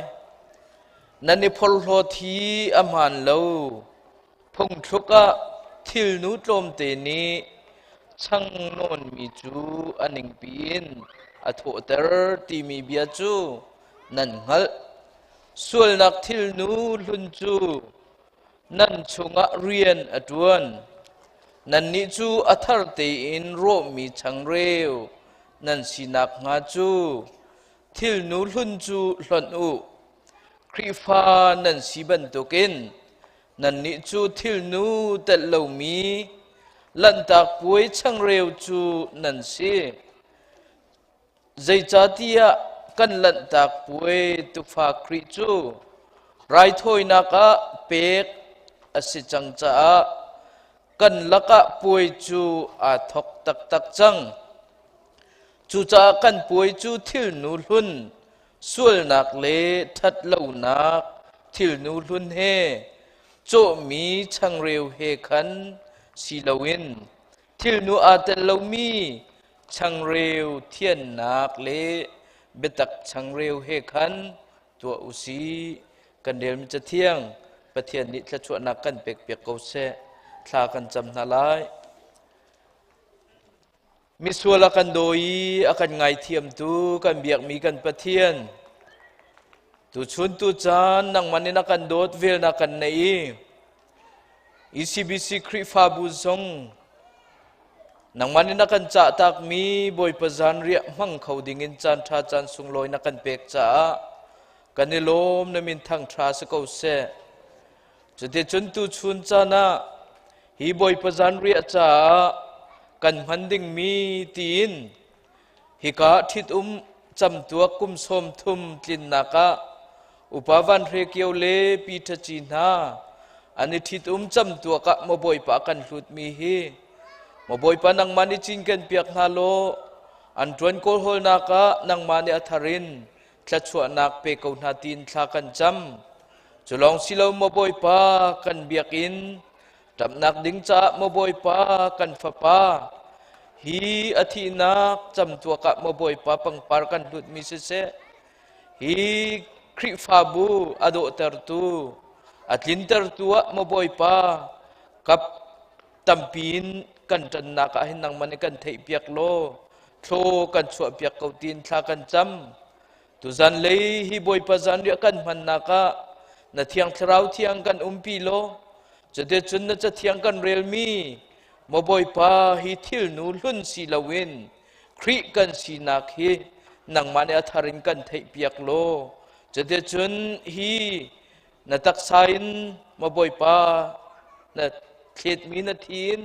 nan i phorhlawt hi a hmaan lo Phungthluk ah thilnu tlawmte nih chang nawnmi cu a ningpi in a thawhter timi bia cu nan hngalh. Sualnak thilnu hlun cu nan chungah rian a ṭuan. Nannih cu a thar tein rawhmi changreu nan si nakhnga cu thilnu hlun cu hlonh u. Khrihfa nan si bantukin nannih cu thilnu telh lomi Lanhtak Puai changreu cu nan si. Zeicahtiah kan Lanhtak Puai tuufa Khrih cu raithawinak ah pek a si cang caah kan lakah puai cu aa thawk taktak cang. Cucaah kan puai cu thilnu hlun sualnak le ṭhatlonak thilnu hlun he cawhmi changreu he khan si loin thilnu aa tel lomi changreu thiannak le biatak changreu he khan tuah u sih. Kan relmi Cathiang Pathian nih thluachuahnak kan pekpiak ko seh. Thla kan cam hna lai. Misual a kan daw i a kan ngaithiamtu kan biakmi kan Pathian tuchun tucaan nangmah nih na kan dawt velnak kan neih i ECBC Khrihfabu zong nangmah nih na kan cahtakmi Bawipa zanriah hmang kho dingin caan ṭha caan sunglawi na kan pek caah kan i lawm na min thangṭha si ko seh. Cuticun tuchun caan ah hi Bawipa zanriah caah. kan hman dingmi tiin hika ṭhitum camtuak kum 30 tlinnak ah upa Van Hre Kio le Pi Ṭha Ci hna an i ṭhitum camtuak ah maw Bawipa kan hlutmi hi maw Bawipa nangmah nih cinken piak hna law an ṭuan kawlhawlnak ah nangmah nih a thar in thluachuahnak pe ko hna tiin thla kan cam. Cu lawng si lo maw Bawipa kan biakinn ṭamhnak ding caah maw Bawipa kan fapa hi a thihnak camtuak ah maw Bawipa pangpar kan hlutmi siseh hi Khrihfabu a dawhtertu a tlintertu ah maw Bawipa kap tampi in kan ṭannak ah hin nangmah nih kan theihpiak law thlaw kan chuahpiak ko tiin thla kan cam. Tuzan lei hi Bawipa zanriah kan hmannak ah na thiang thlarau thiang kan umpi law cuticun na cathiang kan relmi maw Bawipa hi thilnu hlun si loin Khrih kan sinak hi nangmah nih a thar in kan theihpiak law cuticun hi na taksa in maw Bawipa na thletmi na thi in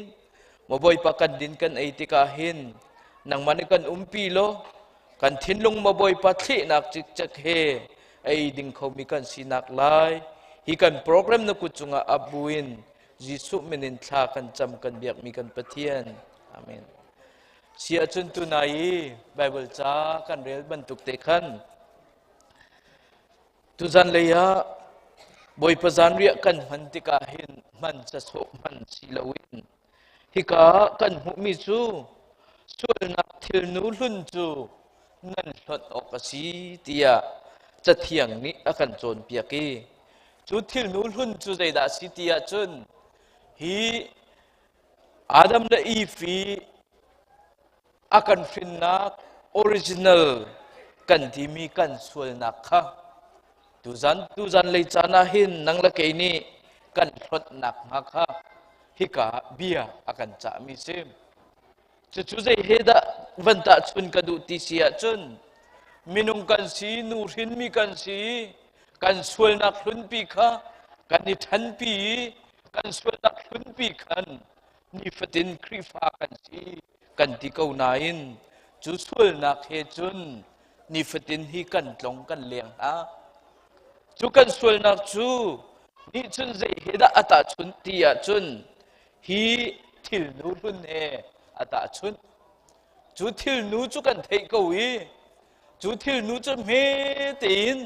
maw Bawipa kan din kan ei tikah hin nangmah nih kan umpi law kan thinlung maw Bawipa thlehnak cikcek he ei ding khomi kan sinak lai hi kan program na kut cungah ap buin Jesuh min in thla kan cam kan biakmi kan Pathian. Amen. Si ahcun tunai i Bible ca kan rel bantuk te khan Tuzan lei ah Bawipa zanriah kan hman tikah hin hman sasawh hman si loin hika kan hmuhmi cu sualnak thilnu hlun cu nan hlonh awk a si tiah Cathiang nih a kan cawnpiak i cu thilnu hlun cu zeidah a si ti ahcun hi Adam le Eve i a kan hrinnak original kan timi kan sualnak kha tuzan tuzan lei caan ah hin nang le kei nih kan hlonhnak hnga kha hika bia a kan cahmi si. Cucu zei he dah van tahchun ka duh ti si ahcun minung kan si, nu hrinmi kan si, kan sualnak hlunpi kha kan i ṭhanpi i kan sualnak hlunpi khan nifatin Khrihfa kan si kan ti ko nain cu sualnak he cun nifatin hi kan tlong kan leng hna. Cu kan sualnak cu nih cun zei he dah a tahchunh ti ahcun hi thilnu hlun he a tahchunh. Cu thilnu cu kan theih ko i cu thilnu cu hme tein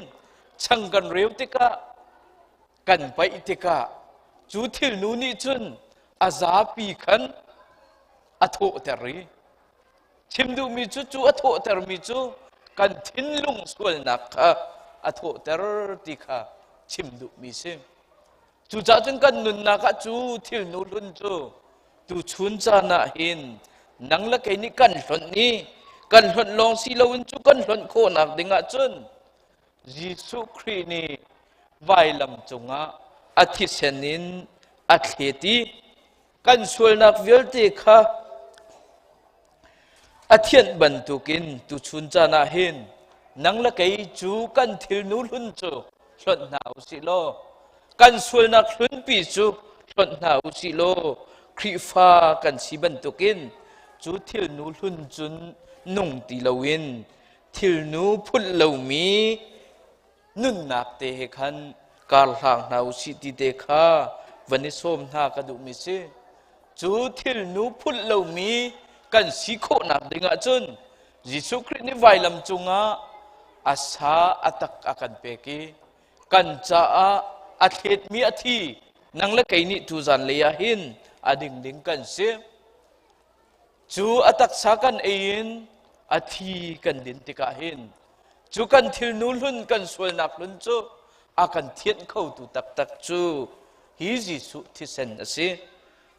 chang kan reu tikah kan paih tikah cu thilnu nih cun a zapi khan a thawhter i chim duhmi cu cu a thawhtermi cu kan thinlung sualnak kha a thawhter ti kha chim duhmi si. Cucaah cun kan nunnak ah cu thilnu hlun cu tuchun caan ah hin nang le kei nih kan hlonh i kan hlonh lawng si loin cu kan hlonh khawhnak ding ah cun Jesuh Khrih nih vailam cungah a thisen in a thlet i kan sualnak vialte kha a thianh bantukin tuchun caan ah hin nang le kei cu kan thilnu hlun cu hlonh hna u sih law kan sualnak hlunpi cu hlonh hna u sih law Khrihfa kan si bantukin cu thilnu hlun cun nung ti loin thilnu phulh lomi nunnak te he khan kar hlang hna u sih ti te kha van i sawm hna ka duhmi si. Cu thilnu phulh lomi kan si khawhnak ding ahcun Jesuh Khrih nih vailam cungah a sa a tak a kan pek i kan caah a thletmi a thi nang le kei nih tuzan lei ah hin a ding ding kan si. Cu a taksa kan ei in a thi kan din tikah hin cu kan thilnu hlun kan sualnak hlun cu a kan thianh khotu taktak cu hi Jesuh thisen a si.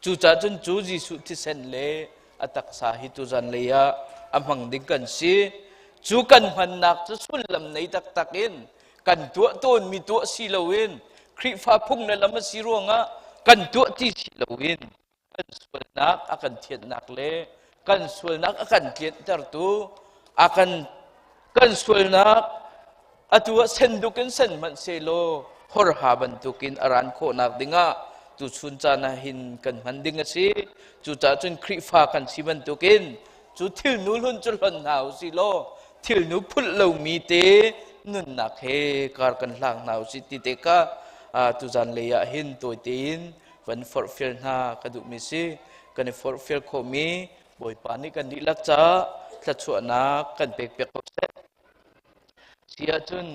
Cucaah cun cu Jesuh thisen le a taksa hi tuzan lei ah a hmang ding kan si. Cu kan hmannak cu sullam nei taktak in kan tuah tawnmi tuah si loin Khrihfa phung le lam a si ruangah kan tuah ti si loin kan sualnak a kan thianhnak le kan sualnak a kan tlianhtertu a kan kan sualnak atu ah senduk in sen hmanh sehlaw horha bantukin a ran khawhnak dingah. Tuchun caan ah hin kan hman ding a si. Cucaah cun Khrihfa kan si bantukin cu thilnu hlun cu hlon hna usih law thilnu phulh lomi te nunnak he kar kan hlang hna usih ti te kha tuzan lei ah hin tawi tein van forhfial hna ka duhmi si. Kan i forhfial khawhmi Bawipa nih kan dihlak caah thluachuahnak kan pek piak ko seh. Si ahcun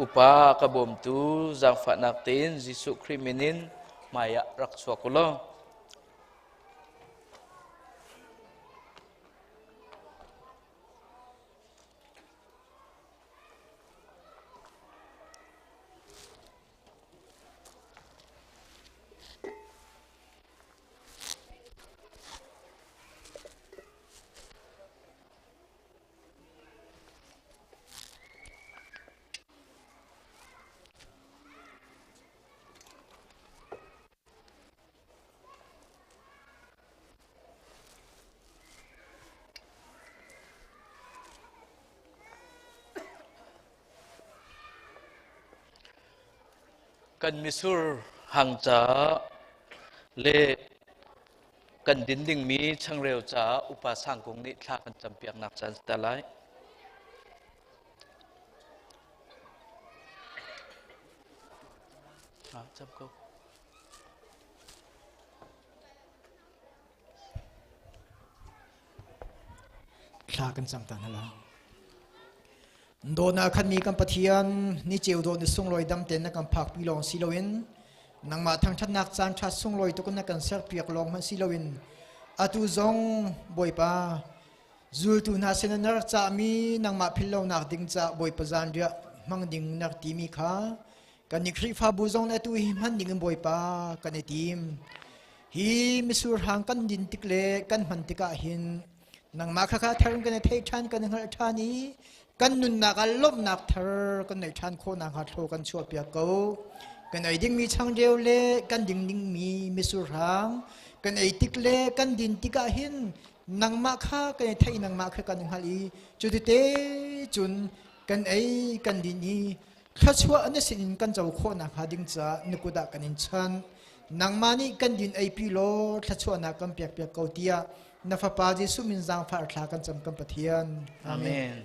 upa ka bawmtu zaangfahnak tein Jesuh Khrih min in hmaiah rak chuak u law. Kan misur hang ca le kan din dingmi changreu caah upa Sangkung nih thla kan campiaknak caan si ta lai. Ah, cam ko. Thla kan cam ta hna la. Dawtnak khatmi kan Pathian, ni ceu dawt ni sunglawi dam tein na kan phakpi lawng si loin nangmah thangṭhatnak caan ṭha sunglawi tuk in na kan serpiak lawng hmanh si loin atu zong Bawipa zultu hna sin na rak cahmi nangmah philh lonak ding caah Bawipa zanriah hmang ding na rak timi kha kan i Khrihfabu zong nih atu hi hman ding in Bawipa kan i tim. Hi misur hang kan din tik le kan hman tikah hin nangmah kha kha thar in kan i thei ṭhan kan i hngalh ṭhan i kan nunnak ah lawmhnak thar kan neih ṭhan khawh nakhnga thlaw kan chuahpiak ko. Kan ei dingmi changreu le kan ding dingmi misur hang kan ei tik le kan din tikah hin nangmah kha kan i theih nangmah kha kan i hngalh i cutite cun kan ei kan din i thluachuah na sinin kan co khawh nakhnga ding caah na kut ah kan in chanh. Nangmah nih kan din eipi law thluachuahnak kan pekpiak ko tiah na Fapa Jesuh min zaangfah thla kan cam kan Pathian. Amen.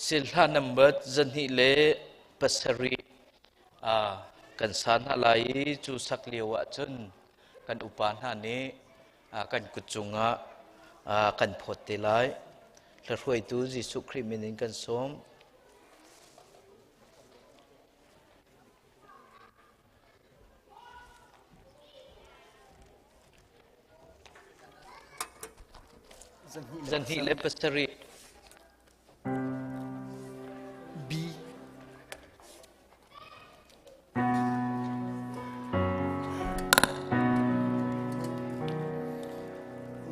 Silhla number 207 kan sa hna lai i cu sak lio ahcun kan upa hna nih kan kut cungah kan phawt te lai. Hlahruaitu Jesuh Khrih min in kan sawm. 207. B.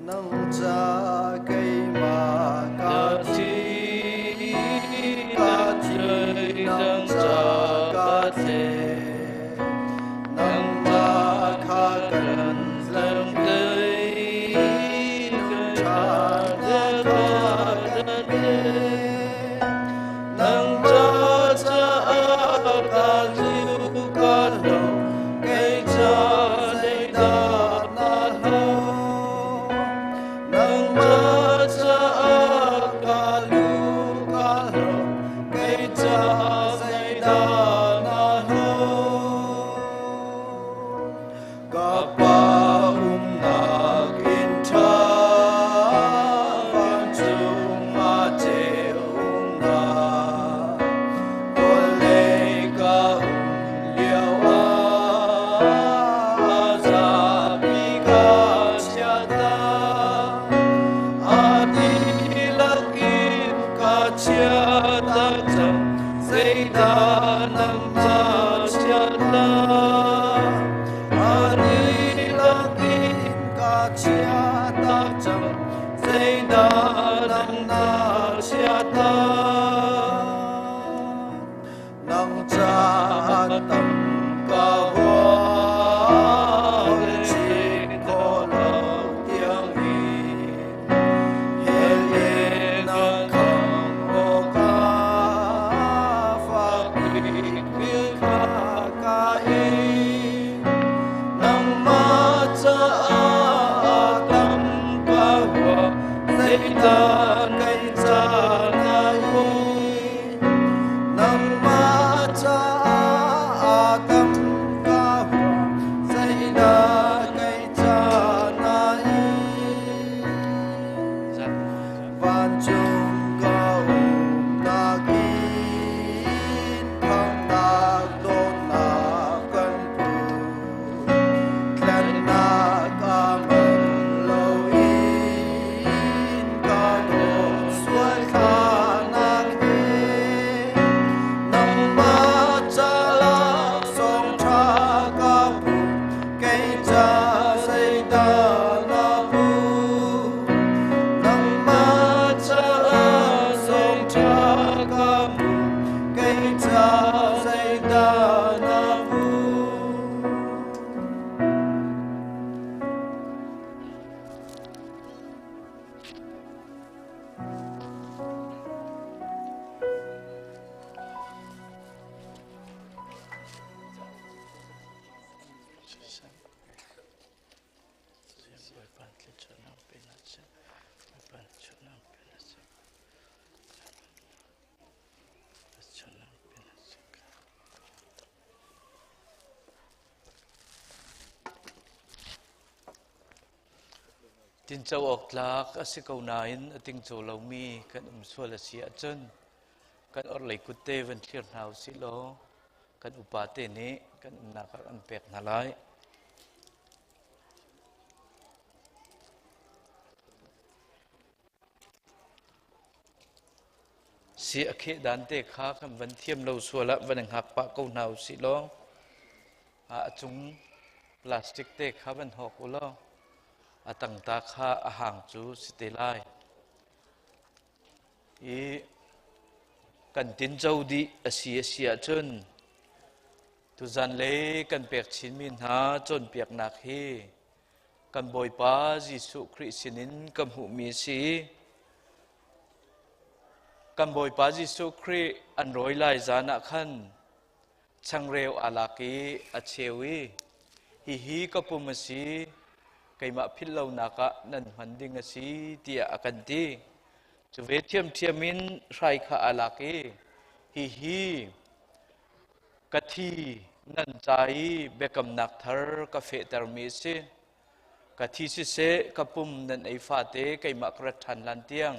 Nang ca keimah ka thi ka thi nang ca ka the nangmah kha kan lamtei tha na ka kan pe nang ca caah ka lu ka lo kei ca zeidah na hlo nangmah caah ka lu ka hlo kei ca zeidah na hlo ka pa umnak inn ṭha vancung ah ceu umnak vawlei ka um lio ah zapi ka chiata a dihlak in ka chiata cang zeidah nang ca chiata a dihlak in ka chiata cang zeidah nang na chiata nang ca tam ka huam chin khawh lo tiang in hell in na khang awk ah fak bik bil kha. Kei ca na i nangmah caah tam ka huam zeidah kei ca na i vancung ka umnak in khamnak dawtnak kan phu tlennak a man loin ka dawt sual thlanak he nangmah ca laksawng ṭha ka phu kei ca zeidah na phu nangmah ca laksawng ṭha ka phu kei ca zeidah na phu. Tinco awk tlak a si ko nain a tingco lomi kan um sual a si ahcun kan orhlei kutte van thlir hna usih law kan upa te nih kan umnak ah an pek hna lai. Si a kheh dan te kha kan van thiam lo sual ah van i hngak pah ko hna usih law a cung plastic te kha van hawk u law a tangta kha a hang cu si te lai. I kan tinco dih a si a si ahcun tuzan le kan pek chinmi hna cawnpiaknak hi kan Bawipa Jesuh Khrih sinin ka hmuhmi a si. Kan Bawipa Jesuh Khrih an rawi lai zan ah khan changreu aa lak i a cheu i hihi ka pum a si, keimah philh lonak ah nan hman ding a si tiah a kan ti. Cu ve ṭhiamṭhiam in hrai kha aa lak i hihi Ka thi nan ca i biakamnak thar ka fehtermi a si. Ka thi siseh, ka pum nan ei fate keimah ka rat ṭhan lan tiang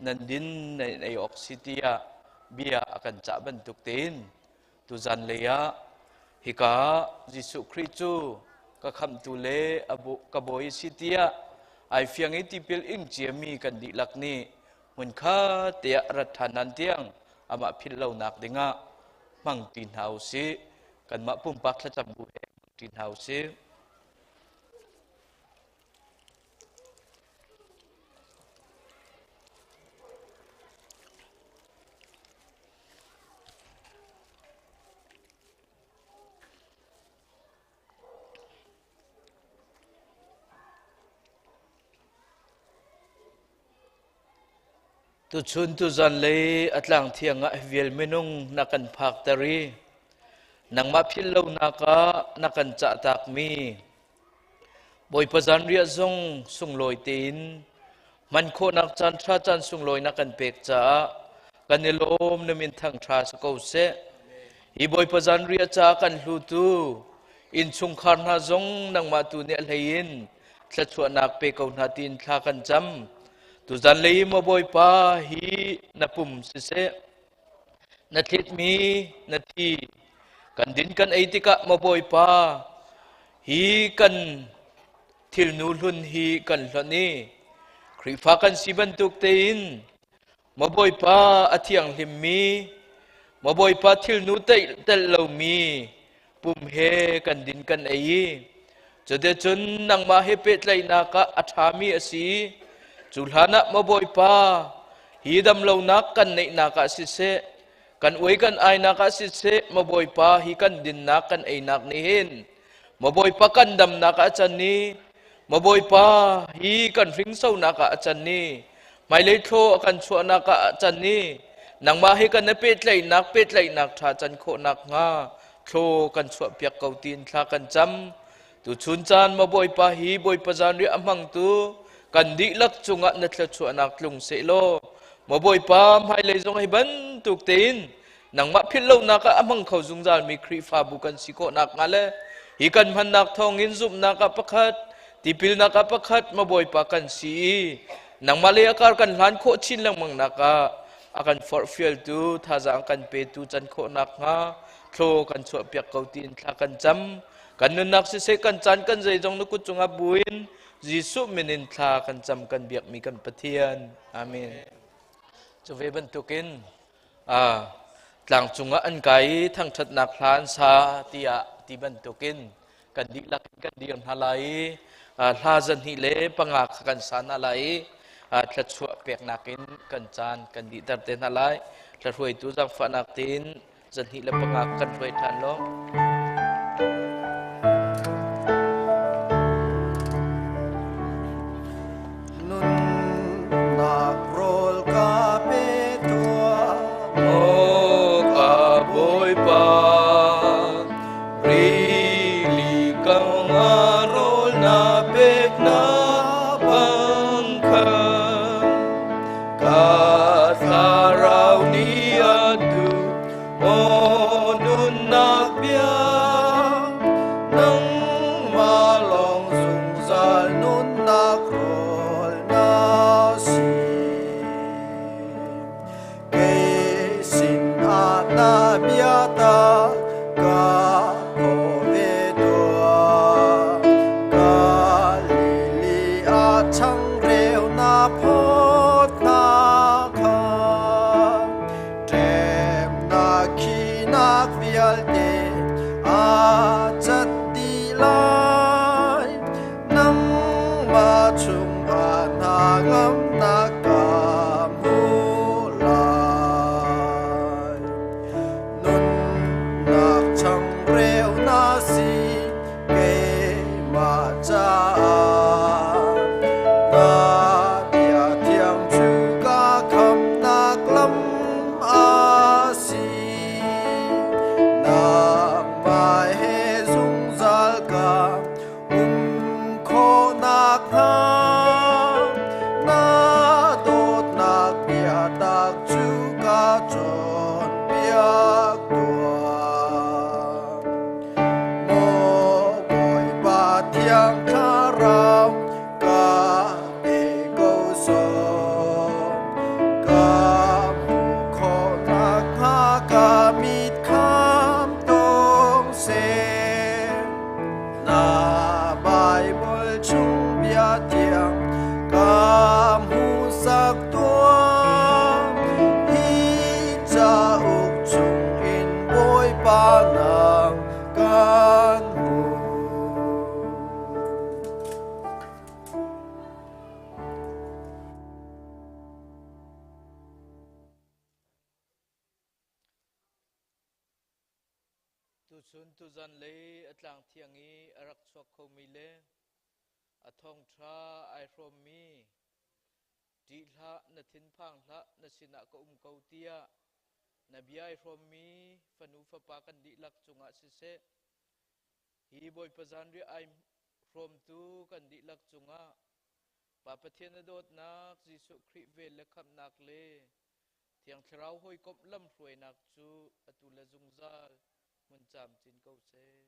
nan din nan ei awk si tiah bia a kan cah bantuk tein tuzan lei ah hika ah Jesuh Khrih cu ka khamhtu le ka bawi a si tiah ai fiang i tipil ing ciami kan dihlak nih hmunkhat tiah rat ṭhan nan tiang amah philh lonak dingah hmang ti hna u sih. Kanmah pumpak thlacam bu he hmang ti hna u sih. Tuchun tuzan lei a tlang thiang ah vial minung na kan phakter i nangmah philh lonak ah na kan cahtakmi Bawipa zanriah zong sunglawi tein hman khawhnak caan ṭha caan sunglawi na kan pek caah kan i lawm na min thang ṭha si ko seh. Hi Bawipa zanriah caah kan hlutu innchungkhar hna zong nangmah tu nih a hlei in thluachuahnak pe ko hna tiin thla kan cam. Tuzan lei maw Bawipa hi na pum siseh, na thletmi na thi, kan din kan ei tikah maw Bawipa hi kan thilnu hlun hi kan hlonh i Khrihfa kan si bantuk tein maw Bawipa a thianghlimmi, maw Bawipa thilnu telh lomi pum he kan din kan ei i cuticun nangmah he pehtlaihnak ah a ṭhami a si. Cu hlanah maw Bawipa, hi damlonak kan neihnak ah siseh, kan uai kan ainak ah siseh, maw Bawipa, hi kan dinnak kan einak nih hin maw Bawipa kan damnak ah a can i maw Bawipa, hi kan hringsonak ah a can i hmailei thlaw a kan chuahnak ah a can i nangmah he kan i pehtlaihnak pehtlaihnak ṭha can khawh nakhnga thlaw kan chuahpiak ko tiin thla kan cam. Tuchun caan maw Bawipa hi Bawipa zanriah a hmangtu Kan dihlak cungah na thluachuahnak tlung sehlaw, maw Bawipa, hmailei zong hi bantuk tein nangmah philh lonak ah a hmang kho zungzalmi Khrihfabu kan si khawh nakhnga le hi kan hmannak thawngin zumhnak ah pakhat, tipilnak ah pakhat, maw Bawipa kan si i nangmah lei a kar kan hlan khawh chin lengmang nak ah a kan forhfialtu, thazaang kan petu can khawh nakhnga thlaw kan chuahpiak ko tiin thla kan cam. Kan nunnak siseh kan caan kan zeizong na kut cungah buin Jesuh min in thla kan cam kan biakmi kan Pathian. Amen. Cu ve bantukin tlang cungah an kai i thangṭhatnak hla an sa tiah ti bantukin kan dihlak in kan dir hna lai i hla 205 kha kan sa hna lai i thluachuah peknak in kan caan kan dihter te hna lai. Hla hruaitu zaangfahnak tein 205 kan hruai ṭhan law. Nunnak rawl ka pe tuah. Maw ka Bawipa, rili kang ah rawl na peknak bang khan ka thlarau nih a duh. Maw nunnak bia, Nangmah lawng zungzal nunnak rawl na si. Kei sinah na bia ta ka phaw ve tuah. Galili ah changreu na phawt hna kha. Ṭemnak khinak vialte aa cat dih lai. Nangmah chungah hna ngamnak ka hmu lai. Nunnak changreu na si keimah caah. Na bia thiang cu ka khamnak lam a si. Nangmah he zungzal ka um khawh nakhnga na dawtnak biatak cu ka cawnpiak tuah. Maw Bawipa Thiang Thlarau ka pe ko sawh. Ka hmuh khawh nakhnga ka mit kham tawng seh. Na Baibal chung bia thiang ka hmuhsak tuah. Hi cauk chungin Bawipa nang kan hmuh. Tuchun tuzan lei a tlang thiang i a rak chuak khomi le a thawngṭha ai hrawmmi ṭih hlah na thinphang hlah na sinah ka um ko tiah na bia ai hrawmmi fanu fapa kan dihlak cungah siseh hi Bawipa zanriah ai hrawmtu kan dihlak cungah Pa Pathian a dawtnak Jesuh Khrih vel le khamhnak le Thiang Thlarau hawikomh lamhruainak cu atu le zungzal hmun camcin ko seh.